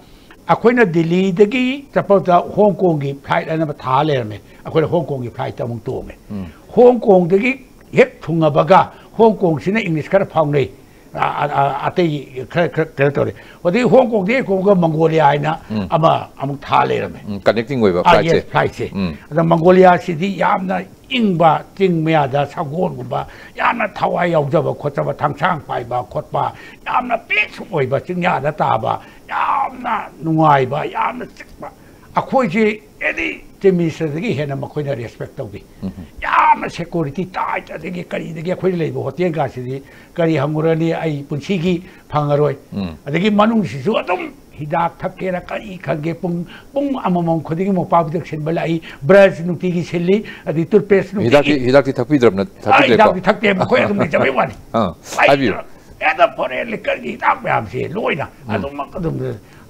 ꯑꯩꯈꯣꯏꯅ ꯗꯤꯜꯂꯤꯗꯒꯤ ꯆꯠꯄꯗ ꯍꯣꯡ ꯀꯣꯡꯒꯤ ꯐ꯭ꯂꯥꯏꯠ ꯑꯅ ꯑꯃ ꯊꯥ ꯂꯩꯔꯝꯃꯦ꯫ ꯑꯩꯈꯣꯏꯅ ꯍꯣꯡ ꯀꯣꯡꯒꯤ ꯐ꯭ꯂꯥꯏꯠꯇ ꯑꯃꯨꯛ ꯇꯣꯡꯉꯦ꯫ ꯎꯝ꯫ ꯍꯣꯡ ꯀꯣꯡꯗꯒꯤ ꯍꯦꯛ ꯊꯨꯡꯉꯕꯒ, ꯍꯣꯡ ꯀꯣꯡꯁꯤꯅ ꯏꯪꯂꯤꯁ ꯈꯔ ꯐꯥꯎꯅꯩ, ꯑ-, ꯑ-, ꯑ-, ꯑꯇꯩ ꯈꯔ, ꯈꯔ ꯀꯩꯅꯣ ꯇꯧꯔꯦ꯫ ꯑꯗꯒꯤ ꯍꯣꯡ ꯀꯣꯡꯗꯒꯤ ꯍꯦꯛ ꯀꯣꯡꯒ ꯃꯪꯒꯣꯂꯤꯌꯥ ꯍꯥꯏꯅ ꯎꯝ꯫ ꯑꯃ ꯑꯃꯨꯛ ꯊꯥ ꯂꯩꯔꯝꯃꯦ꯫ ꯎꯝ, connecting ꯑꯣꯏꯕ ꯑꯥ, flightꯁꯦ꯫ Yes, flightꯁꯦ꯫ ꯎꯝ꯫ ꯑꯗ ꯃꯪꯒꯣꯂꯤꯌꯥꯁꯤꯗꯤ ꯌꯥꯝꯅ ꯏꯪꯕ, ꯆꯤꯡ ꯃꯌꯥꯗ ꯁꯒꯣꯜꯒꯨꯝꯕ, ꯌꯥꯝꯅ ꯊꯋꯥꯏ ꯌꯥꯎꯖꯕ ꯈꯣꯠꯆꯕ, ꯊꯥꯡꯁꯥꯡ ꯄꯥꯏꯕ ꯈꯣꯠꯄ, ꯌꯥꯝꯅ peaceful ꯑꯣꯏꯕ, ꯆꯤꯡꯌꯥꯗ ꯇꯥꯕ, ꯌꯥꯝꯅ ꯅꯨꯡꯉꯥꯏꯕ, ꯌꯥꯝꯅ ꯆꯤꯛꯄ꯫ ꯑꯩꯈꯣꯏꯁꯦ ꯑꯦꯅꯤ ꯆꯤꯐ ꯃꯤꯅꯤꯁꯇꯔꯗꯒꯤ ꯍꯦꯟꯅ ꯃꯈꯣꯏꯅ ꯔꯦꯁꯄꯦꯛ ꯇꯧꯕꯤ꯫ ꯎꯝ꯫ ꯌꯥꯝꯅ ꯁꯦꯀ꯭ꯌꯨꯔꯤꯇꯤ ꯇꯥꯏꯠ, ꯑꯗꯒꯤ ꯀꯔꯤꯗꯒꯤ ꯑꯩꯈꯣꯏꯅ ꯂꯩꯕ ꯍꯣꯇꯦꯜꯒꯁꯤꯗꯤ ꯀꯔꯤ ꯍꯪꯉꯨꯔꯅꯤ, ꯑꯩ ꯄꯨꯟꯁꯤꯒꯤ ꯐꯪꯉꯔꯣꯏ꯫ ꯎꯝ꯫ ꯑꯗꯒꯤ ꯃꯅꯨꯡꯁꯤꯁꯨ ꯑꯗꯨꯝ ꯍꯤꯗꯥꯛ ꯊꯛꯀꯦꯔꯥ ꯀꯔꯤ ꯈꯪꯒꯦ, ꯄꯨꯡ, ꯄꯨꯡ ꯑꯃꯃꯝ ꯈꯨꯗꯤꯡꯒꯤ ꯃꯣꯝꯄꯥꯛ ꯐꯤꯗꯛ ꯁꯤꯟꯕ ꯂꯥꯛꯏ, ꯕ꯭ꯔꯁ ꯅꯨꯡꯇꯤꯒꯤ ꯁꯤꯜꯂꯤ, ꯑꯗꯩ ꯇꯨꯠꯄꯦꯁ ꯅꯨꯡꯇꯤꯒꯤ꯫ ꯍꯤꯗꯥꯛꯇꯤ, ꯍꯤꯗꯥꯛꯇꯤ ꯊꯛꯄꯤꯗ꯭ꯔꯕ ꯅꯠ-, ꯑꯥ, ꯊꯛꯄꯤꯗ꯭ꯔꯦꯀꯣ? ꯍꯤꯗꯥꯛꯇꯤ ꯊꯛꯇꯦ, ꯃꯈꯣꯏ ꯑꯗꯨꯝ ꯂꯩꯖꯕꯩ ꯋꯥꯅꯤ꯫ ꯑꯥ, ꯍꯥꯏꯕꯤꯌꯨ꯫ ꯑꯩꯅ ꯑꯦꯗ ꯐꯣꯔꯦꯟ ꯂꯤꯀꯔꯒꯤ ꯍꯤꯗꯥꯛ ꯃꯌꯥꯝꯁꯦ ꯂꯣꯏꯅ ꯎꯝ꯫ ꯑꯗꯨꯃꯛ ꯑꯗꯨꯝ,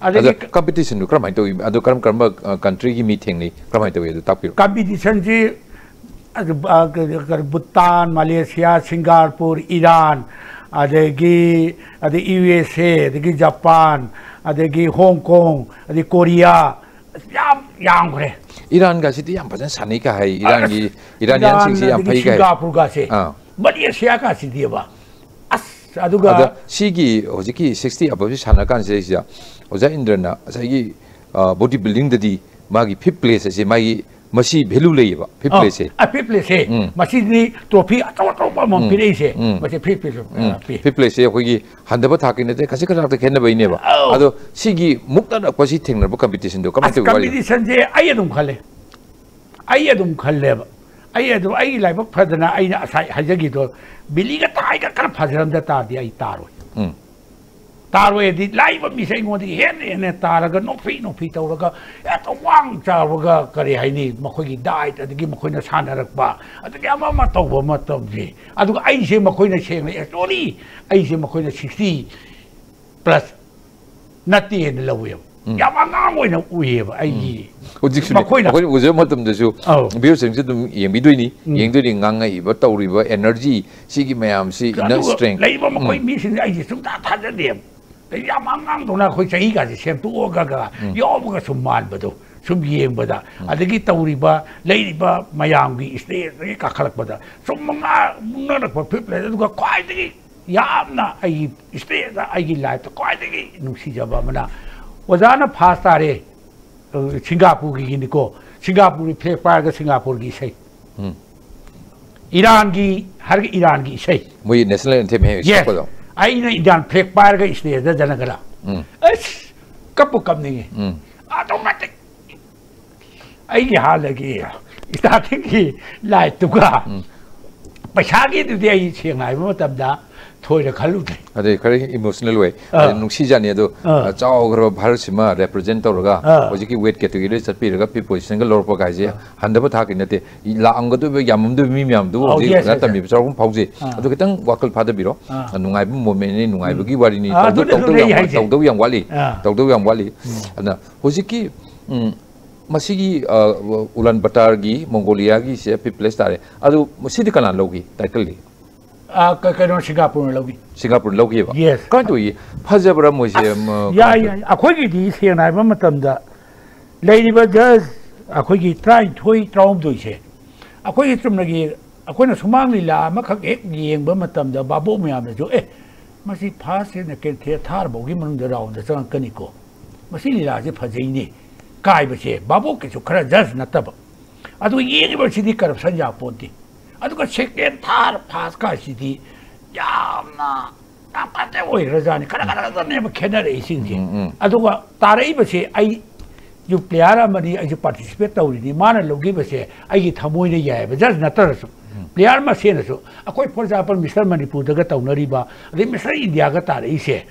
ꯑꯗꯒꯤ ꯑꯗ ꯀꯝꯄꯤꯇꯤꯁꯟꯗꯨ ꯀꯔꯝꯍꯥꯏꯅ ꯇꯧꯏ? ꯑꯗꯨ ꯀꯔꯝ ꯀꯔꯝꯕ, ꯑ, ꯀꯟꯇ꯭ꯔꯤꯒꯤ ꯃꯤ ꯊꯦꯡꯅꯩ? ꯀꯔꯝꯍꯥꯏꯅ ꯇꯧꯏ? ꯑꯗꯨ ꯇꯥꯛꯄꯤꯔꯣ꯫ ꯀꯝꯄꯤꯇꯤꯁꯟꯁꯤ ꯑꯗꯨ, ꯑ, ꯀ-, ꯀ-, ꯚꯨꯇꯥꯟ, ꯃꯂꯦꯁꯤꯌꯥ, ꯁꯤꯡꯒꯥꯄꯨꯔ, ꯏꯔꯥꯟ, ꯑꯗꯒꯤ, ꯑꯗꯩ ꯌꯨ ꯑꯦꯁ ꯑꯦ, ꯑꯗꯒꯤ ꯖꯄꯥꯟ, ꯑꯗꯒꯤ ꯍꯣꯡ ꯀꯣꯡ, ꯑꯗꯩ ꯀꯣꯔꯤꯌꯥ, ꯑꯁ, ꯌꯥꯝ ꯌꯥꯝꯈ꯭ꯔꯦ꯫ ꯏꯔꯥꯟꯒꯁꯤꯗꯤ ꯌꯥꯝ ꯐꯖꯅ ꯁꯥꯟꯅꯩ ꯀꯥ ꯍꯥꯏ, ꯏꯔꯥꯟꯒꯤ, ꯑꯁ, ꯏꯔꯥꯟ, ꯏꯔꯥꯅꯤꯌꯥꯟꯁꯤꯡꯁꯤ ꯌꯥꯝ ꯑꯗꯒꯤ ꯐꯩ ꯀꯥ ꯍꯥꯏ꯫ ꯁꯤꯡꯒꯥꯄꯨꯔꯒꯁꯦ, ꯑꯥ꯫ ꯃꯂꯦꯁꯤꯌꯥꯒꯁꯤꯗꯤꯕ, ꯑꯁ, ꯑꯗꯨꯒ ꯑꯗ ꯁꯤꯒꯤ ꯍꯧꯖꯤꯛꯀꯤ sixty ꯑꯕꯞꯁꯤ ꯁꯥꯟꯅ ꯀꯥꯟꯁꯤꯗꯩꯁꯤꯗ ꯑꯣꯖꯥ ꯏꯟꯗ꯭ꯔꯅ ꯉꯁꯥꯏꯒꯤ, ꯑ, ꯕꯣꯗꯤ ꯕꯤꯜꯗꯤꯡꯗꯗꯤ ꯃꯥꯒꯤ ꯐꯤꯐ ꯄ꯭ꯂꯦꯁ ꯑꯁꯤ ꯃꯥꯒꯤ ꯃꯁꯤ ꯚꯦꯂꯨ ꯂꯩꯌꯦꯕ, ꯐꯤꯐ ꯄ꯭ꯂꯦꯁꯁꯦ꯫ ꯐꯤꯐ ꯄ꯭ꯂꯦꯁꯁꯦ ꯎꯝ. ꯃꯁꯤꯗꯤ ꯇ꯭ꯔꯣꯐꯤ ꯑꯆꯧ ꯑꯆꯧꯕ ꯑꯃ ꯎꯝ. ꯄꯤꯔꯛꯏꯁꯦ꯫ ꯎꯝ. ꯃꯁꯤ ꯐꯤꯐ ꯄ꯭ꯂꯦꯁ ꯎꯝ. ꯐꯤꯐ ꯄ꯭ꯂꯦꯁꯁꯦ ꯑꯩꯈꯣꯏꯒꯤ ꯍꯟꯊꯕ ꯊꯥꯛꯀꯤ ꯅꯠꯇꯦ, ꯈꯖꯤꯛ ꯈꯔꯥꯛꯇ ꯈꯦꯠꯅꯕꯩꯅꯦꯕ꯫ ꯑꯧ. ꯑꯗꯣ ꯁꯤꯒꯤ ꯃꯨꯛꯅꯔꯛꯄꯁꯤ ꯊꯦꯡꯅꯔꯛꯄ ꯀꯝꯄꯤꯇꯤꯁꯟꯗꯣ ꯀꯃꯥꯏꯅ ꯑꯁ, ꯇꯧꯒꯦ ꯋꯥꯔꯤ? ꯀꯝꯄꯤꯇꯤꯁꯟꯁꯦ ꯑꯩ ꯑꯗꯨꯝ ꯈꯜꯂꯦ, ꯑꯩ ꯑꯗꯨꯝ ꯈꯜꯂꯦꯕ꯫ ꯑꯩ ꯑꯗꯨꯝ, ꯑꯩꯒꯤ ꯂꯥꯏꯕꯛ ꯐꯗꯅ ꯑꯩꯅ ꯉꯁꯥꯏ ꯍꯥꯏꯖꯈꯤꯗꯣ, ꯕꯤꯂꯤꯒ ꯇꯥꯏꯒ ꯈꯔ ꯐꯖꯔꯝꯗ ꯇꯥꯔꯗꯤ ꯑꯩ ꯇꯥꯔꯣꯏ꯫ ꯎꯝ. ꯇꯥꯔꯣꯏꯗꯤ ꯂꯥꯛꯏꯕ ꯃꯤꯁꯦ ꯑꯩꯉꯣꯟꯗꯒꯤ ꯍꯦꯟꯅ ꯍꯦꯟꯅ ꯇꯥꯔꯒ ꯅꯣꯛꯐꯤ ꯅꯣꯛꯐꯤ ꯇꯧꯔꯒ ꯍꯦꯛꯇ ꯋꯥꯡ ꯆꯥꯎꯔꯒ, ꯀꯔꯤ ꯍꯥꯏꯅꯤ, ꯃꯈꯣꯏꯒꯤ ꯗꯥꯏꯠ, ꯑꯗꯒꯤ ꯃꯈꯣꯏꯅ ꯁꯥꯟꯅꯔꯛꯄ, ꯑꯗꯒꯤ ꯑꯃ ꯑꯃ ꯇꯧꯕ ꯃꯇꯝꯁꯦ, ꯑꯗꯨꯒ ꯑꯩꯁꯦ ꯃꯈꯣꯏꯅ ꯁꯦꯡꯅ, ꯑꯦꯛꯆꯨꯋꯦꯂꯤ ꯑꯩꯁꯦ ꯃꯈꯣꯏꯅ ꯁꯤꯛꯁꯇꯤ ꯄ꯭ꯂꯁ ꯅꯠꯇꯦꯅ ꯂꯧꯋꯦꯕ꯫ ꯎꯝ. ꯌꯥꯝ ꯑꯉꯥꯡ ꯑꯣꯏꯅ ꯎꯏꯌꯦꯕ ꯑꯩꯒꯤ ꯍꯧꯖꯤꯛꯁꯨꯅꯦ, ꯃꯈꯣꯏꯅ ꯑꯩꯈꯣꯏꯅ ꯎꯖꯕ ꯃꯇꯝꯗꯁꯨ ꯑꯧ. ꯚꯤꯌꯨꯁꯤꯡꯁꯨ ꯑꯗꯨꯝ ꯌꯦꯡꯕꯤꯗꯣꯏꯅꯤ, ꯎꯝ. ꯌꯦꯡꯗꯣꯏꯅꯤ, ꯉꯥꯡꯉꯛꯏꯕ, ꯇꯧꯔꯤꯕ, ꯑꯦꯅꯔꯖꯤ, ꯁꯤꯒꯤ ꯃꯌꯥꯝꯁꯤ, ꯏꯟꯅꯔ ꯑꯗꯨꯒ ꯁ꯭ꯇꯔꯦꯡ꯫ ꯂꯩꯕ ꯃꯈꯣꯏ ꯎꯝ. ꯃꯤꯁꯤꯡꯁꯦ ꯑꯩꯁꯦ ꯁꯨꯡꯊꯥ ꯊꯥꯖꯗꯦꯕ꯫ ꯑꯩ ꯌꯥꯝ ꯑꯉꯥꯡꯗꯧꯅ ꯑꯩꯈꯣꯏ ꯆꯍꯤꯒꯁꯦ ꯁꯦꯝꯗꯣꯛꯑꯒ ꯎꯝ. ꯌꯥꯎꯕꯒ ꯁꯨꯝ ꯃꯥꯟꯕꯗꯣ, ꯁꯨꯝ ꯌꯦꯡꯕꯗ, ꯎꯝ. ꯑꯗꯒꯤ ꯇꯧꯔꯤꯕ ꯂꯩꯔꯤꯕ ꯃꯌꯥꯝꯒꯤ ꯁ꯭ꯇꯦꯖꯇꯒꯤ ꯀꯥꯈꯠꯂꯛꯄꯗ ꯁꯨꯝ ꯃꯉꯥ ꯃꯨꯛꯅꯔꯛꯄ ꯐꯤꯐ ꯄ꯭ꯂꯦꯁ, ꯑꯗꯨꯒ ꯈ꯭ꯋꯥꯏꯗꯒꯤ ꯌꯥꯝꯅ ꯑꯩꯒꯤ ꯁ꯭ꯇꯦꯖꯇ ꯑꯩꯒꯤ ꯂꯥꯏꯐꯇ ꯈ꯭ꯋꯥꯏꯗꯒꯤ ꯅꯨꯡꯁꯤꯖꯕ ꯑꯃꯅ ꯑꯣꯖꯥꯅ ꯐꯥꯁ ꯇꯥꯔꯦ, ꯑ, ꯁꯤꯡꯒꯥꯄꯨꯔꯒꯤꯅꯤꯀꯣ, ꯁꯤꯡꯒꯥꯄꯨꯔꯒꯤ ꯐ꯭ꯂꯦꯛ ꯄꯥꯏꯔꯒ ꯁꯤꯡꯒꯥꯄꯨꯔꯒꯤ ꯏꯁꯩ, ꯎꯝ. ꯏꯔꯥꯟꯒꯤ ꯍꯥꯏꯔꯒ ꯏꯔꯥꯟꯒꯤ ꯏꯁꯩ꯫ ꯃꯣꯏ ꯅꯦꯁꯅꯦꯜ ꯑꯦꯟꯊꯦꯝ ꯍꯦꯛ ꯌꯦꯁ, ꯁꯛꯄꯗꯣ꯫ ꯑꯩꯅ ꯏꯟꯗꯤꯌꯥꯟ ꯐ꯭ꯂꯦꯛ ꯄꯥꯏꯔꯒ ꯁ꯭ꯇꯦꯖꯇ ꯖꯅꯒꯅ, ꯎꯝ. ꯑꯁ, ꯀꯞꯄꯨ ꯀꯞꯅꯤꯡꯉꯤ꯫ ꯎꯝ. ꯑꯗꯨꯛ ꯃꯇꯤꯛ ꯑꯩꯒꯤ ꯍꯥꯟꯅꯒꯤ ꯁ꯭ꯇꯥꯔꯇꯤꯡꯒꯤ ꯂꯥꯏꯐꯇꯨꯒ ꯎꯝ. ꯄꯩꯁꯥꯒꯤꯗꯨꯗꯤ ꯑꯩ ꯁꯦꯡꯅ ꯍꯥꯏꯕ ꯃꯇꯝꯗ ꯊꯣꯏꯅ ꯈꯜꯂꯨꯗ꯭ꯔꯦ꯫ ꯑꯗꯩ ꯈꯔ ꯏꯃꯣꯁꯅꯦꯜ ꯑꯣꯏ꯫ ꯑꯥ. ꯑꯗꯩ ꯅꯨꯡꯁꯤꯖꯥꯠꯅꯤ ꯑꯗꯣ, ꯑꯥ. ꯑ, ꯆꯥꯎꯈ꯭ꯔꯕ ꯚꯥꯔꯠꯁꯤꯃ ꯔꯦꯄ꯭ꯔꯖꯦꯟ ꯇꯧꯔꯒ ꯑꯥ. ꯍꯧꯖꯤꯛꯀꯤ ꯋꯦꯠ ꯀꯦꯇꯒꯣꯔꯤꯗ ꯆꯠꯄꯤꯔꯒ ꯐꯤꯐ ꯄꯣꯖꯤꯁꯟꯒ ꯂꯧꯔꯛꯄ ꯀꯥꯏꯁꯦ ꯍꯟꯊꯕ ꯊꯥꯛꯀꯤ ꯅꯠꯇꯦ꯫ ꯂꯥꯛꯑꯝꯒꯗꯣꯏꯕ ꯌꯥꯝꯃꯝꯗꯣꯏꯕ ꯃꯤ ꯃꯌꯥꯝꯗꯨꯕꯨ ꯑꯧ, ꯍꯧꯖꯤꯛ ꯌꯦꯁ, ꯑꯣꯖꯥ ꯌꯦꯁ, ꯇꯝꯕꯤꯕ ꯆꯥꯎꯔꯥꯛꯄ ꯐꯥꯎꯖꯩ꯫ ꯑꯥ. ꯑꯗꯣ ꯈꯤꯇꯪ ꯋꯥꯈꯜ ꯐꯥꯗꯕꯤꯔꯣ꯫ ꯑꯥ. ꯑ, ꯅꯨꯡꯉꯥꯏꯕ ꯃꯣꯃꯦꯟꯅꯤ, ꯅꯨꯡꯉꯥꯏꯕꯒꯤ ꯋꯥꯔꯤꯅꯤ꯫ ꯑꯥ, ꯇꯧꯗꯧ-, ꯑꯗꯨꯅꯦ, ꯇꯧꯗꯧ ꯑꯗꯨꯅꯦ ꯌꯥꯝ ꯑꯩ ꯋꯥ-, ꯍꯥꯏꯁꯦ꯫ ꯇꯧꯗꯧ ꯌꯥꯝ ꯋꯥꯠꯂꯤ꯫ ꯑꯥ. ꯇꯧꯗꯧ ꯌꯥꯝ ꯋꯥꯠꯂꯤ꯫ ꯎꯝ. ꯑꯗꯨꯅ ꯍꯧꯖꯤꯛꯀꯤ, ꯎꯝ, ꯃꯁꯤꯒꯤ, ꯑ, ꯎꯂꯥꯟ ꯕꯇꯥꯔꯒꯤ ꯃꯣꯡꯒꯣꯂꯤꯌꯥꯒꯤꯁꯦ ꯐꯤꯐ ꯄ꯭ꯂꯦꯁ ꯇꯥꯔꯦ꯫ ꯑꯗꯨ ꯁꯤꯗꯤ ꯀꯅꯥꯅ ꯂꯧꯈꯤ ꯇꯥꯏꯇꯜꯗꯤ? ꯑꯥ, ꯀ-, ꯀꯩꯅꯣ, ꯁꯤꯡꯒꯥꯄꯨꯔꯅ ꯂꯧꯈꯤ꯫ ꯁꯤꯡꯒꯥꯄꯨꯔꯅ ꯂꯧꯈꯤꯕ? ꯌꯦꯁ꯫ ꯀꯃꯥꯏꯅ ꯇꯧꯏ? ꯐꯖꯕ꯭ꯔꯥ ꯃꯣꯏꯁꯦ? ꯑꯁ, ꯎꯝ, ꯌꯥꯏ, ꯀꯃꯥꯏꯅ ꯌꯥꯏ꯫ ꯑꯩꯈꯣꯏꯒꯤꯗꯤ ꯁꯦꯡꯅ ꯍꯥꯏꯕ ꯃꯇꯝꯗ ꯂꯩꯔꯤꯕ ꯖꯁ ꯑꯩꯈꯣꯏꯒꯤ ꯇꯔꯥꯅꯤꯊꯣꯏ, ꯇꯔꯥꯍꯨꯝꯗꯣꯏꯁꯦ, ꯑꯩꯈꯣꯏꯒꯤ ꯆꯨꯝꯅꯒꯤ ꯑꯩꯈꯣꯏꯅ ꯁꯨꯃꯥꯡ ꯂꯤꯂꯥ ꯑꯃꯈꯛ ꯍꯦꯛ ꯌꯦꯡꯕ ꯃꯇꯝꯗ ꯚꯥꯕꯣꯛ ꯃꯌꯥꯝꯅꯁꯨ, "ꯑꯦ, ꯃꯁꯤ ꯐꯥꯔꯁ ꯁꯦꯀꯦꯟ ꯊꯥꯔꯠ ꯐꯥꯎꯒꯤ ꯃꯅꯨꯡꯗ ꯔꯥꯎꯟꯗ ꯆꯪꯉꯛꯀꯅꯤꯀꯣ, ꯃꯁꯤ ꯂꯤꯂꯥꯁꯦ ꯐꯖꯩꯅꯦ" ꯀꯥꯏꯕꯁꯦ ꯚꯥꯕꯣꯛꯀꯤꯁꯨ ꯈꯔ ꯖꯁ ꯅꯠꯇꯕ, ꯑꯗꯨ ꯌꯦꯡꯉꯤꯕꯁꯤꯗꯤ ꯀꯔꯞꯁꯟ ꯌꯥꯄꯣꯟꯇꯦ꯫ ꯑꯗꯨꯒ ꯁꯦꯀꯦꯟ, ꯊꯥꯔ, ꯐꯥꯁ ꯀꯥꯏꯁꯤꯗꯤ ꯌꯥꯝꯅ ꯌꯥꯝ ꯐꯖ ꯑꯣꯏꯈ꯭ꯔꯖꯥꯠꯅꯤ꯫ ꯈꯔ ꯈꯔ ꯈꯛꯇꯅꯦꯕ ꯈꯦꯠꯅꯔꯛꯏꯁꯤꯡꯁꯦ꯫ ꯎꯝ, ꯎꯝ꯫ ꯑꯗꯨꯒ ꯇꯥꯔꯛꯏꯕꯁꯦ, ꯑꯩꯁꯨ ꯄ꯭ꯂꯦꯌꯥꯔ ꯑꯃꯅꯤ, ꯑꯩꯁꯨ ꯄꯥꯔꯇꯤꯁꯤꯄꯦꯠ ꯇꯧꯔꯤꯅꯤ, ꯃꯥꯅ ꯂꯧꯈꯤꯕꯁꯦ ꯑꯩꯒꯤ ꯊꯃꯣꯏꯅ ꯌꯥꯏꯑꯕ, ꯖꯁ ꯅꯠꯇ꯭ꯔꯁꯨ꯫ ꯄ꯭ꯂꯦꯌꯥꯔ ꯃꯁꯦꯟꯅꯁꯨ, ꯑꯩꯈꯣꯏ, ꯐꯣꯔ ꯑꯦꯛꯖꯥꯝꯄꯜ, ꯃꯤꯁꯇꯔ ꯃꯅꯤꯄꯨꯔꯗꯒ ꯇꯧꯅꯔꯤꯕ, ꯑꯗꯩ ꯃꯤꯁꯇꯔ ꯏꯟꯗꯤꯌꯥꯒ ꯇꯥꯔꯛꯏꯁꯦ,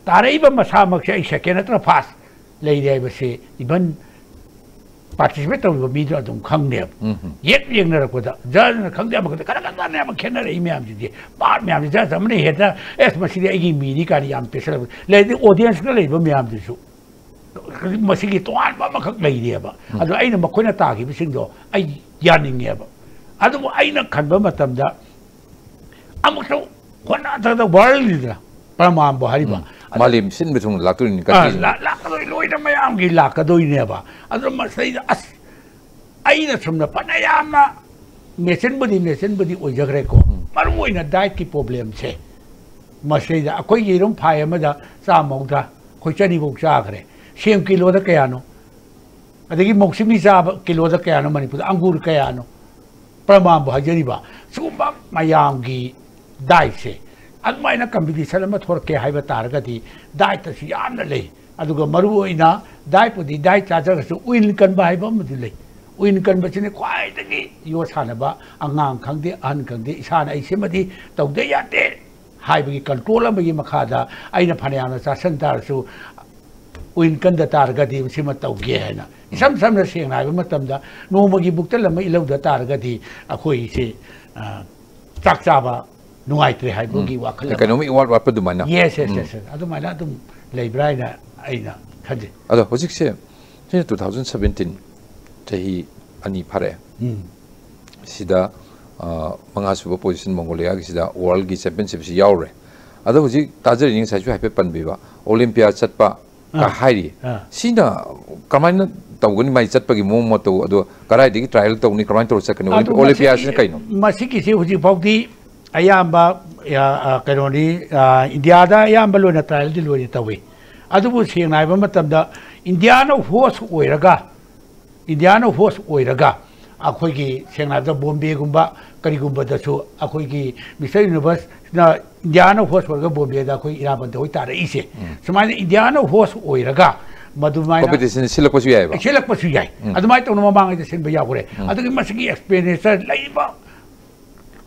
ꯇꯥꯔꯛꯏꯕ ꯃꯁꯥꯃꯛꯁꯦ ꯑꯩ ꯁꯦꯀꯦꯟ ꯅꯠꯇ꯭ꯔ ꯐꯥꯁ ꯂꯩꯔꯦ ꯍꯥꯏꯕꯁꯦ ꯏꯚꯟ ꯄꯥꯔꯇꯤꯁꯤꯄꯦꯠ ꯇꯧꯔꯤꯕ ꯃꯤꯗꯨꯅ ꯑꯗꯨꯝ ꯈꯪꯅꯦꯕ꯫ ꯎꯝ, ꯎꯝ꯫ ꯌꯦꯛ ꯌꯦꯡꯅꯔꯛꯄꯗ ꯖꯖꯅ ꯈꯪꯗꯦ, ꯑꯃꯈꯛꯇ ꯈꯔ ꯈꯛꯇꯅꯦꯕ ꯈꯦꯠꯅꯔꯛꯏ ꯃꯌꯥꯝꯁꯤꯗꯤ꯫ ꯄꯥꯔꯠ ꯃꯌꯥꯝꯁꯤ ꯖꯖ ꯑꯃꯅ ꯍꯦꯛꯇ, "ꯑꯦꯁ, ꯃꯁꯤꯗꯤ ꯑꯩꯒꯤ ꯃꯤꯅꯤ" ꯀꯥꯏꯅ ꯌꯥꯝ ꯄꯤꯁꯜꯂꯛꯄ ꯂꯩꯔꯗꯤ, ꯑꯣꯗꯤꯌꯟꯁꯇ ꯂꯩꯕ ꯃꯌꯥꯝꯗꯨꯁꯨ ꯃꯁꯤꯒꯤ ꯇꯣꯉꯥꯟꯕ ꯑꯃꯈꯛ ꯂꯩꯔꯤꯑꯕ꯫ ꯎꯝ꯫ ꯑꯗꯣ ꯑꯩꯅ ꯃꯈꯣꯏꯅ ꯇꯥꯈꯤꯕꯁꯤꯡꯗꯣ ꯑꯩ ꯌꯥꯅꯤꯡꯉꯦꯕ꯫ ꯑꯗꯨꯕꯨ ꯑꯩꯅ ꯈꯟꯕ ꯃꯇꯝꯗ ꯑꯃꯨꯛꯁꯨ ꯍꯣꯠꯅꯗꯅ ꯋꯥꯔꯜꯅꯤꯗꯅ ꯄ꯭ꯔꯃꯥꯟꯕꯨ ꯍꯥꯏꯔꯤꯕ꯫ ꯎꯝ꯫ ꯑꯗ ꯃꯥꯂꯦꯝ ꯁꯤꯟꯕ ꯊꯨꯡꯅ ꯂꯥꯛꯇꯣꯏꯅꯤ ꯑꯥ, countryꯁꯤꯡ꯫ ꯂꯥ-, ꯂꯥꯛꯀꯗꯣꯏ, ꯂꯣꯏꯅ ꯃꯌꯥꯝꯒꯤ ꯂꯥꯛꯀꯗꯣꯏꯅꯦꯕ꯫ ꯑꯗꯨꯅ ꯃꯁꯤꯗꯩꯗ ꯑꯁ, ꯑꯩꯅ ꯁꯨꯝꯅ ꯐꯅ ꯌꯥꯝꯅ ꯃꯦꯆꯤꯟꯕꯨꯗꯤ, ꯃꯦꯆꯤꯟꯕꯨꯗꯤ ꯑꯣꯏꯖꯈ꯭ꯔꯦꯀꯣ꯫ ꯎꯝ꯫ ꯃꯔꯨ ꯑꯣꯏꯅ ꯗꯥꯏꯠꯀꯤ ꯄ꯭ꯔꯣꯕ꯭ꯂꯦꯝꯁꯦ ꯃꯁꯤꯗꯩꯗ ꯑꯩꯈꯣꯏ ꯌꯦꯔꯨꯝ ꯐꯥꯏ ꯑꯃꯗ ꯆꯥꯝꯃ ꯃꯧꯗ꯭ꯔꯥ, ꯑꯩꯈꯣꯏ ꯆꯅꯤꯐꯧ ꯆꯥꯈ꯭ꯔꯦ꯫ ꯁꯦꯝ ꯀꯤꯂꯣꯗ ꯀꯌꯥꯅꯣ? ꯑꯗꯒꯤ ꯃꯧꯁꯤꯃꯤ ꯆꯥꯕ ꯀꯤꯂꯣꯗ ꯀꯌꯥꯅꯣ ꯃꯅꯤꯄꯨꯔꯗ? ꯑꯪꯒꯨꯔ ꯀꯌꯥꯅꯣ? ꯄ꯭ꯔꯃꯥꯟꯕꯨ ꯍꯥꯏꯖꯔꯤꯕ꯫ ꯁꯤꯒꯨꯝꯕ ꯃꯌꯥꯝꯒꯤ ꯗꯥꯏꯠꯁꯦ, ꯑꯗꯨꯃꯥꯏꯅ ꯀꯝꯄꯤꯇꯤꯁꯟ ꯑꯃ ꯊꯣꯔꯛꯀꯦ ꯍꯥꯏꯕ ꯇꯥꯔꯒꯗꯤ ꯗꯥꯏꯠꯇꯁꯨ ꯌꯥꯝꯅ ꯂꯩ꯫ ꯑꯗꯨꯒ ꯃꯔꯨ ꯑꯣꯏꯅ ꯗꯥꯏꯠꯄꯨꯗꯤ ꯗꯥꯏꯠ ꯆꯥꯖꯔꯒꯁꯨ ꯎꯏꯟ ꯀꯟꯕ ꯍꯥꯏꯕ ꯑꯃꯗꯤ ꯂꯩ꯫ ꯎꯏꯟ ꯀꯟꯕꯁꯤꯅ ꯈ꯭ꯋꯥꯏꯗꯒꯤ ꯌꯣꯠ ꯁꯥꯟꯅꯕ, ꯑꯉꯥꯡ ꯈꯪꯗꯦ, ꯑꯍꯟ ꯈꯪꯗꯦ, ꯏꯁꯥꯅ ꯑꯩ ꯁꯤꯃꯗꯤ ꯇꯧꯗ ꯌꯥꯗꯦ ꯍꯥꯏꯕꯒꯤ ꯀꯟꯇ꯭ꯔꯣꯜ ꯑꯃꯒꯤ ꯃꯈꯥꯗ ꯑꯩꯅ ꯐꯅꯌꯥꯝꯅ ꯆꯥꯁꯤꯟ ꯇꯥꯔꯁꯨ ꯎꯏꯟ ꯀꯟꯗ ꯇꯥꯔꯒꯗꯤ ꯁꯤꯃ ꯇꯧꯒꯦ ꯍꯥꯏꯅ, ꯏꯁꯝ ꯁꯝꯅ ꯁꯦꯡꯅ ꯍꯥꯏꯕ ꯃꯇꯝꯗ, ꯅꯣꯡꯃꯒꯤ ꯕꯨꯛꯇꯜ ꯑꯃ ꯏꯜꯍꯧꯗ ꯇꯥꯔꯒꯗꯤ ꯑꯩꯈꯣꯏꯁꯦ, ꯑ, ꯆꯥꯛ ꯆꯥꯕ ꯅꯨꯡꯉꯥꯏꯇ꯭ꯔꯦ ꯍꯥꯏꯕꯒꯤ ꯎꯝ꯫ ꯋꯥꯈꯜ ꯑꯃ꯫ ꯀꯩꯅꯣꯝ ꯏꯋꯥꯠ ꯋꯥꯠꯄ ꯑꯗꯨꯃꯥꯏꯅ꯫ Yes, yes, ꯎꯝ꯫ Yes, yes꯫ ꯑꯗꯨꯃꯥꯏꯅ ꯑꯗꯨꯝ ꯂꯩꯕ꯭ꯔꯥ ꯍꯥꯏꯅ ꯑꯩꯅ ꯈꯟꯖꯩ꯫ ꯑꯗꯣ ꯍꯧꯖꯤꯛꯁꯦ, ꯁꯤꯅ two thousand seventeen, ꯆꯍꯤ ꯑꯅꯤ ꯐꯥꯔꯛꯑꯦ꯫ ꯎꯝ꯫ ꯁꯤꯗ, ꯑ, ꯃꯉꯥꯁꯨꯕ position ꯃꯣꯡꯒꯣꯂꯤꯌꯥꯒꯤꯁꯤꯗ worldꯒꯤ championshipꯁꯤ ꯌꯥꯎꯔꯦ꯫ ꯑꯗꯣ ꯍꯧꯖꯤꯛ ꯇꯥꯖꯔꯤꯅꯤ, ꯉꯁꯥꯏꯁꯨ ꯍꯥꯏꯐꯦꯠ ꯄꯟꯕꯤꯕ, ꯑꯣꯂꯤꯝꯄꯤꯌꯥ ꯆꯠꯄ ꯀ ꯑꯥ꯫ ꯍꯥꯏꯔꯤ꯫ ꯑꯥ꯫ ꯁꯤꯅ ꯀꯃꯥꯏꯅ ꯇꯧꯒꯅꯤ, ꯃꯥꯏ ꯆꯠꯄꯒꯤ ꯃꯑꯣꯡ ꯃꯇꯧ? ꯑꯗꯣ ꯀꯗꯥꯏꯗꯒꯤ trial ꯇꯧꯅꯤ, ꯀꯃꯥꯏꯅ ꯇꯧꯔ ꯆꯠꯀꯅꯤ? ꯑꯗꯣ ꯑꯣꯂꯤꯝꯄꯤꯌꯥꯁꯤꯅ ꯃꯁꯤꯒꯤ, ꯀꯩꯅꯣ? ꯃꯁꯤꯒꯤꯁꯤ ꯍꯧꯖꯤꯛ ꯐꯥꯎꯗꯤ ꯑꯌꯥꯝꯕ, ꯑ, ꯑ, ꯀꯩꯅꯣꯅꯤ, ꯑ, ꯏꯟꯗꯤꯌꯥꯗ ꯑꯌꯥꯝꯕ ꯂꯣꯏꯅ trialꯗꯤ ꯂꯣꯏꯅ ꯇꯧꯏ꯫ ꯑꯗꯨꯕꯨ ꯁꯦꯡꯅ ꯍꯥꯏꯕ ꯃꯇꯝꯗ ꯏꯟꯗꯤꯌꯥꯅ host ꯑꯣꯏꯔꯒ ꯏꯟꯗꯤꯌꯥꯅ ꯍꯣꯁ ꯑꯣꯏꯔꯒ ꯑꯩꯈꯣꯏꯒꯤ ꯁꯦꯡꯅ ꯍꯥꯏꯔꯕꯗ ꯕꯣꯝꯕꯦꯒꯨꯝꯕ ꯀꯔꯤꯒꯨꯝꯕꯗꯁꯨ ꯑꯩꯈꯣꯏꯒꯤ ꯃꯤꯁꯇꯔ ꯌꯨꯅꯤꯚꯔꯁꯅ ꯏꯟꯗꯤꯌꯥꯅ ꯍꯣꯁ ꯑꯣꯏꯔꯒ ꯕꯣꯝꯕꯦꯗ ꯑꯩꯈꯣꯏ ꯏꯔꯥꯕꯟꯗ ꯍꯣꯏ ꯇꯥꯔꯛꯏꯁꯦ꯫ ꯁꯨꯃꯥꯏꯅ ꯏꯟꯗꯤꯌꯥꯅ ꯍꯣꯁ ꯑꯣꯏꯔꯒ ꯃꯗꯨꯃꯥꯏꯅ ꯀꯣꯝꯄꯤꯇꯤꯁꯟ ꯁꯤꯜꯂꯛꯄꯁꯨ ꯌꯥꯏꯑꯕ꯫ ꯁꯤꯜꯂꯛꯄꯁꯨ ꯌꯥꯏ꯫ ꯑꯗꯨꯃꯥꯏꯅ ꯇꯧꯅ ꯃꯃꯥꯡꯉꯩꯗ ꯁꯤꯟꯕ ꯌꯥꯎꯈ꯭ꯔꯦ꯫ ꯑꯗꯨꯒꯤ ꯃꯁꯤꯒꯤ ꯑꯦꯛꯁꯄꯦꯟꯗꯤꯆꯔ ꯂꯩꯔꯤꯕ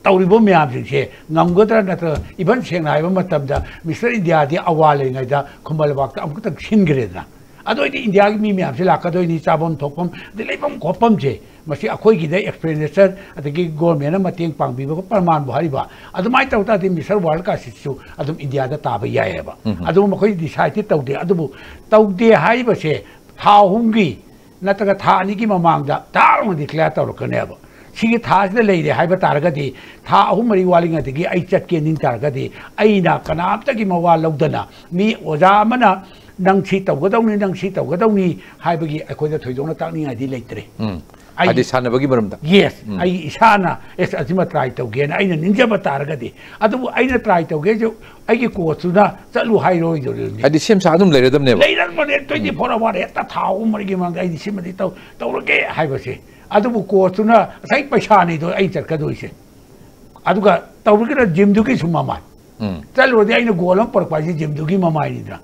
ꯇꯧꯔꯤꯕ ꯃꯌꯥꯝꯁꯤꯡꯁꯦ ꯉꯝꯒꯗ꯭ꯔꯥ? ꯅꯠꯇ꯭ꯔꯒ ꯏꯚꯟ ꯁꯦꯡꯅ ꯍꯥꯏꯕ ꯃꯇꯝꯗ ꯃꯤꯁꯇꯔ ꯏꯟꯗꯤꯌꯥꯗꯤ ꯑꯋꯥ ꯂꯩꯔꯤꯉꯩꯗ ꯈꯨꯃꯟ ꯂꯝꯄꯥꯛꯇ ꯑꯃꯨꯛꯇꯪ ꯁꯤꯟꯈ꯭ꯔꯦꯗꯅ꯫ ꯑꯗꯨ ꯑꯣꯏꯗꯤ ꯏꯟꯗꯤꯌꯥꯒꯤ ꯃꯤ ꯃꯌꯥꯝꯁꯦ ꯂꯥꯛꯀꯗꯣꯏꯅꯤ, ꯆꯥꯐꯝ ꯊꯣꯛꯐꯝ ꯑꯗꯩ ꯂꯩꯐꯝ ꯈꯣꯠꯐꯝꯁꯦ ꯃꯁꯤ ꯑꯩꯈꯣꯏꯒꯤꯗ ꯑꯦꯛꯁꯄꯦꯟꯗꯤꯆꯔ ꯑꯗꯒꯤ ꯒꯣꯔꯃꯦꯟꯅ ꯃꯇꯦꯡ ꯄꯥꯡꯕꯤꯕꯒ ꯄ꯭ꯔꯃꯥꯟꯕꯨ ꯍꯥꯏꯔꯤꯕ ꯑꯗꯨꯃꯥꯏꯅ ꯇꯧ ꯇꯥꯔꯗꯤ ꯃꯤꯁꯇꯔ ꯋꯥꯔꯜ ꯀꯥꯁꯤꯁꯨ ꯑꯗꯨꯝ ꯏꯟꯗꯤꯌꯥꯗ ꯇꯥꯕ ꯌꯥꯏꯑꯕ꯫ ꯑꯗꯨꯕꯨ ꯃꯈꯣꯏ ꯗꯤꯁꯥꯏꯗꯇꯤ ꯇꯧꯗꯦ꯫ ꯑꯗꯨꯕꯨ ꯇꯧꯗꯦ ꯍꯥꯏꯔꯤꯕꯁꯦ ꯊꯥ ꯑꯍꯨꯝꯒꯤ ꯅꯠꯇ꯭ꯔꯒ ꯊꯥ ꯑꯅꯤꯒꯤ ꯃꯃꯥꯡꯗ ꯇꯥꯛ ꯂꯥꯎꯅ ꯗꯤꯀ꯭ꯂꯦꯌꯔ ꯇꯧꯔꯛꯀꯅꯦꯕ꯫ ꯁꯤꯒꯤ ꯊꯥꯁꯤꯗ ꯂꯩꯔꯦ ꯍꯥꯏꯕ ꯇꯥꯔꯒꯗꯤ ꯊꯥ ꯑꯍꯨꯝ ꯃꯔꯤ ꯋꯥꯠꯂꯤꯉꯩꯗꯒꯤ ꯑꯩ ꯆꯠꯀꯦ ꯅꯤꯡ ꯇꯥꯔꯒꯗꯤ ꯑꯩꯅ ꯀꯅꯥꯝꯇꯒꯤ ꯃꯋꯥ ꯂꯧꯗꯅ ꯃꯤ ꯑꯣꯖꯥ ꯑꯃꯅ ꯅꯪ ꯁꯤ ꯇꯧꯒꯗꯧꯅꯤ, ꯅꯪ ꯁꯤ ꯇꯧꯒꯗꯧꯅꯤ ꯍꯥꯏꯕꯒꯤ ꯑꯩꯈꯣꯏꯗ ꯊꯣꯏꯗꯣꯛꯅ ꯇꯥꯛꯅꯤꯡꯉꯥꯏꯗꯤ ꯂꯩꯇ꯭ꯔꯦ꯫ ꯑꯩ ꯍꯥꯏꯗꯤ ꯁꯥꯟꯅꯕꯒꯤ ꯃꯔꯝꯗ꯫ ꯌꯦꯁ, ꯎꯝ꯫ ꯑꯩ ꯏꯁꯥꯅ ꯑꯦꯁ ꯑꯁꯤꯃ ꯇ꯭ꯔꯥꯏ ꯇꯧꯒꯦꯅ ꯑꯩꯅ ꯅꯤꯡꯖꯕ ꯇꯥꯔꯒꯗꯤ, ꯑꯗꯨꯕꯨ ꯑꯩꯅ ꯇ꯭ꯔꯥꯏ ꯇꯧꯒꯦꯁꯨ ꯑꯩꯒꯤ ꯀꯣꯆꯇꯨꯅ ꯆꯠꯂꯨ ꯍꯥꯏꯔꯣꯏꯗꯧꯔꯤꯕꯅꯤ꯫ ꯍꯥꯏꯗꯤ ꯁꯦꯝ ꯁꯥ ꯑꯗꯨꯝ ꯂꯩꯔꯗꯕꯅꯦꯕ꯫ ꯂꯩꯔꯝꯕꯅꯦ, ꯇ꯭ꯋꯦꯟꯇꯤ ꯐꯣꯔ ꯑꯋꯥꯔ ꯍꯦꯛꯇ ꯊꯥ ꯑꯍꯨꯝ ꯃꯔꯤꯒꯤ ꯃꯃꯥꯡꯗ ꯑꯩꯗꯤ ꯁꯤꯃꯗꯤ ꯇꯧ ꯇꯧꯔꯒꯦ ꯍꯥꯏꯕꯁꯦ꯫ ꯑꯗꯨꯕꯨ ꯀꯣꯆꯇꯨꯅ ꯉꯁꯥꯏ ꯄꯩꯁꯥꯅꯤꯗꯣ ꯑꯩ ꯆꯠꯀꯗꯣꯏꯁꯦ꯫ ꯑꯗꯨꯒ ꯇꯧꯔꯒꯅ ꯖꯤꯝꯗꯨꯒꯤꯁꯨ ꯃꯃꯥꯏ꯫ ꯎꯝ꯫ ꯆꯠꯂꯨꯔꯗꯤ ꯑꯩꯅ ꯒꯣꯜ ꯑꯃ ꯄꯨꯔꯛꯄ ꯍꯥꯏꯁꯦ ꯖꯤꯝꯗꯨꯒꯤ ꯃꯃꯥꯏꯅꯤꯗꯅ꯫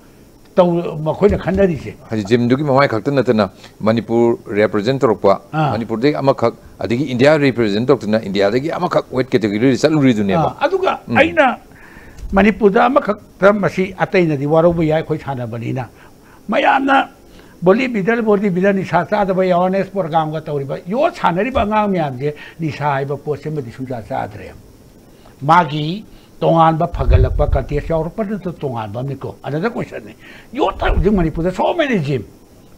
ꯇꯧ-, ꯃꯈꯣꯏꯅ ꯈꯟꯅꯔꯤꯁꯦ꯫ ꯍꯥꯏꯗꯤ ꯖꯤꯝꯗꯨꯒꯤ ꯃꯃꯥꯏ ꯈꯛꯇ ꯅꯠꯇꯅ ꯃꯅꯤꯄꯨꯔ ꯔꯦꯄ꯭ꯔꯖꯦꯟ ꯇꯧꯔꯛꯄ, ꯑꯥ꯫ ꯃꯅꯤꯄꯨꯔꯗꯒꯤ ꯑꯃꯈꯛ, ꯑꯗꯒꯤ ꯏꯟꯗꯤꯌꯥ ꯔꯤꯄ꯭ꯔꯖꯦꯟ ꯇꯧꯔꯛꯇꯅ ꯏꯟꯗꯤꯌꯥꯗꯒꯤ ꯑꯃꯈꯛ ꯋꯦꯠ ꯀꯦꯇꯦꯒꯣꯔꯤꯗ ꯆꯠꯂꯨꯔꯤꯗꯨꯅꯦꯕ꯫ ꯑꯥ, ꯑꯗꯨꯒ ꯎꯝ꯫ ꯑꯩꯅ ꯃꯅꯤꯄꯨꯔꯗ ꯑꯃꯈꯛꯇ, ꯃꯁꯤ ꯑꯇꯩꯅꯗꯤ ꯋꯥꯔꯧꯕ ꯌꯥꯏ, ꯑꯩꯈꯣꯏ ꯁꯥꯟꯅꯕꯅꯤꯅ꯫ ꯃꯌꯥꯝꯅ ꯕꯣꯗꯤ ꯕꯤꯜꯗꯔ, ꯕꯣꯗꯤ ꯕꯤꯜꯗꯔ, ꯅꯤꯁꯥ ꯆꯥꯗꯕ ꯑꯦꯋꯥꯔꯅꯦꯁ ꯄ꯭ꯔꯣꯒ꯭ꯔꯥꯝꯒ ꯇꯧꯔꯤꯕ, ꯌꯣꯠ ꯁꯥꯟꯅꯔꯤꯕ ꯑꯉꯥꯡ ꯃꯌꯥꯝꯁꯦ ꯅꯤꯁꯥ ꯍꯥꯏꯕ ꯄꯣꯠꯁꯤꯃꯗꯤ ꯁꯨꯡꯆꯥ ꯆꯥꯗ꯭ꯔꯦ꯫ ꯃꯥꯒꯤ ꯇꯣꯉꯥꯟꯕ ꯐꯒꯠꯂꯛꯄ ꯀꯟꯇꯦꯛꯁ ꯌꯥꯎꯔꯛꯄ ꯅꯠꯇ ꯇꯣꯉꯥꯟꯕ ꯑꯃꯅꯤꯀꯣ꯫ Another question ꯅꯤ꯫ ꯌꯣꯠꯇ ꯍꯧꯖꯤꯛ ꯃꯅꯤꯄꯨꯔꯗ so many gym꯫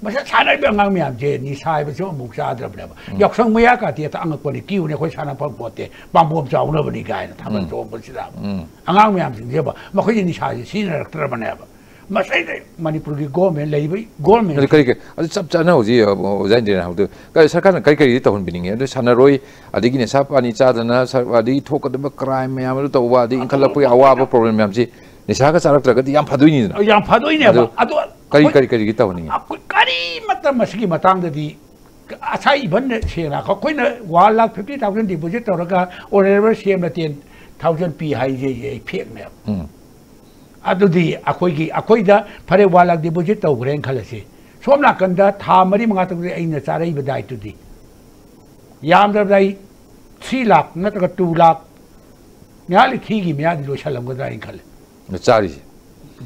ꯃꯁꯤ ꯁꯥꯟꯅꯔꯤꯕ ꯑꯉꯥꯡ ꯃꯌꯥꯝꯁꯦ ꯅꯤꯁꯥ ꯍꯥꯏꯕꯁꯤ ꯑꯃꯨꯛ ꯆꯥꯗ꯭ꯔꯕꯅꯦꯕ꯫ ꯎꯝ꯫ ꯌꯥꯎꯁꯪ ꯃꯌꯥ ꯀꯥꯇꯤ ꯍꯦꯛꯇ ꯑꯉꯛꯄꯅꯤ, ꯀ꯭ꯌꯨꯅꯦ, ꯑꯩꯈꯣꯏ ꯁꯥꯟꯅ ꯐꯪ ꯄꯣꯠꯇꯦ, ꯄꯥꯝꯕꯣꯝ ꯆꯥꯎꯅꯕꯅꯤ ꯀꯥꯏꯅ ꯊꯥꯕꯜ ꯎꯝ꯫ ꯆꯣꯡꯕꯁꯤꯗ꯫ ꯎꯝ꯫ ꯑꯉꯥꯡ ꯃꯌꯥꯝꯁꯤꯡꯁꯦꯕ, ꯃꯈꯣꯏꯁꯦ ꯅꯤꯁꯥꯁꯦ ꯁꯤꯖꯤꯟꯅꯔꯛꯇ꯭ꯔꯕꯅꯦꯕ꯫ ꯃꯁꯤꯗ ꯃꯅꯤꯄꯨꯔꯒꯤ ꯒꯣꯔꯃꯦꯟ, ꯂꯩꯔꯤꯕ ꯒꯣꯔꯃꯦꯟ ꯑꯗꯨ ꯀꯔꯤ ꯀꯔꯤ, ꯑꯗꯨ ꯆꯞ ꯆꯥꯅ ꯍꯧꯖꯤꯛ, ꯑ, ꯑꯣꯖꯥ ꯏꯟꯗꯤꯔꯥꯅ ꯍꯥꯏꯕꯗꯨ ꯀꯔꯤ ꯁꯔꯀꯥꯔꯅ ꯀꯔꯤ ꯀꯔꯤꯗꯤ ꯇꯧꯍꯟꯕꯤꯅꯤꯡꯉꯤ? ꯑꯗꯨ ꯁꯥꯟꯅꯔꯣꯏ, ꯑꯗꯒꯤ ꯅꯤꯁꯥ ꯄꯥꯅꯤ ꯆꯥꯗꯅ ꯁ-, ꯑꯗꯒꯤ ꯊꯣꯛꯀꯗꯕ ꯀ꯭ꯔꯥꯏꯝ ꯃꯌꯥꯝ ꯑꯗꯨ ꯇꯧꯕ, ꯑꯗꯒꯤ ꯏꯟꯈꯠꯂꯛꯄꯒꯤ ꯑꯋꯥꯕ ꯄ꯭ꯔꯣꯕ꯭ꯂꯦꯝ ꯃꯌꯥꯝꯁꯤ ꯅꯤꯁꯥꯒ ꯆꯥꯔꯛꯇ꯭ꯔꯒꯗꯤ ꯌꯥꯝ ꯐꯗꯣꯏꯅꯤꯗꯅ꯫ ꯌꯥꯝ ꯐꯗꯣꯏꯅꯦꯕ꯫ ꯑꯗꯨ ꯑꯗꯣ ꯀꯔꯤ, ꯑꯩꯈꯣꯏ ꯀꯔꯤ, ꯀꯔꯤꯗꯤ ꯇꯧꯍꯟꯅꯤꯡꯉꯤ? ꯑꯩꯈꯣꯏ ꯀꯔꯤꯃꯠꯇ ꯃꯁꯤꯒꯤ ꯃꯇꯥꯡꯗꯗꯤ ꯑꯁꯥꯏ ꯏꯚꯟ ꯁꯦꯡꯅ ꯑꯩꯈꯣꯏꯅ ꯋꯥꯟ ꯂꯥꯛ ꯐꯤꯐꯇꯤ ꯊꯥꯎꯖꯟ ꯗꯤꯄꯣꯖꯤꯠ ꯇꯧꯔꯒ ꯑꯣꯅꯔꯦꯕꯜ ꯁꯤ ꯑꯦꯝꯅ ꯇꯦꯟ ꯊꯥꯎꯖꯟ ꯄꯤ ꯍꯥꯏꯁꯦ ꯐꯦꯛꯅꯦꯕ꯫ ꯎꯝ꯫ ꯑꯗꯨꯗꯤ ꯑꯩꯈꯣꯏꯒꯤ ꯑꯩꯈꯣꯏꯗ ꯐꯔꯦ ꯋꯥꯟ ꯂꯥꯛ ꯗꯤꯄꯣꯖꯤꯠ ꯇꯧꯈ꯭ꯔꯦꯅ ꯈꯜꯂꯁꯤ, ꯁꯣꯝ ꯅꯥꯀꯟꯗ ꯊꯥ ꯃꯔꯤ ꯃꯉꯥ ꯇꯔꯨꯛꯇ ꯑꯩꯅ ꯆꯥꯔꯛꯏꯕ ꯗꯥꯏꯠꯇꯨꯗꯤ ꯌꯥꯝꯗ꯭ꯔꯕꯗ ꯑꯩ ꯊ꯭ꯔꯤ ꯂꯥꯛ ꯅꯠꯇ꯭ꯔꯒ ꯇꯨ ꯂꯥꯛ ꯉꯥꯏꯍꯥꯛ ꯂꯩ ꯊ꯭ꯔꯤꯒꯤ ꯃꯌꯥꯗꯤ ꯂꯣꯏꯁꯜꯂꯝꯒꯗ꯭ꯔꯥ ꯍꯥꯏꯅ ꯈꯜꯂꯦ꯫ ꯆꯥꯔꯤꯁꯦ꯫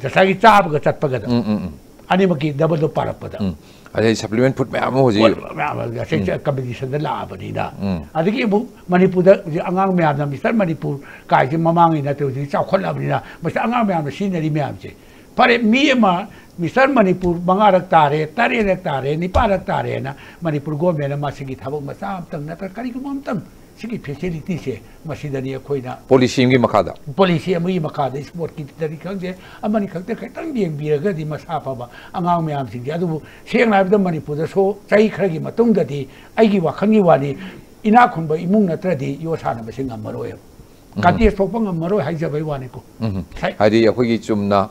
ꯉꯁꯥꯏꯒꯤ ꯆꯥꯕꯒ ꯆꯠꯄꯒꯗ ꯎꯝ ꯎꯝ ꯎꯝ ꯑꯅꯤꯃꯛꯀꯤ ꯗꯕꯜꯗꯣ ꯄꯥꯔꯛꯄꯗ꯫ ꯎꯝ꯫ ꯑꯗꯩ ꯁꯄ꯭ꯂꯤꯃꯦꯟ ꯐꯨꯗ ꯃꯌꯥꯝ ꯑꯃ ꯍꯧꯖꯤꯛ ꯄꯣꯠ ꯃꯌꯥꯝ ꯑꯃ ꯉꯁꯥꯏ ꯀꯝꯄꯤꯇꯤꯁꯟꯗ ꯂꯥꯛꯑꯕꯅꯤꯅ꯫ ꯎꯝ꯫ ꯑꯗꯒꯤ ꯑꯃꯨꯛ ꯃꯅꯤꯄꯨꯔꯗ ꯍꯧꯖꯤꯛ ꯑꯉꯥꯡ ꯃꯌꯥꯝꯅ ꯃꯤꯁꯇꯔ ꯃꯅꯤꯄꯨꯔ ꯀꯥꯏꯁꯦ ꯃꯃꯥꯡꯉꯩ ꯅꯠꯇꯦ, ꯍꯧꯖꯤꯛ ꯆꯥꯎꯈꯠꯂꯕꯅꯤꯅ ꯃꯁꯤ ꯑꯉꯥꯡ ꯃꯌꯥꯝꯅ ꯁꯤꯖꯤꯟꯅꯔꯤ ꯃꯌꯥꯝꯁꯦ꯫ ꯐꯔꯦ, ꯃꯤ ꯑꯃ ꯃꯤꯁꯇꯔ ꯃꯅꯤꯄꯨꯔ ꯃꯉꯥꯔꯛ ꯇꯥꯔꯦ, ꯇꯔꯦꯠꯔꯛ ꯇꯥꯔꯦ, ꯅꯤꯄꯥꯜꯔꯛ ꯇꯥꯔꯦꯅ ꯃꯅꯤꯄꯨꯔ ꯒꯣꯔꯃꯦꯟꯅ ꯃꯁꯤꯒꯤ ꯊꯕꯛ ꯃꯆꯥ ꯑꯃꯇꯪ ꯅꯠꯇ꯭ꯔꯒ ꯀꯔꯤꯒꯨꯝꯕ ꯑꯃꯇꯪ ꯁꯤꯒꯤ ꯐꯦꯁꯤꯂꯤꯇꯤꯁꯦ ꯃꯁꯤꯗꯅꯤ ꯑꯩꯈꯣꯏꯅ ꯄꯣꯂꯤꯁꯤ ꯑꯃꯒꯤ ꯃꯈꯥꯗ꯫ ꯄꯣꯂꯤꯁꯤ ꯑꯃꯒꯤ ꯃꯈꯥꯗ ꯏꯁꯄꯣꯔꯠꯀꯤꯗꯅꯤ ꯈꯪꯗꯦ, ꯑꯃꯅꯤ ꯈꯛꯇ ꯈꯤꯇꯪ ꯌꯦꯡꯕꯤꯔꯒꯗꯤ ꯃꯁꯥ ꯐꯕ ꯑꯉꯥꯡ ꯃꯌꯥꯝꯁꯤꯡꯁꯦ꯫ ꯑꯗꯨꯕꯨ ꯁꯦꯡꯅ ꯍꯥꯏꯕꯗ ꯃꯅꯤꯄꯨꯔꯗꯁꯨ ꯆꯍꯤ ꯈꯔꯒꯤ ꯃꯇꯨꯡꯗꯗꯤ ꯑꯩꯒꯤ ꯋꯥꯈꯜꯒꯤ ꯋꯥꯅꯤ, ꯏꯅꯥꯛ ꯈꯨꯟꯕ ꯏꯃꯨꯡ ꯅꯠꯇ꯭ꯔꯗꯤ ꯌꯣꯠ ꯁꯥꯟꯅꯕꯁꯦ ꯉꯝꯃꯔꯣꯏꯕ꯫ ꯀꯟꯇꯦꯁ ꯊꯣꯛꯄ ꯉꯝꯃꯔꯣꯏ ꯍꯥꯏꯖꯕꯩ ꯋꯥꯅꯤꯀꯣ꯫ ꯎꯝ꯫ ꯁꯥꯏ- ꯍꯥꯏꯗꯤ ꯑꯩꯈꯣꯏꯒꯤ ꯆꯨꯝꯅ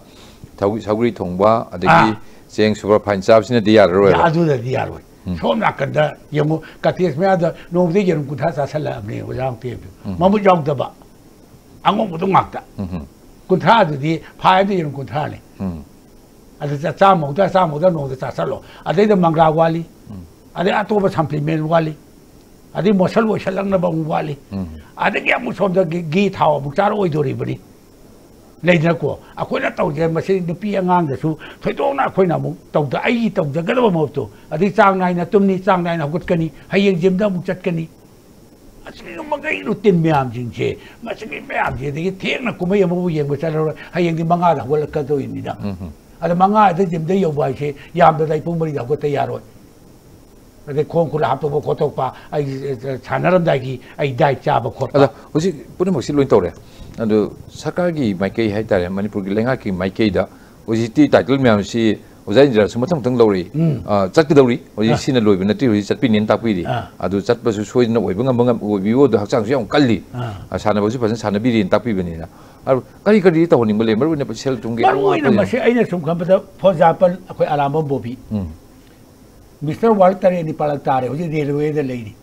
ꯁꯧ- ꯁꯧꯒ꯭ꯔꯤ ꯊꯣꯡꯕ ꯑꯗꯒꯤ ꯑꯥ꯫ ꯆꯦꯡ ꯁꯨꯄꯔ ꯐꯥꯏꯟ ꯆꯥꯕꯁꯤꯅꯗꯤ ꯌꯥꯔꯔꯣꯏꯕ꯫ ꯑꯗꯨꯗꯗꯤ ꯌꯥꯔꯣꯏ꯫ ꯁꯣꯝ ꯅꯥꯀꯟꯗ ꯌꯦꯡꯉꯨ, ꯀꯟꯇꯦꯁ ꯃꯌꯥꯗ ꯅꯣꯡꯃꯗ ꯌꯦꯔꯨꯝ ꯀꯨꯟꯊ꯭ꯔꯥ ꯆꯥꯁꯜꯂꯛꯑꯕꯅꯦ ꯑꯣꯖꯥ ꯍꯪꯇꯦꯕꯗꯨ꯫ ꯎꯝ꯫ ꯃꯃꯨꯠ ꯌꯥꯎꯗꯕ ꯑꯉꯧꯕꯗꯣ ꯉꯥꯛꯇ꯫ ꯎꯝ꯫ ꯀꯨꯟꯊ꯭ꯔꯥꯗꯨꯗꯤ ꯐꯥꯏ ꯑꯃꯗ ꯌꯦꯔꯨꯝ ꯀꯨꯟꯊ꯭ꯔꯥꯅꯤ꯫ ꯎꯝ꯫ ꯑꯗꯨ ꯆꯥ- ꯆꯥꯝꯃ ꯍꯧꯗ ꯆꯥꯝꯃ ꯍꯧꯗ ꯅꯣꯡꯃꯗ ꯆꯥꯁꯜꯂꯣ꯫ ꯑꯗꯩꯗ ꯃꯪꯒ꯭ꯔꯥ ꯋꯥꯠꯂꯤ, ꯑꯗꯩ ꯑꯇꯣꯞꯄ ꯁꯄ꯭ꯂꯤꯃꯦꯟ ꯋꯥꯠꯂꯤ, ꯑꯗꯩ ꯃꯣꯁꯜ ꯑꯣꯏꯁꯜꯂꯛꯅꯕ ꯑꯃꯨꯛ ꯋꯥꯠꯂꯤ, ꯎꯝ꯫ ꯑꯗꯒꯤ ꯑꯃꯨꯛ ꯁꯣꯝꯗ ꯘꯤ- ꯘꯤ ꯊꯥꯎ ꯑꯃꯨꯛ ꯆꯥꯔꯛꯑꯣꯏꯗꯣꯔꯤꯕꯅꯤ꯫ ꯂꯩꯗꯅꯀꯣ, ꯑꯩꯈꯣꯏꯅ ꯇꯧꯖꯩ ꯃꯁꯤ ꯅꯨꯄꯤ ꯑꯉꯥꯡꯗꯁꯨ ꯊꯣꯏꯗꯣꯛꯅ ꯑꯩꯈꯣꯏꯅ ꯑꯃꯨꯛ ꯇꯧꯗ ꯑꯩꯒꯤ ꯇꯧꯖꯒꯗꯕ ꯃꯍꯨꯠꯇꯣ꯫ ꯑꯗꯩ ꯆꯥꯡ ꯅꯥꯏꯅ ꯇꯨꯝꯅꯤ, ꯆꯥꯡ ꯅꯥꯏꯅ ꯍꯧꯒꯠꯀꯅꯤ, ꯍꯌꯦꯡ ꯖꯤꯝꯗ ꯑꯃꯨꯛ ꯆꯠꯀꯅꯤ꯫ ꯑꯁꯤꯒꯨꯝꯕꯈꯩ ꯔꯨꯇꯤꯟ ꯃꯌꯥꯝꯁꯤꯡꯁꯦ, ꯃꯁꯤꯒꯤ ꯃꯌꯥꯝꯁꯦ, ꯑꯗꯒꯤ ꯊꯦꯡꯅ ꯀꯨꯝꯍꯩ ꯑꯃꯕꯨ ꯌꯦꯡꯕ ꯆꯠꯂꯔꯣꯏ, ꯍꯌꯦꯡꯗꯤ ꯃꯉꯥꯗ ꯍꯧꯒꯠꯂꯛꯀꯗꯧꯔꯤꯅꯤꯅ꯫ ꯎꯝ꯫ ꯑꯗ ꯃꯉꯥꯗ ꯖꯤꯝꯗ ꯌꯧꯕ ꯍꯥꯏꯁꯦ ꯌꯥꯝꯗ꯭ꯔꯕꯗ ꯑꯩ ꯄꯨꯡ ꯃꯔꯤꯗ ꯍꯧꯒꯠꯇ ꯌꯥꯔꯣꯏ꯫ ꯑꯗꯩ ꯈꯣꯡ ꯈꯨꯠ ꯍꯥꯞꯇꯣꯛꯄ ꯈꯣꯠꯇꯣꯛꯄ, ꯑꯩ ꯁꯥꯟꯅꯔꯝꯗꯥꯏꯒꯤ ꯑꯩ ꯗꯥꯏꯠ ꯆꯥꯕ ꯈꯣꯠꯄ꯫ ꯑꯗꯣ ꯍꯧꯖꯤꯛ ꯄꯨꯝꯅꯃꯛꯁꯤ ꯂꯣꯏ ꯇꯧꯔꯦ꯫ ꯑꯗꯣ ꯁꯔꯀꯥꯔꯒꯤ ꯃꯥꯏꯀꯩ ꯍꯥꯏꯇꯥꯔꯦ, ꯃꯅꯤꯄꯨꯔꯒꯤ ꯂꯩꯉꯥꯛꯀꯤ ꯃꯥꯏꯀꯩꯗ ꯍꯧꯖꯤꯛꯇꯤ ꯇꯥꯏꯇꯜ ꯃꯌꯥꯝꯁꯤ ꯑꯣꯖꯥ ꯏꯟꯗꯤꯔꯥꯁꯨ ꯃꯊꯪ ꯃꯊꯪ ꯂꯧꯔꯛꯏ꯫ ꯎꯝ꯫ ꯑ, ꯆꯠꯀꯗꯧꯔꯤ꯫ ꯍꯧꯖꯤꯛ ꯑ꯫ ꯁꯤꯅ ꯂꯣꯏꯕ ꯅꯠꯇ꯭ꯔꯤ, ꯍꯧꯖꯤꯛ ꯆꯠꯄꯤꯅꯦꯅ ꯇꯥꯛꯄꯤꯔꯤ꯫ ꯑ꯫ ꯑꯗꯨ ꯆꯠꯄꯁꯨ ꯁꯣꯏꯗꯅ ꯑꯣꯏꯕ ꯉꯝꯕ ꯉꯝ-, ꯑꯣꯏꯕꯤꯌꯨ꯫ ꯑꯗꯣ ꯍꯛꯆꯥꯡꯁꯨ ꯌꯥꯝ ꯀꯜꯂꯤ꯫ ꯑ꯫ ꯑ, ꯁꯥꯟꯅꯕꯁꯨ ꯐꯖꯅ ꯁꯥꯟꯅꯕꯤꯔꯤꯅ ꯇꯥꯛꯄꯤꯕꯅꯤꯅ꯫ ꯑꯗꯨ ꯀꯔꯤ ꯀꯔꯤ ꯇꯧꯍꯟꯅꯤꯡꯕ ꯂꯩ? ꯃꯔꯨ ꯑꯣꯏꯅ ꯁꯦꯜ ꯊꯨꯝꯒꯤ ꯃꯔꯨ ꯑꯣꯏꯅ ꯑꯋꯥꯠꯄ ꯃꯁꯤ ꯑꯩꯅ ꯁꯨꯝ ꯈꯟꯕꯗ, for example, ꯑꯩꯈꯣꯏ ꯑꯔꯥꯝꯕꯝ ꯕꯣꯕꯤ꯫ ꯎꯝ꯫ ꯃꯤꯁꯇꯔ ꯋꯥꯔꯜ ꯇꯔꯦꯠ ꯅꯤꯄꯥꯜ ꯇꯥꯔꯦ, ꯍꯧꯖꯤꯛ ꯔꯦꯜꯋꯦꯗ ꯂꯩꯔꯤ꯫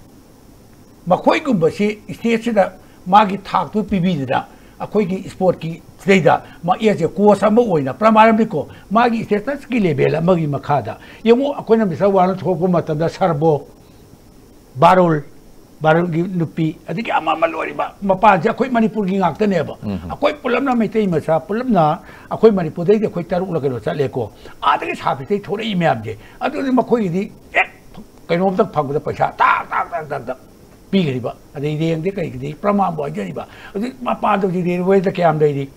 ꯃꯈꯣꯏꯒꯨꯝꯕꯁꯤ ꯁ꯭ꯇꯦꯠꯁꯤꯗ ꯃꯥꯒꯤ ꯊꯥꯛꯇꯨ ꯄꯤꯕꯤꯗꯅ, ꯑꯩꯈꯣꯏꯒꯤ ꯁ꯭ꯄꯣꯔꯠꯀꯤ ꯁꯤꯗꯩꯗ ꯃꯥ ꯑꯦꯁ ꯑꯦ ꯀꯣꯆ ꯑꯃ ꯑꯣꯏꯅ ꯄ꯭ꯔꯃꯥꯟ ꯑꯃꯅꯤꯀꯣ, ꯃꯥꯒꯤ ꯁ꯭ꯇꯦꯇꯁꯀꯤ ꯂꯦꯚꯦꯜ ꯑꯃꯒꯤ ꯃꯈꯥꯗ ꯌꯦꯡꯉꯨ꯫ ꯑꯩꯈꯣꯏꯅ ꯃꯤꯁꯇꯔ ꯋꯥꯔꯜ ꯊꯣꯛꯂꯛꯄ ꯃꯇꯝꯗ ꯁꯔꯕꯣ, ꯕꯥꯔꯣꯜ, ꯕꯥꯔꯣꯜꯒꯤ ꯅꯨꯄꯤ, ꯑꯗꯒꯤ ꯑꯃ ꯑꯃ ꯂꯣꯏꯔꯤꯕ ꯃꯄꯥꯟꯁꯦ ꯑꯩꯈꯣꯏ ꯃꯅꯤꯄꯨꯔꯒꯤ ꯉꯥꯛꯇꯅꯦꯕ꯫ ꯎꯝ꯫ ꯑꯩꯈꯣꯏ ꯄꯨꯂꯞꯅ ꯃꯩꯇꯩ ꯃꯆꯥ ꯄꯨꯂꯞꯅ ꯑꯩꯈꯣꯏ ꯃꯅꯤꯄꯨꯔꯗꯩꯗꯤ ꯑꯩꯈꯣꯏ ꯇꯔꯨꯛꯂ ꯀꯩꯅꯣ ꯆꯠꯂꯦꯀꯣ꯫ ꯑꯥꯗꯒꯤ ꯁꯥꯐꯤꯇꯩ ꯊꯣꯛꯂꯛꯏ ꯃꯌꯥꯝꯁꯦ, ꯑꯗꯨꯗꯤ ꯃꯈꯣꯏꯒꯤꯗꯤ ꯍꯦꯛ ꯀꯩꯅꯣꯝꯇ ꯐꯪꯕꯗ ꯄꯩꯁꯥ ꯇꯥꯛ ꯇꯥꯛ ꯇꯥꯛ ꯇꯥꯛ ꯇꯥꯛ ꯄꯤꯈ꯭ꯔꯤꯕ, ꯑꯗꯩ ꯔꯦꯡꯗꯤ ꯀꯩꯒꯤꯗꯤ ꯄ꯭ꯔꯃꯥꯟꯕꯨ ꯍꯥꯏꯖꯔꯤꯕ꯫ ꯍꯧꯖꯤꯛ ꯃꯄꯥꯟꯗ ꯍꯧꯖꯤꯛ ꯔꯦꯜꯋꯦꯗ ꯀꯌꯥꯝ ꯂꯩꯔꯤ,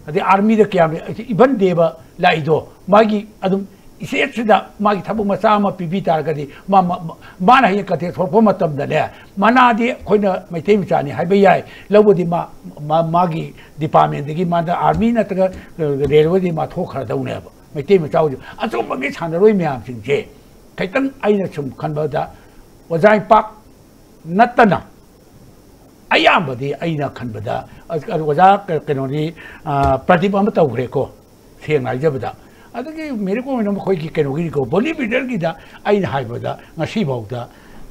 ꯑꯗꯩ ꯑꯥꯔꯃꯤꯗ ꯀꯌꯥꯝ ꯂꯩ, ꯏꯚꯟ ꯗꯦꯕ ꯂꯥꯛꯏꯗꯣ ꯃꯥꯒꯤ ꯑꯗꯨꯝ ꯁ꯭ꯇꯦꯠꯁꯤꯗ ꯃꯥꯒꯤ ꯊꯕꯛ ꯃꯆꯥ ꯑꯃ ꯄꯤꯕꯤ ꯇꯥꯔꯒꯗꯤ ꯃꯥ, ꯃꯥ, ꯃꯥꯅ ꯍꯌꯦꯡ ꯀꯟꯇꯦꯛ ꯊꯣꯛꯂꯛꯄ ꯃꯇꯝꯗꯅꯦ, ꯃꯅꯥꯗꯤ ꯑꯩꯈꯣꯏꯅ ꯃꯩꯇꯩ ꯃꯆꯥꯅꯤ ꯍꯥꯏꯕ ꯌꯥꯏ, ꯂꯧꯕꯗꯤ ꯃꯥ, ꯃꯥ, ꯃꯥꯒꯤ ꯗꯤꯄꯥꯔꯠꯃꯦꯟꯗꯒꯤ ꯃꯥꯗ ꯑꯥꯔꯃꯤ ꯅꯠꯇ꯭ꯔꯒ ꯔꯦꯜꯋꯦꯗꯤ ꯃꯥ ꯊꯣꯛꯈ꯭ꯔꯗꯧꯅꯦꯕ꯫ ꯃꯩꯇꯩ ꯃꯆꯥ ꯑꯣꯏꯁꯨ ꯑꯆꯨꯝꯕꯒꯤ ꯁꯥꯟꯅꯔꯣꯏ ꯃꯌꯥꯝꯁꯤꯡꯁꯦ ꯈꯤꯇꯪ ꯑꯩꯅ ꯁꯨꯝ ꯈꯟꯕꯗ ꯑꯣꯖꯥ ꯏꯄꯥꯛ ꯅꯠꯇꯅ ꯑꯌꯥꯝꯕꯗꯤ ꯑꯩꯅ ꯈꯟꯕꯗ, ꯑ, ꯑꯣꯖꯥ ꯀ-, ꯀꯩꯅꯣꯅꯤ, ꯑ, ꯄ꯭ꯔꯗꯤꯞ ꯑꯃ ꯇꯧꯈ꯭ꯔꯦꯀꯣ, ꯁꯦꯡꯅ ꯍꯥꯏꯖꯕꯗ꯫ ꯑꯗꯒꯤ ꯃꯦꯔꯤ ꯀꯣꯝ ꯑꯣꯏꯅ ꯃꯈꯣꯏꯒꯤ ꯀꯩꯅꯣꯒꯤꯅꯤꯀꯣ, ꯕꯣꯗꯤ ꯕꯤꯜꯗꯔꯒꯤꯗ ꯑꯩꯅ ꯍꯥꯏꯕꯗ ꯉꯁꯤꯐꯥꯎꯗ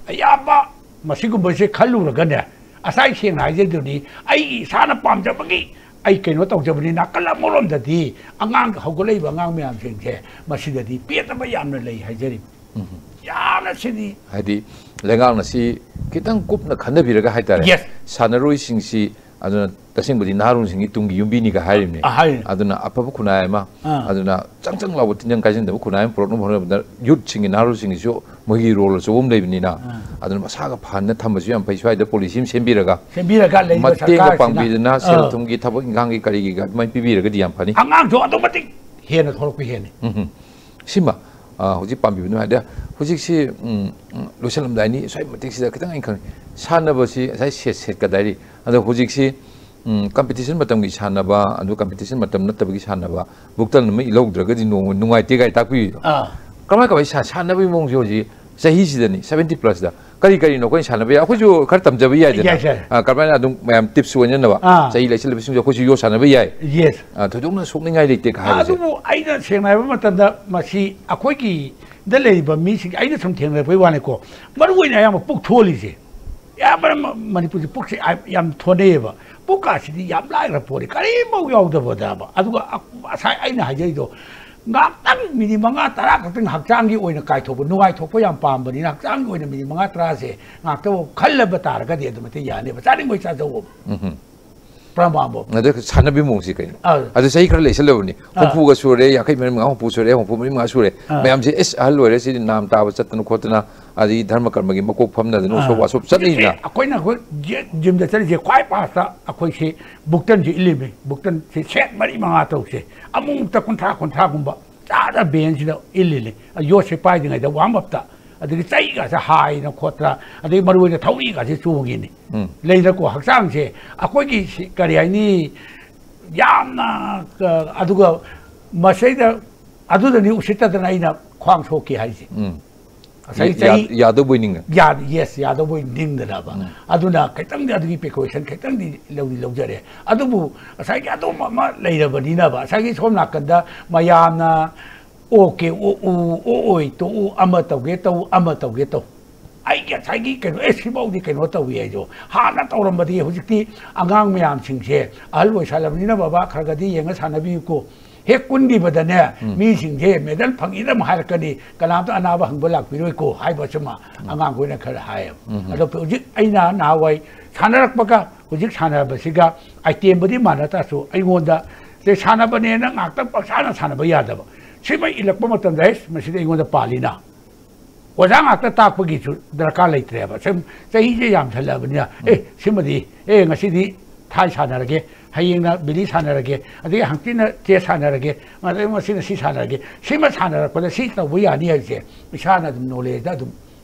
ꯑꯌꯥꯝꯕ ꯃꯁꯤꯒꯨꯝꯕꯁꯦ ꯈꯜꯂꯨꯔꯒꯅꯦ, ꯉꯁꯥꯏ ꯁꯦꯡꯅ ꯍꯥꯏꯖꯗꯨꯅꯤ, ꯑꯩꯒꯤ ꯏꯁꯥꯅ ꯄꯥꯝꯖꯕꯒꯤ ꯑꯩ ꯀꯩꯅꯣ ꯇꯧꯖꯕꯅꯤ꯫ ꯅꯥꯀꯜ ꯑꯃꯔꯣꯝꯗꯗꯤ ꯑꯉꯥꯡ, ꯍꯧꯒꯠꯂꯛꯏꯕ ꯑꯉꯥꯡ ꯃꯌꯥꯝꯁꯤꯡꯁꯦ ꯃꯁꯤꯗꯗꯤ ꯄꯦꯟꯗꯕ ꯌꯥꯝꯅ ꯂꯩ ꯍꯥꯏꯖꯔꯤꯕ꯫ ꯎꯝ꯫ ꯌꯥꯝꯅ ꯁꯤꯗꯤ ꯍꯥꯏꯗꯤ ꯂꯩꯉꯥꯛꯅ ꯁꯤ ꯈꯤꯇꯪ ꯀꯨꯞꯅ ꯈꯟꯊꯕꯤꯔꯒ ꯍꯥꯏꯇꯥꯔꯦ꯫ Yes. ꯁꯥꯟꯅꯔꯣꯏꯁꯤꯡꯁꯤ ꯑꯗꯨꯅ ꯇꯁꯦꯡꯕꯗꯤ ꯅꯍꯥꯔꯣꯜꯁꯤꯡꯒꯤ ꯇꯨꯡꯒꯤ ꯌꯨꯝꯕꯤꯅꯤꯒ ꯍꯥꯏꯔꯤꯕꯅꯤ꯫ ꯑ, ꯍꯥꯏꯔꯤꯅꯤ꯫ ꯑꯗꯨꯅ ꯑꯐꯕ ꯈꯨꯟꯅꯥꯏ ꯑꯃ, ꯑꯥ꯫ ꯑꯗꯨꯅ ꯆꯪ ꯆꯪ ꯂꯥꯎꯕ ꯇꯤꯟꯖꯪ ꯀꯥꯏꯖꯪꯗꯕ ꯈꯨꯟꯅꯥꯏ ꯑꯃ ꯄꯨꯔꯛꯅꯕ ꯍꯣꯠꯅꯕꯗ ꯌꯨꯠꯁꯤꯡꯒꯤ, ꯅꯍꯥꯔꯣꯜꯁꯤꯡꯒꯤꯁꯨ ꯃꯣꯏꯒꯤ ꯔꯣꯜ ꯑꯆꯧꯕ ꯑꯃ ꯂꯩꯕꯅꯤꯅ, ꯑꯥ꯫ ꯑꯗꯨꯅ ꯃꯁꯥꯒ ꯐꯍꯟꯅ ꯊꯝꯕꯁꯨ ꯌꯥꯝ ꯐꯩ꯫ ꯁ꯭ꯋꯥꯏꯗ ꯄꯣꯂꯤꯁꯤ ꯑꯃ ꯁꯦꯝꯕꯤꯔꯒ, ꯁꯦꯝꯕꯤꯔꯒ ꯂꯩꯔꯤꯕ ꯃꯇꯦꯡꯒ ꯁꯔꯀꯥꯔꯁꯤꯅ, ꯄꯥꯡꯕꯤꯗꯅ ꯁꯦꯜ ꯑꯥ꯫ ꯊꯨꯝꯒꯤ ꯊꯕꯛ ꯏꯪꯈꯥꯡꯒꯤ ꯀꯔꯤꯒꯤ ꯑꯗꯨꯃꯥꯏꯅ ꯄꯤꯕꯤꯔꯒꯗꯤ ꯌꯥꯝ ꯐꯅꯤ꯫ ꯑꯉꯥꯡꯁꯨ ꯑꯗꯨꯛ ꯃꯇꯤꯛ ꯍꯦꯟꯅ ꯊꯣꯛꯂꯛꯄ ꯍꯦꯟꯅꯤ꯫ ꯎꯝ ꯍꯝ꯫ ꯁꯤꯃ, ꯑ, ꯍꯧꯖꯤꯛ ꯄꯥꯝꯕꯤꯕꯗꯨ ꯍꯥꯏꯗꯤ ꯍꯧꯖꯤꯛꯁꯤ, ꯎꯝ, ꯎꯝ, ꯂꯣꯏꯁꯤꯜꯂꯝꯗꯥꯏꯅꯤ, ꯁ꯭ꯋꯥꯏ ꯃꯇꯤꯛꯁꯤꯗ ꯈꯤꯇꯪ ꯑꯩꯅ ꯈꯪꯉꯤ꯫ ꯁꯥꯟꯅꯕꯁꯤ ꯉꯁꯥꯏ ꯁꯦꯠ ꯁꯦꯠꯀꯗꯥꯏꯔꯤ꯫ ꯑꯗꯣ ꯍꯧꯖꯤꯛꯁꯤ, ꯎꯝ, ꯀꯝꯄꯤꯇꯤꯁꯟ ꯃꯇꯝꯒꯤ ꯁꯥꯟꯅꯕ, ꯑꯗꯨ ꯀꯝꯄꯤꯇꯤꯁꯟ ꯃꯇꯝ ꯅꯠꯇꯕꯒꯤ ꯁꯥꯟꯅꯕ, ꯕꯨꯛꯇꯟ ꯑꯃ ꯏꯜꯍꯧꯗ꯭ꯔꯒꯗꯤ ꯅꯣꯡꯃ ꯅꯨꯡꯉꯥꯏꯇꯦ ꯀꯥꯏ ꯇꯥꯛꯄꯤꯔꯤꯗꯣ꯫ ꯑꯥ꯫ ꯀꯃꯥꯏ ꯀꯃꯥꯏ ꯁꯥ-, ꯁꯥꯟꯅꯕꯒꯤ ꯃꯑꯣꯡꯁꯦ ꯍꯧꯖꯤꯛ ꯆꯍꯤꯁꯤꯗꯅꯤ, ꯁꯚꯦꯟꯇꯤ ꯄ꯭ꯂꯁꯇ ꯀꯔꯤ ꯀꯔꯤꯅꯣ ꯑꯩꯈꯣꯏꯅ ꯁꯥꯟꯅꯕ ꯌꯥꯏ? ꯑꯩꯈꯣꯏꯁꯨ ꯈꯔ ꯇꯝꯖꯕ ꯌꯥꯏꯗꯅ꯫ ꯌꯥꯏ, ꯌꯥꯏ꯫ ꯑ, ꯀꯔꯝꯍꯥꯏꯅ ꯑꯗꯨꯝ ꯃꯌꯥꯝ ꯇꯤꯞꯁ ꯑꯣꯏꯅꯅꯕ ꯑꯥ꯫ ꯆꯍꯤ ꯂꯩꯁꯜꯂꯕꯁꯤꯡꯁꯨ ꯑꯩꯈꯣꯏꯁꯨ ꯌꯣꯠ ꯁꯥꯟꯅꯕ ꯌꯥꯏ꯫ Yes꯫ ꯑ, ꯊꯣꯏꯗꯣꯛꯅ ꯁꯣꯛꯅꯤꯡꯉꯥꯏ ꯂꯩꯇꯦ ꯀ ꯍꯥꯏꯕꯁꯦ꯫ ꯑꯗꯨꯕꯨ ꯑꯩꯅ ꯁꯦꯡꯅ ꯍꯥꯏꯕ ꯃꯇꯝꯗ ꯃꯁꯤ ꯑꯩꯈꯣꯏꯒꯤ ꯗ ꯂꯩꯔꯤꯕ ꯃꯤꯁꯤꯡ, ꯑꯩꯅ ꯁꯨꯝ ꯊꯦꯡꯅꯔꯛꯄꯒꯤ ꯋꯥꯅꯤꯀꯣ, ꯃꯔꯨ ꯑꯣꯏꯅ ꯑꯌꯥꯝꯕ ꯄꯨꯛ ꯊꯣꯜꯂꯤꯁꯦ, ꯑꯌꯥꯝꯕꯅ ꯃ- ꯃꯅꯤꯄꯨꯔꯁꯦ ꯄꯨꯛꯁꯦ ꯌꯥꯝ- ꯌꯥꯝ ꯊꯣꯟꯅꯩꯌꯦꯕ꯫ ꯄꯨꯛꯀꯥꯁꯤꯗꯤ ꯌꯥꯝ ꯂꯥꯏꯈ꯭ꯔ ꯄꯣꯠꯅꯤ, ꯀꯔꯤꯝꯐꯥꯎ ꯌꯥꯎꯗꯕꯗꯕ꯫ ꯑꯗꯨꯒ ꯑ- ꯉꯁꯥꯏ ꯑꯩꯅ ꯍꯥꯏꯖꯔꯤꯗꯣ, ꯉꯥꯛꯇꯪ ꯃꯤꯅꯤꯠ ꯃꯉꯥ ꯇꯔꯥ ꯈꯛꯇꯪ ꯍꯛꯆꯥꯡꯒꯤ ꯑꯣꯏꯅ ꯀꯥꯏꯊꯣꯛꯄ, ꯅꯨꯡꯉꯥꯏꯊꯣꯛꯄ ꯌꯥꯝ ꯄꯥꯝꯕꯅꯤꯅ, ꯍꯛꯆꯥꯡꯒꯤ ꯑꯣꯏꯅ ꯃꯤꯅꯤꯠ ꯃꯉꯥ ꯇꯔꯥꯁꯦ ꯉꯥꯛꯇꯪ ꯈꯜꯂꯕ ꯇꯥꯔꯒꯗꯤ ꯑꯗꯨꯃꯛꯇ ꯌꯥꯅꯦꯕ, ꯆꯥꯅꯤꯡꯕꯩ ꯆꯥꯖꯧꯕ꯫ ꯎꯝ꯫ ꯄ꯭ꯔꯃꯥꯟꯕꯣ꯫ ꯑꯗ ꯁꯥꯟꯅꯕꯒꯤ ꯃꯑꯣꯡꯁꯤ ꯀꯩꯅꯣ? ꯑꯥ꯫ ꯑꯗ ꯆꯍꯤ ꯈꯔ ꯂꯩꯁꯜꯂꯕꯅꯤ꯫ ꯑꯥ꯫ ꯍꯨꯝꯐꯨꯒ ꯁꯨꯔꯦ, ꯌꯥꯡꯈꯩ ꯃꯔꯤ ꯃꯉꯥ, ꯍꯨꯝꯐꯨ ꯁꯨꯔꯦ, ꯍꯨꯝꯐꯨ ꯃꯔꯤ ꯃꯉꯥ ꯁꯨꯔꯦ꯫ ꯑꯥ꯫ ꯃꯌꯥꯝꯁꯦ, "ꯑꯦꯁ, ꯑꯍꯜ ꯑꯣꯏꯔꯦ, ꯁꯤꯗꯤ ꯅꯥꯝ ꯇꯥꯕ ꯆꯠꯇꯅ ꯈꯣꯠꯇꯅ, ꯑꯗꯒꯤ ꯙꯔꯃ ꯀꯔꯃꯒꯤ ꯃꯀꯣꯛ ꯐꯝꯅꯗꯅ ꯎꯁꯣꯞ ꯑꯥ꯫ ꯋꯥꯁꯣꯞ ꯆꯠꯂꯤꯗꯅ"꯫ ꯑꯩꯈꯣꯏꯅ ꯑꯩꯈꯣꯏ ꯖꯤ-, ꯖꯤꯝꯗ ꯆꯠꯂꯤꯁꯦ ꯈ꯭ꯋꯥꯏ ꯐꯥꯁꯇ ꯑꯩꯈꯣꯏꯁꯤ ꯕꯨꯛꯇꯟꯁꯤ ꯏꯜꯂꯤꯃꯤ꯫ ꯕꯨꯛꯇꯟꯁꯤ ꯁꯦꯠ ꯃꯔꯤ ꯃꯉꯥ ꯇꯧꯁꯦ꯫ ꯑꯃꯨꯛꯇ ꯀꯨꯟꯊ꯭ꯔꯥ, ꯀꯨꯟꯊ꯭ꯔꯥꯒꯨꯝꯕ ꯆꯥꯗ ꯕꯦꯟꯁꯤꯗ ꯏꯜꯂꯤꯅꯤ꯫ ꯌꯣꯠꯁꯦ ꯄꯥꯏꯗ꯭ꯔꯤꯉꯩꯗ ꯋꯥꯔꯝ ꯑꯞꯇ꯫ ꯑꯗꯒꯤ ꯆꯩꯒꯁꯦ ꯍꯥꯏꯅ ꯈꯣꯠꯇꯅ, ꯑꯗꯒꯤ ꯃꯔꯨ ꯑꯣꯏꯅ ꯊꯧꯔꯤꯒꯁꯦ ꯆꯣꯡꯉꯤꯅꯤ꯫ ꯎꯝ꯫ ꯂꯩꯗꯀꯣ, ꯍꯛꯆꯥꯡꯁꯦ ꯑꯩꯈꯣꯏꯒꯤ ꯁꯤ-, ꯀꯔꯤ ꯍꯥꯏꯅꯤ, ꯌꯥꯝꯅ, ꯑ, ꯑꯗꯨꯒ ꯃꯁꯩꯗ, ꯑꯗꯨꯗꯅꯤ ꯎꯁꯤꯠꯇꯗꯅ ꯑꯩꯅ ꯈ꯭ꯋꯥꯡ ꯁꯣꯛꯈꯤ ꯍꯥꯏꯁꯦ꯫ ꯎꯝ꯫ ꯉꯁꯥꯏ ꯌꯥ-, ꯆꯍꯤ ꯌꯥ-, ꯌꯥꯗꯧꯕꯣꯏ ꯅꯤꯡꯉꯦ꯫ ꯌꯥ-, yes, ꯌꯥꯗꯧꯕꯣꯏ ꯅꯤꯡꯗꯅꯕ꯫ ꯎꯝ꯫ ꯑꯗꯨꯅ ꯈꯤꯇꯪꯗꯤ ꯑꯗꯨꯒꯤ precaution ꯈꯤꯇꯪꯗꯤ ꯂꯧꯗꯤ ꯂꯧꯖꯔꯦ꯫ ꯑꯗꯨꯕꯨ ꯉꯁꯥꯏꯒꯤ ꯑꯗꯨꯝ ꯑꯃ ꯂꯩꯔꯕꯅꯤꯅꯕ, ꯉꯁꯥꯏꯒꯤ ꯁꯣꯝ ꯅꯥꯀꯟꯗ ꯃꯌꯥꯝꯅ ꯑꯣꯀꯦ, ꯑꯣ, ꯎ, ꯑꯣ, ꯑꯣꯏ, ꯇꯣꯛꯎ, ꯑꯃ ꯇꯧꯒꯦ ꯇꯧ, ꯑꯃ ꯇꯧꯒꯦ ꯇꯧ꯫ ꯑꯩꯒꯤ ꯉꯁꯥꯏꯒꯤ ꯀꯩꯅꯣ, ꯑꯦ, ꯁꯤꯐꯥꯎꯗꯤ ꯀꯩꯅꯣ ꯇꯧꯏ ꯍꯥꯏꯗꯣ꯫ ꯍꯥꯟꯅ ꯇꯧꯔꯝꯕꯗꯤ ꯍꯧꯖꯤꯛꯇꯤ ꯑꯉꯥꯡ ꯃꯌꯥꯝꯁꯤꯡꯁꯦ ꯑꯍꯜ ꯑꯣꯏꯁꯜꯂꯕꯅꯤꯅ, "ꯕꯕꯥ, ꯈꯔ ꯈꯔꯗꯤ ꯌꯦꯡꯉ ꯁꯥꯟꯅꯕꯤꯌꯨꯀꯣ"꯫ ꯍꯦꯛ ꯀꯨꯟꯈꯤꯕꯗꯅꯦ, ꯎꯝ꯫ ꯃꯤꯁꯤꯡꯁꯦ ꯃꯦꯗꯜ ꯐꯪꯉꯤꯗ ꯑꯃ ꯍꯥꯏꯔꯛꯀꯅꯤ, "ꯀꯅꯥꯝꯇ ꯑꯅꯥꯕ ꯍꯪꯕ ꯂꯥꯛꯄꯤꯔꯣꯏꯀꯣ" ꯍꯥꯏꯕꯁꯤꯃ ꯎꯝ꯫ ꯑꯉꯥꯡꯈꯣꯏꯅ ꯈꯔ ꯍꯥꯏꯌꯦꯕ꯫ ꯎꯝ꯫ ꯑꯗꯣ ꯍꯧꯖꯤꯛ ꯑꯩꯅ ꯅꯍꯥꯟꯋꯥꯏ ꯁꯥꯟꯅꯔꯛꯄꯒ ꯍꯧꯖꯤꯛ ꯁꯥꯟꯅꯕꯁꯤꯒ item ꯕꯨꯗꯤ ꯃꯥꯟꯅ ꯇꯥꯔꯁꯨ ꯑꯩꯉꯣꯟꯗ ꯁꯦ ꯁꯥꯟꯅꯕꯅꯦꯅ ꯉꯥꯛꯇꯪ ꯄꯪꯁꯥꯅ ꯁꯥꯟꯅꯕ ꯌꯥꯗꯕ꯫ ꯁꯤꯃ ꯏꯜꯂꯛꯄ ꯃꯇꯝꯗ, "ꯍꯩꯁ, ꯃꯁꯤꯗꯤ ꯑꯩꯉꯣꯟꯗ ꯄꯥꯜꯂꯤꯅ"꯫ ꯑꯣꯖꯥ ꯉꯥꯛꯇ ꯇꯥꯛꯄꯒꯤꯁꯨ ꯗꯔꯀꯥꯔ ꯂꯩꯇ꯭ꯔꯦꯕ꯫ ꯁꯨꯝ ꯆꯍꯤꯁꯦ ꯌꯥꯝꯁꯜꯂꯛꯑꯕꯅꯤꯅ, ꯎꯝ꯫ "ꯑꯦ, ꯁꯤꯃꯗꯤ, ꯑꯦ, ꯉꯁꯤꯗꯤ ꯊꯥꯏ ꯁꯥꯟꯅꯔꯒꯦ, ꯍꯌꯦꯡꯅ ꯕꯤꯂꯤ ꯁꯥꯟꯅꯔꯒꯦ, ꯑꯗꯒꯤ ꯍꯪꯆꯤꯠꯅ ꯆꯦꯁ ꯁꯥꯟꯅꯔꯒꯦ, ꯑꯗꯩ ꯉꯁꯤꯅ ꯁꯤ ꯁꯥꯟꯅꯔꯒꯦ", ꯁꯤꯃ ꯁꯥꯟꯅꯔꯛꯄꯗ ꯁꯤ ꯇꯧꯕ ꯌꯥꯅꯤ ꯍꯥꯏꯕꯁꯦ ꯏꯁꯥꯅ ꯑꯗꯨꯝ knowledge ꯇ ꯑꯗꯨꯝ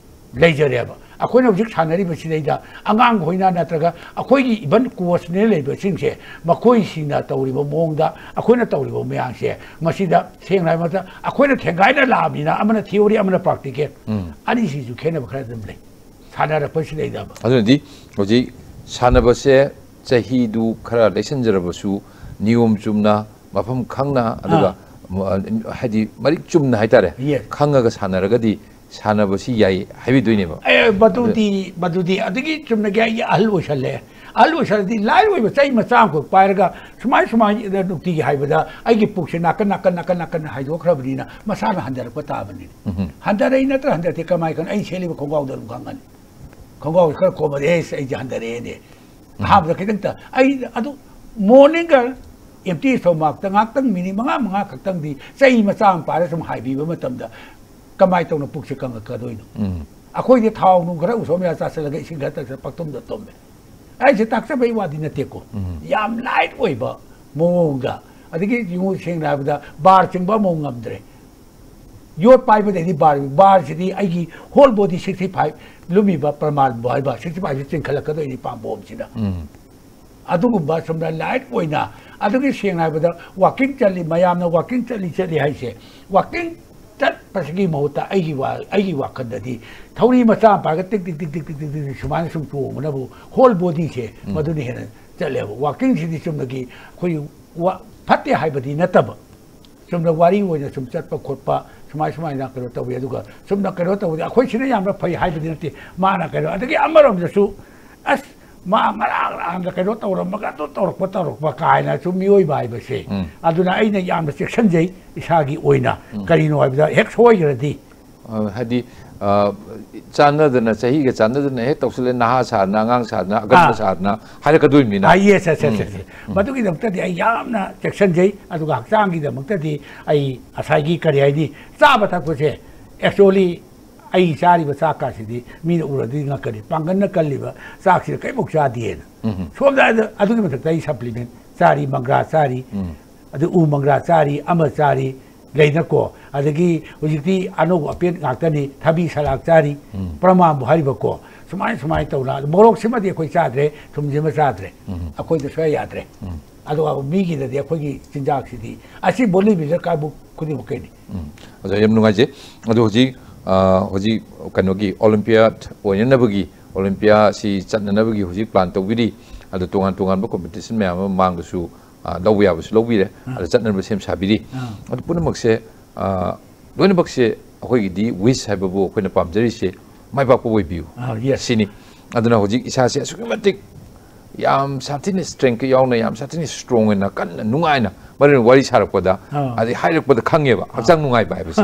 ꯂꯩꯖꯔꯦꯕ꯫ ꯑꯩꯈꯣꯏꯅ ꯍꯧꯖꯤꯛ ꯁꯥꯟꯅꯔꯤꯕꯁꯤꯗꯩꯗ ꯑꯉꯥꯡꯈꯣꯏꯅ ꯅꯠꯇ꯭ꯔꯒ ꯑꯩꯈꯣꯏꯒꯤ even coach ꯅ ꯂꯩꯕꯁꯤꯡꯁꯦ, ꯃꯈꯣꯏꯁꯤꯡꯅ ꯇꯧꯔꯤꯕ ꯃꯑꯣꯡꯗ ꯑꯩꯈꯣꯏꯅ ꯇꯧꯔꯤꯕ ꯃꯌꯥꯝꯁꯦ, ꯃꯁꯤꯗ ꯁꯦꯡꯅ ꯍꯥꯏꯕꯗ ꯑꯩꯈꯣꯏꯅ ꯊꯦꯡꯒꯥꯏꯅ ꯂꯥꯛꯑꯕꯅꯤꯅ, ꯑꯃꯅ theory, ꯑꯃꯅ practical, ꯎꯝ꯫ ꯑꯅꯤꯁꯤꯁꯨ ꯈꯦꯠꯅꯕ ꯈꯔ ꯑꯗꯨꯝ ꯂꯩ ꯁꯥꯟꯅꯔꯛꯄꯁꯤꯗꯩꯗ꯫ ꯑꯗꯨꯅꯗꯤ ꯍꯧꯖꯤꯛ ꯁꯥꯟꯅꯕꯁꯦ ꯆꯍꯤꯗꯨ ꯈꯔ ꯂꯩꯁꯟꯖꯔꯕꯁꯨ, ꯅꯤꯌꯣꯝ ꯆꯨꯝꯅ, ꯃꯐꯝ ꯈꯪꯅ, ꯑꯗꯨꯒ ꯑꯥ꯫ ꯍꯥꯏꯗꯤ ꯃꯔꯤꯛ ꯆꯨꯝꯅ ꯍꯥꯏꯇꯥꯔꯦ, Yes. ꯈꯪꯉꯒ ꯁꯥꯟꯅꯔꯒꯗꯤ ꯁꯥꯟꯅꯕꯁꯤ ꯌꯥꯏ ꯍꯥꯏꯕꯤꯗꯣꯏꯅꯦꯕ꯫ ꯑꯦ, ꯃꯗꯨꯗꯤ ꯃꯗꯨꯗꯤ ꯑꯗꯒꯤ ꯆꯨꯝꯅꯒꯤ ꯑꯩ ꯑꯍꯜ ꯑꯣꯏꯁꯜꯂꯦ꯫ ꯑꯍꯜ ꯑꯣꯏꯁꯜꯂꯗꯤ ꯂꯥꯏꯔ ꯑꯣꯏꯕ ꯆꯩ ꯃꯆꯥ ꯑꯃꯈꯛ ꯄꯥꯏꯔꯒ ꯁꯨꯃꯥꯏ ꯁꯨꯃꯥꯏꯅ ꯅꯨꯡꯇꯤꯒꯤ ꯍꯥꯏꯕꯗ ꯑꯩꯒꯤ ꯄꯨꯛꯁꯦ ꯅꯥꯀꯟ ꯅꯥꯀꯟ ꯅꯥꯀꯟ ꯅꯥꯀꯟ ꯍꯥꯏꯗꯣꯛꯈ꯭ꯔꯕꯅꯤꯅ ꯃꯁꯥꯅ ꯍꯟꯊꯔꯛꯄ ꯇꯥꯕꯅꯤ꯫ ꯎꯝ꯫ ꯍꯟꯊꯔꯛꯏ ꯅꯠꯇ꯭ꯔ ꯍꯟꯊꯔꯛꯇꯦ ꯀꯃꯥꯏ ꯈꯪ? ꯑꯩ ꯁꯦꯠꯂꯤꯕ ꯈꯣꯡꯒ꯭ꯔꯥꯎꯗ ꯑꯗꯨꯝ ꯈꯪꯒꯅꯤ꯫ ꯈꯣꯡꯒ꯭ꯔꯥꯎꯁꯦ ꯈꯔ ꯀꯣꯝꯃꯗꯤ ꯑꯦꯁ ꯑꯩꯁꯦ ꯍꯟꯊꯔꯛꯑꯦꯅꯦ꯫ ꯑꯍꯥꯟꯕꯗ ꯈꯤꯇꯪꯇ ꯑꯩ ꯑꯗꯨ morningꯒ empty stomachꯇ ꯉꯥꯛꯇꯪ minute ꯃꯉꯥ ꯃꯉꯥ ꯈꯛꯇꯪꯗꯤ ꯆꯩ ꯃꯆꯥ ꯑꯃ ꯄꯥꯏꯔꯒ ꯁꯨꯝ ꯍꯥꯏꯕꯤꯕ ꯃꯇꯝꯗ ꯀꯃꯥꯏꯅ ꯇꯧꯅ ꯄꯨꯛꯁꯦ ꯀꯪꯉꯛꯀꯗꯣꯏꯅꯣ? ꯎꯝ꯫ ꯑꯩꯈꯣꯏꯗꯤ ꯊꯥꯎ ꯅꯨꯡ ꯈꯔ ꯎꯁꯣꯝ ꯌꯥ ꯆꯥꯁꯤꯜꯂꯒ ꯏꯁꯤꯡ ꯈꯔ ꯊꯛꯆ ꯄꯛꯇꯨꯝꯗ ꯇꯨꯝꯃꯦ꯫ ꯑꯩꯁꯦ ꯇꯥꯛꯆꯕꯩ ꯋꯥꯗꯤ ꯅꯠꯇꯦꯀꯣ꯫ ꯎꯝ꯫ ꯌꯥꯝ light ꯑꯣꯏꯕ ꯃꯑꯣꯡꯗ꯫ ꯑꯗꯒꯤ ꯌꯦꯡꯉꯨ ꯁꯦꯡꯅ ꯍꯥꯏꯕꯗ bar ꯆꯤꯡꯕ ꯑꯃꯨꯛ ꯉꯝꯗ꯭ꯔꯦ꯫ ꯌꯣꯠ ꯄꯥꯏꯕꯗꯩꯗꯤ bar, barꯁꯤꯗꯤ ꯑꯩꯒꯤ whole body sixty five ꯂꯨꯝꯃꯤꯕ ꯄ꯭ꯔꯃꯥꯟꯕꯨ ꯍꯥꯏꯕ sixty fiveꯁꯤ ꯆꯤꯡꯈꯠꯂꯛꯀꯗꯣꯏꯅꯤ ꯄꯥꯝꯕꯣꯝꯁꯤꯗ꯫ ꯎꯝ꯫ ꯑꯗꯨꯒꯨꯝꯕ ꯁꯨꯝꯅ light ꯑꯣꯏꯅ ꯑꯗꯨꯒꯤ ꯁꯦꯡꯅ ꯍꯥꯏꯕꯗ walking ꯆꯠꯂꯤ ꯃꯌꯥꯝꯅ walking ꯆꯠꯂꯤ ꯆꯠꯂꯤ ꯍꯥꯏꯁꯦ walking ꯆꯠꯄꯁꯤꯒꯤ ꯃꯍꯨꯠꯇ ꯑꯩꯒꯤ ꯋꯥ-, ꯑꯩꯒꯤ ꯋꯥꯈꯜꯗꯗꯤ ꯊꯧꯔꯤ ꯃꯆꯥ ꯑꯃ ꯄꯥꯏꯔꯒ ꯇꯤꯛ ꯇꯤꯛ ꯇꯤꯛ ꯁꯨꯃꯥꯏꯅ ꯁꯨꯝ ꯆꯣꯡꯕꯅꯕꯨ whole bodyꯁꯦ ꯎꯝ꯫ ꯃꯗꯨꯅ ꯍꯦꯟꯅ ꯆꯠꯂꯦꯕ꯫ Walkingꯁꯤꯗꯤ ꯆꯨꯝꯅꯒꯤ ꯑꯩꯈꯣꯏ ꯋꯥ-, ꯐꯠꯇꯦ ꯍꯥꯏꯕꯗꯤ ꯅꯠꯇꯕ꯫ ꯆꯨꯝꯅ ꯋꯥꯔꯤ ꯑꯣꯏꯅ ꯁꯨꯝ ꯆꯠꯄ ꯈꯣꯠꯄ ꯁꯨꯃꯥꯏ ꯁꯨꯃꯥꯏꯅ ꯀꯩꯅꯣ ꯇꯧꯋꯤ꯫ ꯑꯗꯨꯒ ꯆꯨꯝꯅ ꯀꯩꯅꯣ ꯇꯧꯕꯗꯤ ꯑꯩꯈꯣꯏ ꯁꯤꯅ ꯌꯥꯝꯅ ꯐꯩ ꯍꯥꯏꯕꯗꯤ ꯅꯠꯇꯦ꯫ ꯃꯥꯅ ꯀꯩꯅꯣ ꯑꯗꯒꯤ ꯑꯃꯔꯣꯝꯗꯁꯨ ꯑꯁ ꯃꯥ ꯉꯔꯥꯡ ꯅꯍꯥꯟꯗ ꯀꯩꯅꯣ ꯇꯧꯔꯝꯃꯒ ꯑꯗꯨ ꯇꯧꯔꯛꯄ ꯇꯧꯔꯛꯄ ꯀꯥꯏꯅꯁꯨ ꯃꯤꯑꯣꯏꯕ ꯍꯥꯏꯕꯁꯦ꯫ ꯎꯝ꯫ ꯑꯗꯨꯅ ꯑꯩꯅ ꯌꯥꯝꯅ ꯆꯦꯛꯁꯤꯟꯖꯩ ꯏꯁꯥꯒꯤ ꯑꯣꯏꯅ꯫ ꯎꯝ꯫ ꯀꯔꯤꯅꯣ ꯍꯥꯏꯕꯗ ꯍꯦꯛ ꯁꯣꯏꯈ꯭ꯔꯗꯤ ꯑ, ꯍꯥꯏꯗꯤ ꯑ, ꯆꯥꯟꯅꯗꯅ ꯆꯍꯤꯒ ꯆꯥꯟꯅꯗꯅ ꯍꯦꯛ ꯇꯧꯁꯤꯜꯂꯦ, ꯅꯍꯥ ꯁꯥꯗꯅ ꯑꯉꯥꯡ ꯁꯥꯗꯅ ꯑꯀꯟꯕ ꯑꯥ꯫ ꯁꯥꯗꯅ ꯍꯥꯏꯔꯛꯀꯗꯣꯏꯅꯤꯅ꯫ ꯑꯥ, yes, yes, yes, ꯎꯝ꯫ yes. ꯃꯗꯨꯒꯤꯗꯃꯛꯇꯗꯤ ꯑꯩ ꯌꯥꯝꯅ ꯆꯦꯛꯁꯤꯟꯖꯩ꯫ ꯑꯗꯨꯒ ꯍꯛꯆꯥꯡꯒꯤꯗꯃꯛꯇꯗꯤ ꯑꯩ ꯉꯁꯥꯏꯒꯤ ꯀꯔꯤ ꯍꯥꯏꯅꯤ ꯆꯥꯕ ꯊꯛꯄꯁꯦ actually ꯑꯩ ꯆꯥꯔꯤꯕ ꯆꯥꯛꯀꯥꯁꯤꯗꯤ ꯃꯤꯅ ꯎꯔꯗꯤ ꯉꯛꯀꯅꯤ꯫ ꯄꯥꯡꯒꯜꯅ ꯀꯜꯂꯤꯕ ꯆꯥꯛꯁꯤꯗ ꯀꯔꯤꯃꯨꯛ ꯆꯥꯗꯦꯅ꯫ ꯎꯝ꯫ ꯁꯣꯝꯗ ꯑꯗ-, ꯑꯗꯨꯒꯤ ꯃꯊꯛꯇ ꯑꯩ supplement ꯆꯥꯔꯤ, ꯃꯪꯒ꯭ꯔꯥ ꯆꯥꯔꯤ, ꯎꯝ꯫ ꯑꯗꯨ ꯎ ꯃꯪꯒ꯭ꯔꯥ ꯆꯥꯔꯤ, ꯑꯃ ꯆꯥꯔꯤ, ꯂꯩꯅꯀꯣ꯫ ꯑꯗꯒꯤ ꯍꯧꯖꯤꯛꯇꯤ ꯑꯅꯧꯕ ꯑꯄꯦꯠ ꯉꯥꯛꯇꯅꯤ, ꯊꯕꯤ ꯁꯂꯥꯛ ꯆꯥꯔꯤ, ꯎꯝ꯫ ꯄ꯭ꯔꯃꯥꯟꯕꯨ ꯍꯥꯏꯔꯤꯕꯀꯣ꯫ ꯁꯨꯃꯥꯏ ꯁꯨꯃꯥꯏꯅ ꯇꯧꯅ ꯃꯣꯔꯣꯛꯁꯤꯃꯗꯤ ꯑꯩꯈꯣꯏ ꯆꯥꯗ꯭ꯔꯦ, ꯊꯨꯝꯁꯤꯃ ꯆꯥꯗ꯭ꯔꯦ꯫ ꯎꯝ꯫ ꯑꯩꯈꯣꯏꯗ ꯁꯨꯡꯌꯥ ꯌꯥꯗ꯭ꯔꯦ꯫ ꯎꯝ꯫ ꯑꯗꯨꯒ ꯃꯤꯒꯤꯗꯗꯤ ꯑꯩꯈꯣꯏꯒꯤ ꯆꯤꯟꯖꯥꯛꯁꯤꯗꯤ ꯑꯁꯤ bodybuilder ꯀꯥꯡꯕꯨ ꯈꯨꯗꯤꯡꯃꯛꯀꯤꯅꯤ꯫ ꯎꯝ꯫ ꯑꯣꯖꯥ, ꯌꯥꯝ ꯅꯨꯡꯉꯥꯏꯖꯩ꯫ ꯑꯗꯣ ꯍꯧꯖꯤꯛ, ꯑ, ꯍꯧꯖꯤꯛ ꯀꯩꯅꯣꯒꯤ Olympiad ꯑꯣꯏꯅꯅꯕꯒꯤ, Olympiaꯁꯤ ꯆꯠꯅꯅꯕꯒꯤ ꯍꯧꯖꯤꯛ plan ꯇꯧꯕꯤꯔꯤ꯫ ꯑꯗꯣ ꯇꯣꯉꯥꯟ ꯇꯣꯉꯥꯟꯕ competition ꯃꯌꯥꯝ ꯑꯃ ꯃꯥꯡꯗꯁꯨ ꯑ, ꯂꯧꯕ ꯌꯥꯕꯁꯨ ꯂꯧꯕꯤꯔꯦ, ꯑꯗ ꯆꯠꯅꯅꯕ ꯁꯦꯝ ꯁꯥꯕꯤꯔꯤ꯫ ꯑꯗꯨ ꯄꯨꯝꯅꯃꯛꯁꯦ, ꯑ, ꯂꯣꯏꯅꯃꯛꯁꯦ ꯑꯩꯈꯣꯏꯒꯤꯗꯤ wish ꯍꯥꯏꯕꯕꯨ ꯑꯩꯈꯣꯏꯅ ꯄꯥꯝꯖꯔꯤꯁꯦ ꯃꯥꯏ ꯄꯥꯛꯄ ꯑꯣꯏꯕꯤꯌꯨ꯫ ꯑ, yes꯫ ꯁꯤꯅꯤ꯫ ꯑꯗꯨꯅ ꯍꯧꯖꯤꯛ ꯏꯁꯥꯁꯦ ꯑꯁꯨꯛꯀꯤ ꯃꯇꯤꯛ ꯌꯥꯝ ꯁꯥꯊꯤꯅ strength ꯌꯥꯎꯅ, ꯌꯥꯝ ꯁꯥꯊꯤꯅ strong ꯑꯣꯏꯅ, ꯀꯟꯅ ꯅꯨꯡꯉꯥꯏꯅ, ꯃꯔꯨ ꯑꯣꯏꯅ ꯋꯥꯔꯤ ꯁꯥꯔꯛꯄꯗ, ꯑꯗꯩ ꯍꯥꯏꯔꯛꯄꯗ ꯈꯪꯉꯦꯕ ꯍꯛꯆꯥꯡ ꯅꯨꯡꯉꯥꯏꯕ ꯍꯥꯏꯕꯁꯦ꯫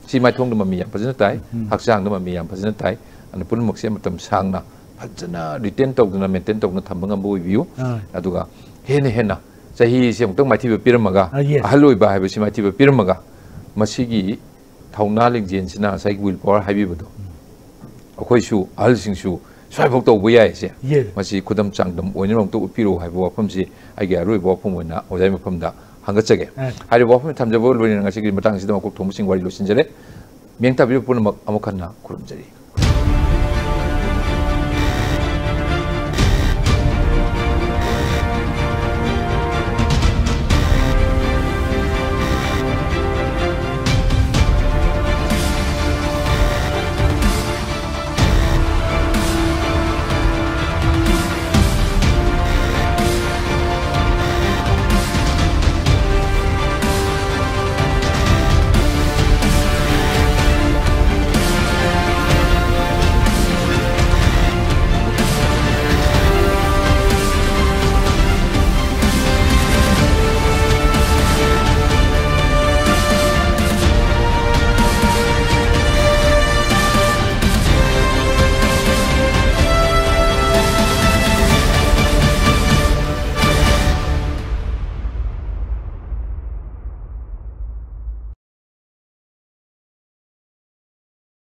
ꯁꯤ ꯃꯥꯏꯊꯣꯡꯗ ꯃꯃꯤ ꯌꯥꯝ ꯐꯖꯅ ꯇꯥꯏ, ꯍꯛꯆꯥꯡꯗ ꯃꯃꯤ ꯌꯥꯝ ꯐꯖꯅ ꯇꯥꯏ꯫ ꯑꯗꯨꯅ ꯄꯨꯝꯅꯃꯛꯁꯦ ꯃꯇꯝ ꯁꯥꯡꯅ ꯐꯖꯅ retain ꯇꯧꯗꯅ, maintain ꯇꯧꯗꯨꯅ ꯊꯝꯕ ꯉꯝꯕ ꯑꯣꯏꯕꯤꯌꯨ꯫ ꯑꯗꯨꯒ ꯍꯦꯟꯅ ꯍꯦꯟꯅ ꯆꯍꯤꯁꯦ ꯑꯃꯨꯛꯇꯪ ꯃꯥꯏꯊꯤꯕ ꯄꯤꯔꯝꯃꯒ, ꯑ, yes꯫ ꯑꯍꯜ ꯑꯣꯏꯕ ꯍꯥꯏꯕꯁꯤ ꯃꯥꯏꯊꯤꯕ ꯄꯤꯔꯝꯃꯒ, ꯃꯁꯤꯒꯤ ꯊꯧꯅꯥ ꯂꯤꯡꯖꯦꯜꯁꯤꯅ ꯉꯁꯥꯏꯒꯤ will power ꯍꯥꯏꯕꯤꯕꯗꯣ, ꯑꯩꯈꯣꯏꯁꯨ ꯑꯍꯜꯁꯤꯡꯁꯨ ꯁ꯭ꯋꯥꯏꯐꯥꯎ ꯇꯧꯕ ꯌꯥꯏꯁꯦ, yes꯫ ꯃꯁꯤ ꯈꯨꯗꯝ ꯆꯥꯡꯗꯝ ꯑꯣꯏꯅꯕ ꯑꯝꯇ ꯎꯠꯄꯤꯔꯛꯎ ꯍꯥꯏꯕ ꯋꯥꯐꯝꯁꯤ ꯑꯩꯒꯤ ꯑꯔꯣꯏꯕ ꯋꯥꯐꯝ ꯑꯣꯏꯅ ꯑꯣꯖꯥꯒꯤ ꯃꯐꯝꯗ ꯍꯪꯒꯠꯆꯒꯦ꯫ ꯑ꯫ ꯍꯥꯏꯔꯤꯕ ꯋꯥꯐꯝ ꯊꯝꯖꯕ ꯂꯣꯏꯅꯅ ꯉꯁꯤꯒꯤ ꯃꯇꯥꯡꯁꯤꯗ ꯃꯀꯣꯛ ꯊꯣꯡꯕꯁꯤꯡ ꯋꯥꯔꯤ ꯂꯣꯏꯁꯤꯟꯖꯔꯦ꯫ ꯃꯤꯠꯌꯦꯡ ꯇꯥꯕꯤꯔꯤꯕ ꯄꯨꯝꯅꯃꯛ ꯑꯃꯨꯛ ꯍꯟꯅ ꯈꯨꯔꯨꯝꯖꯔꯤ꯫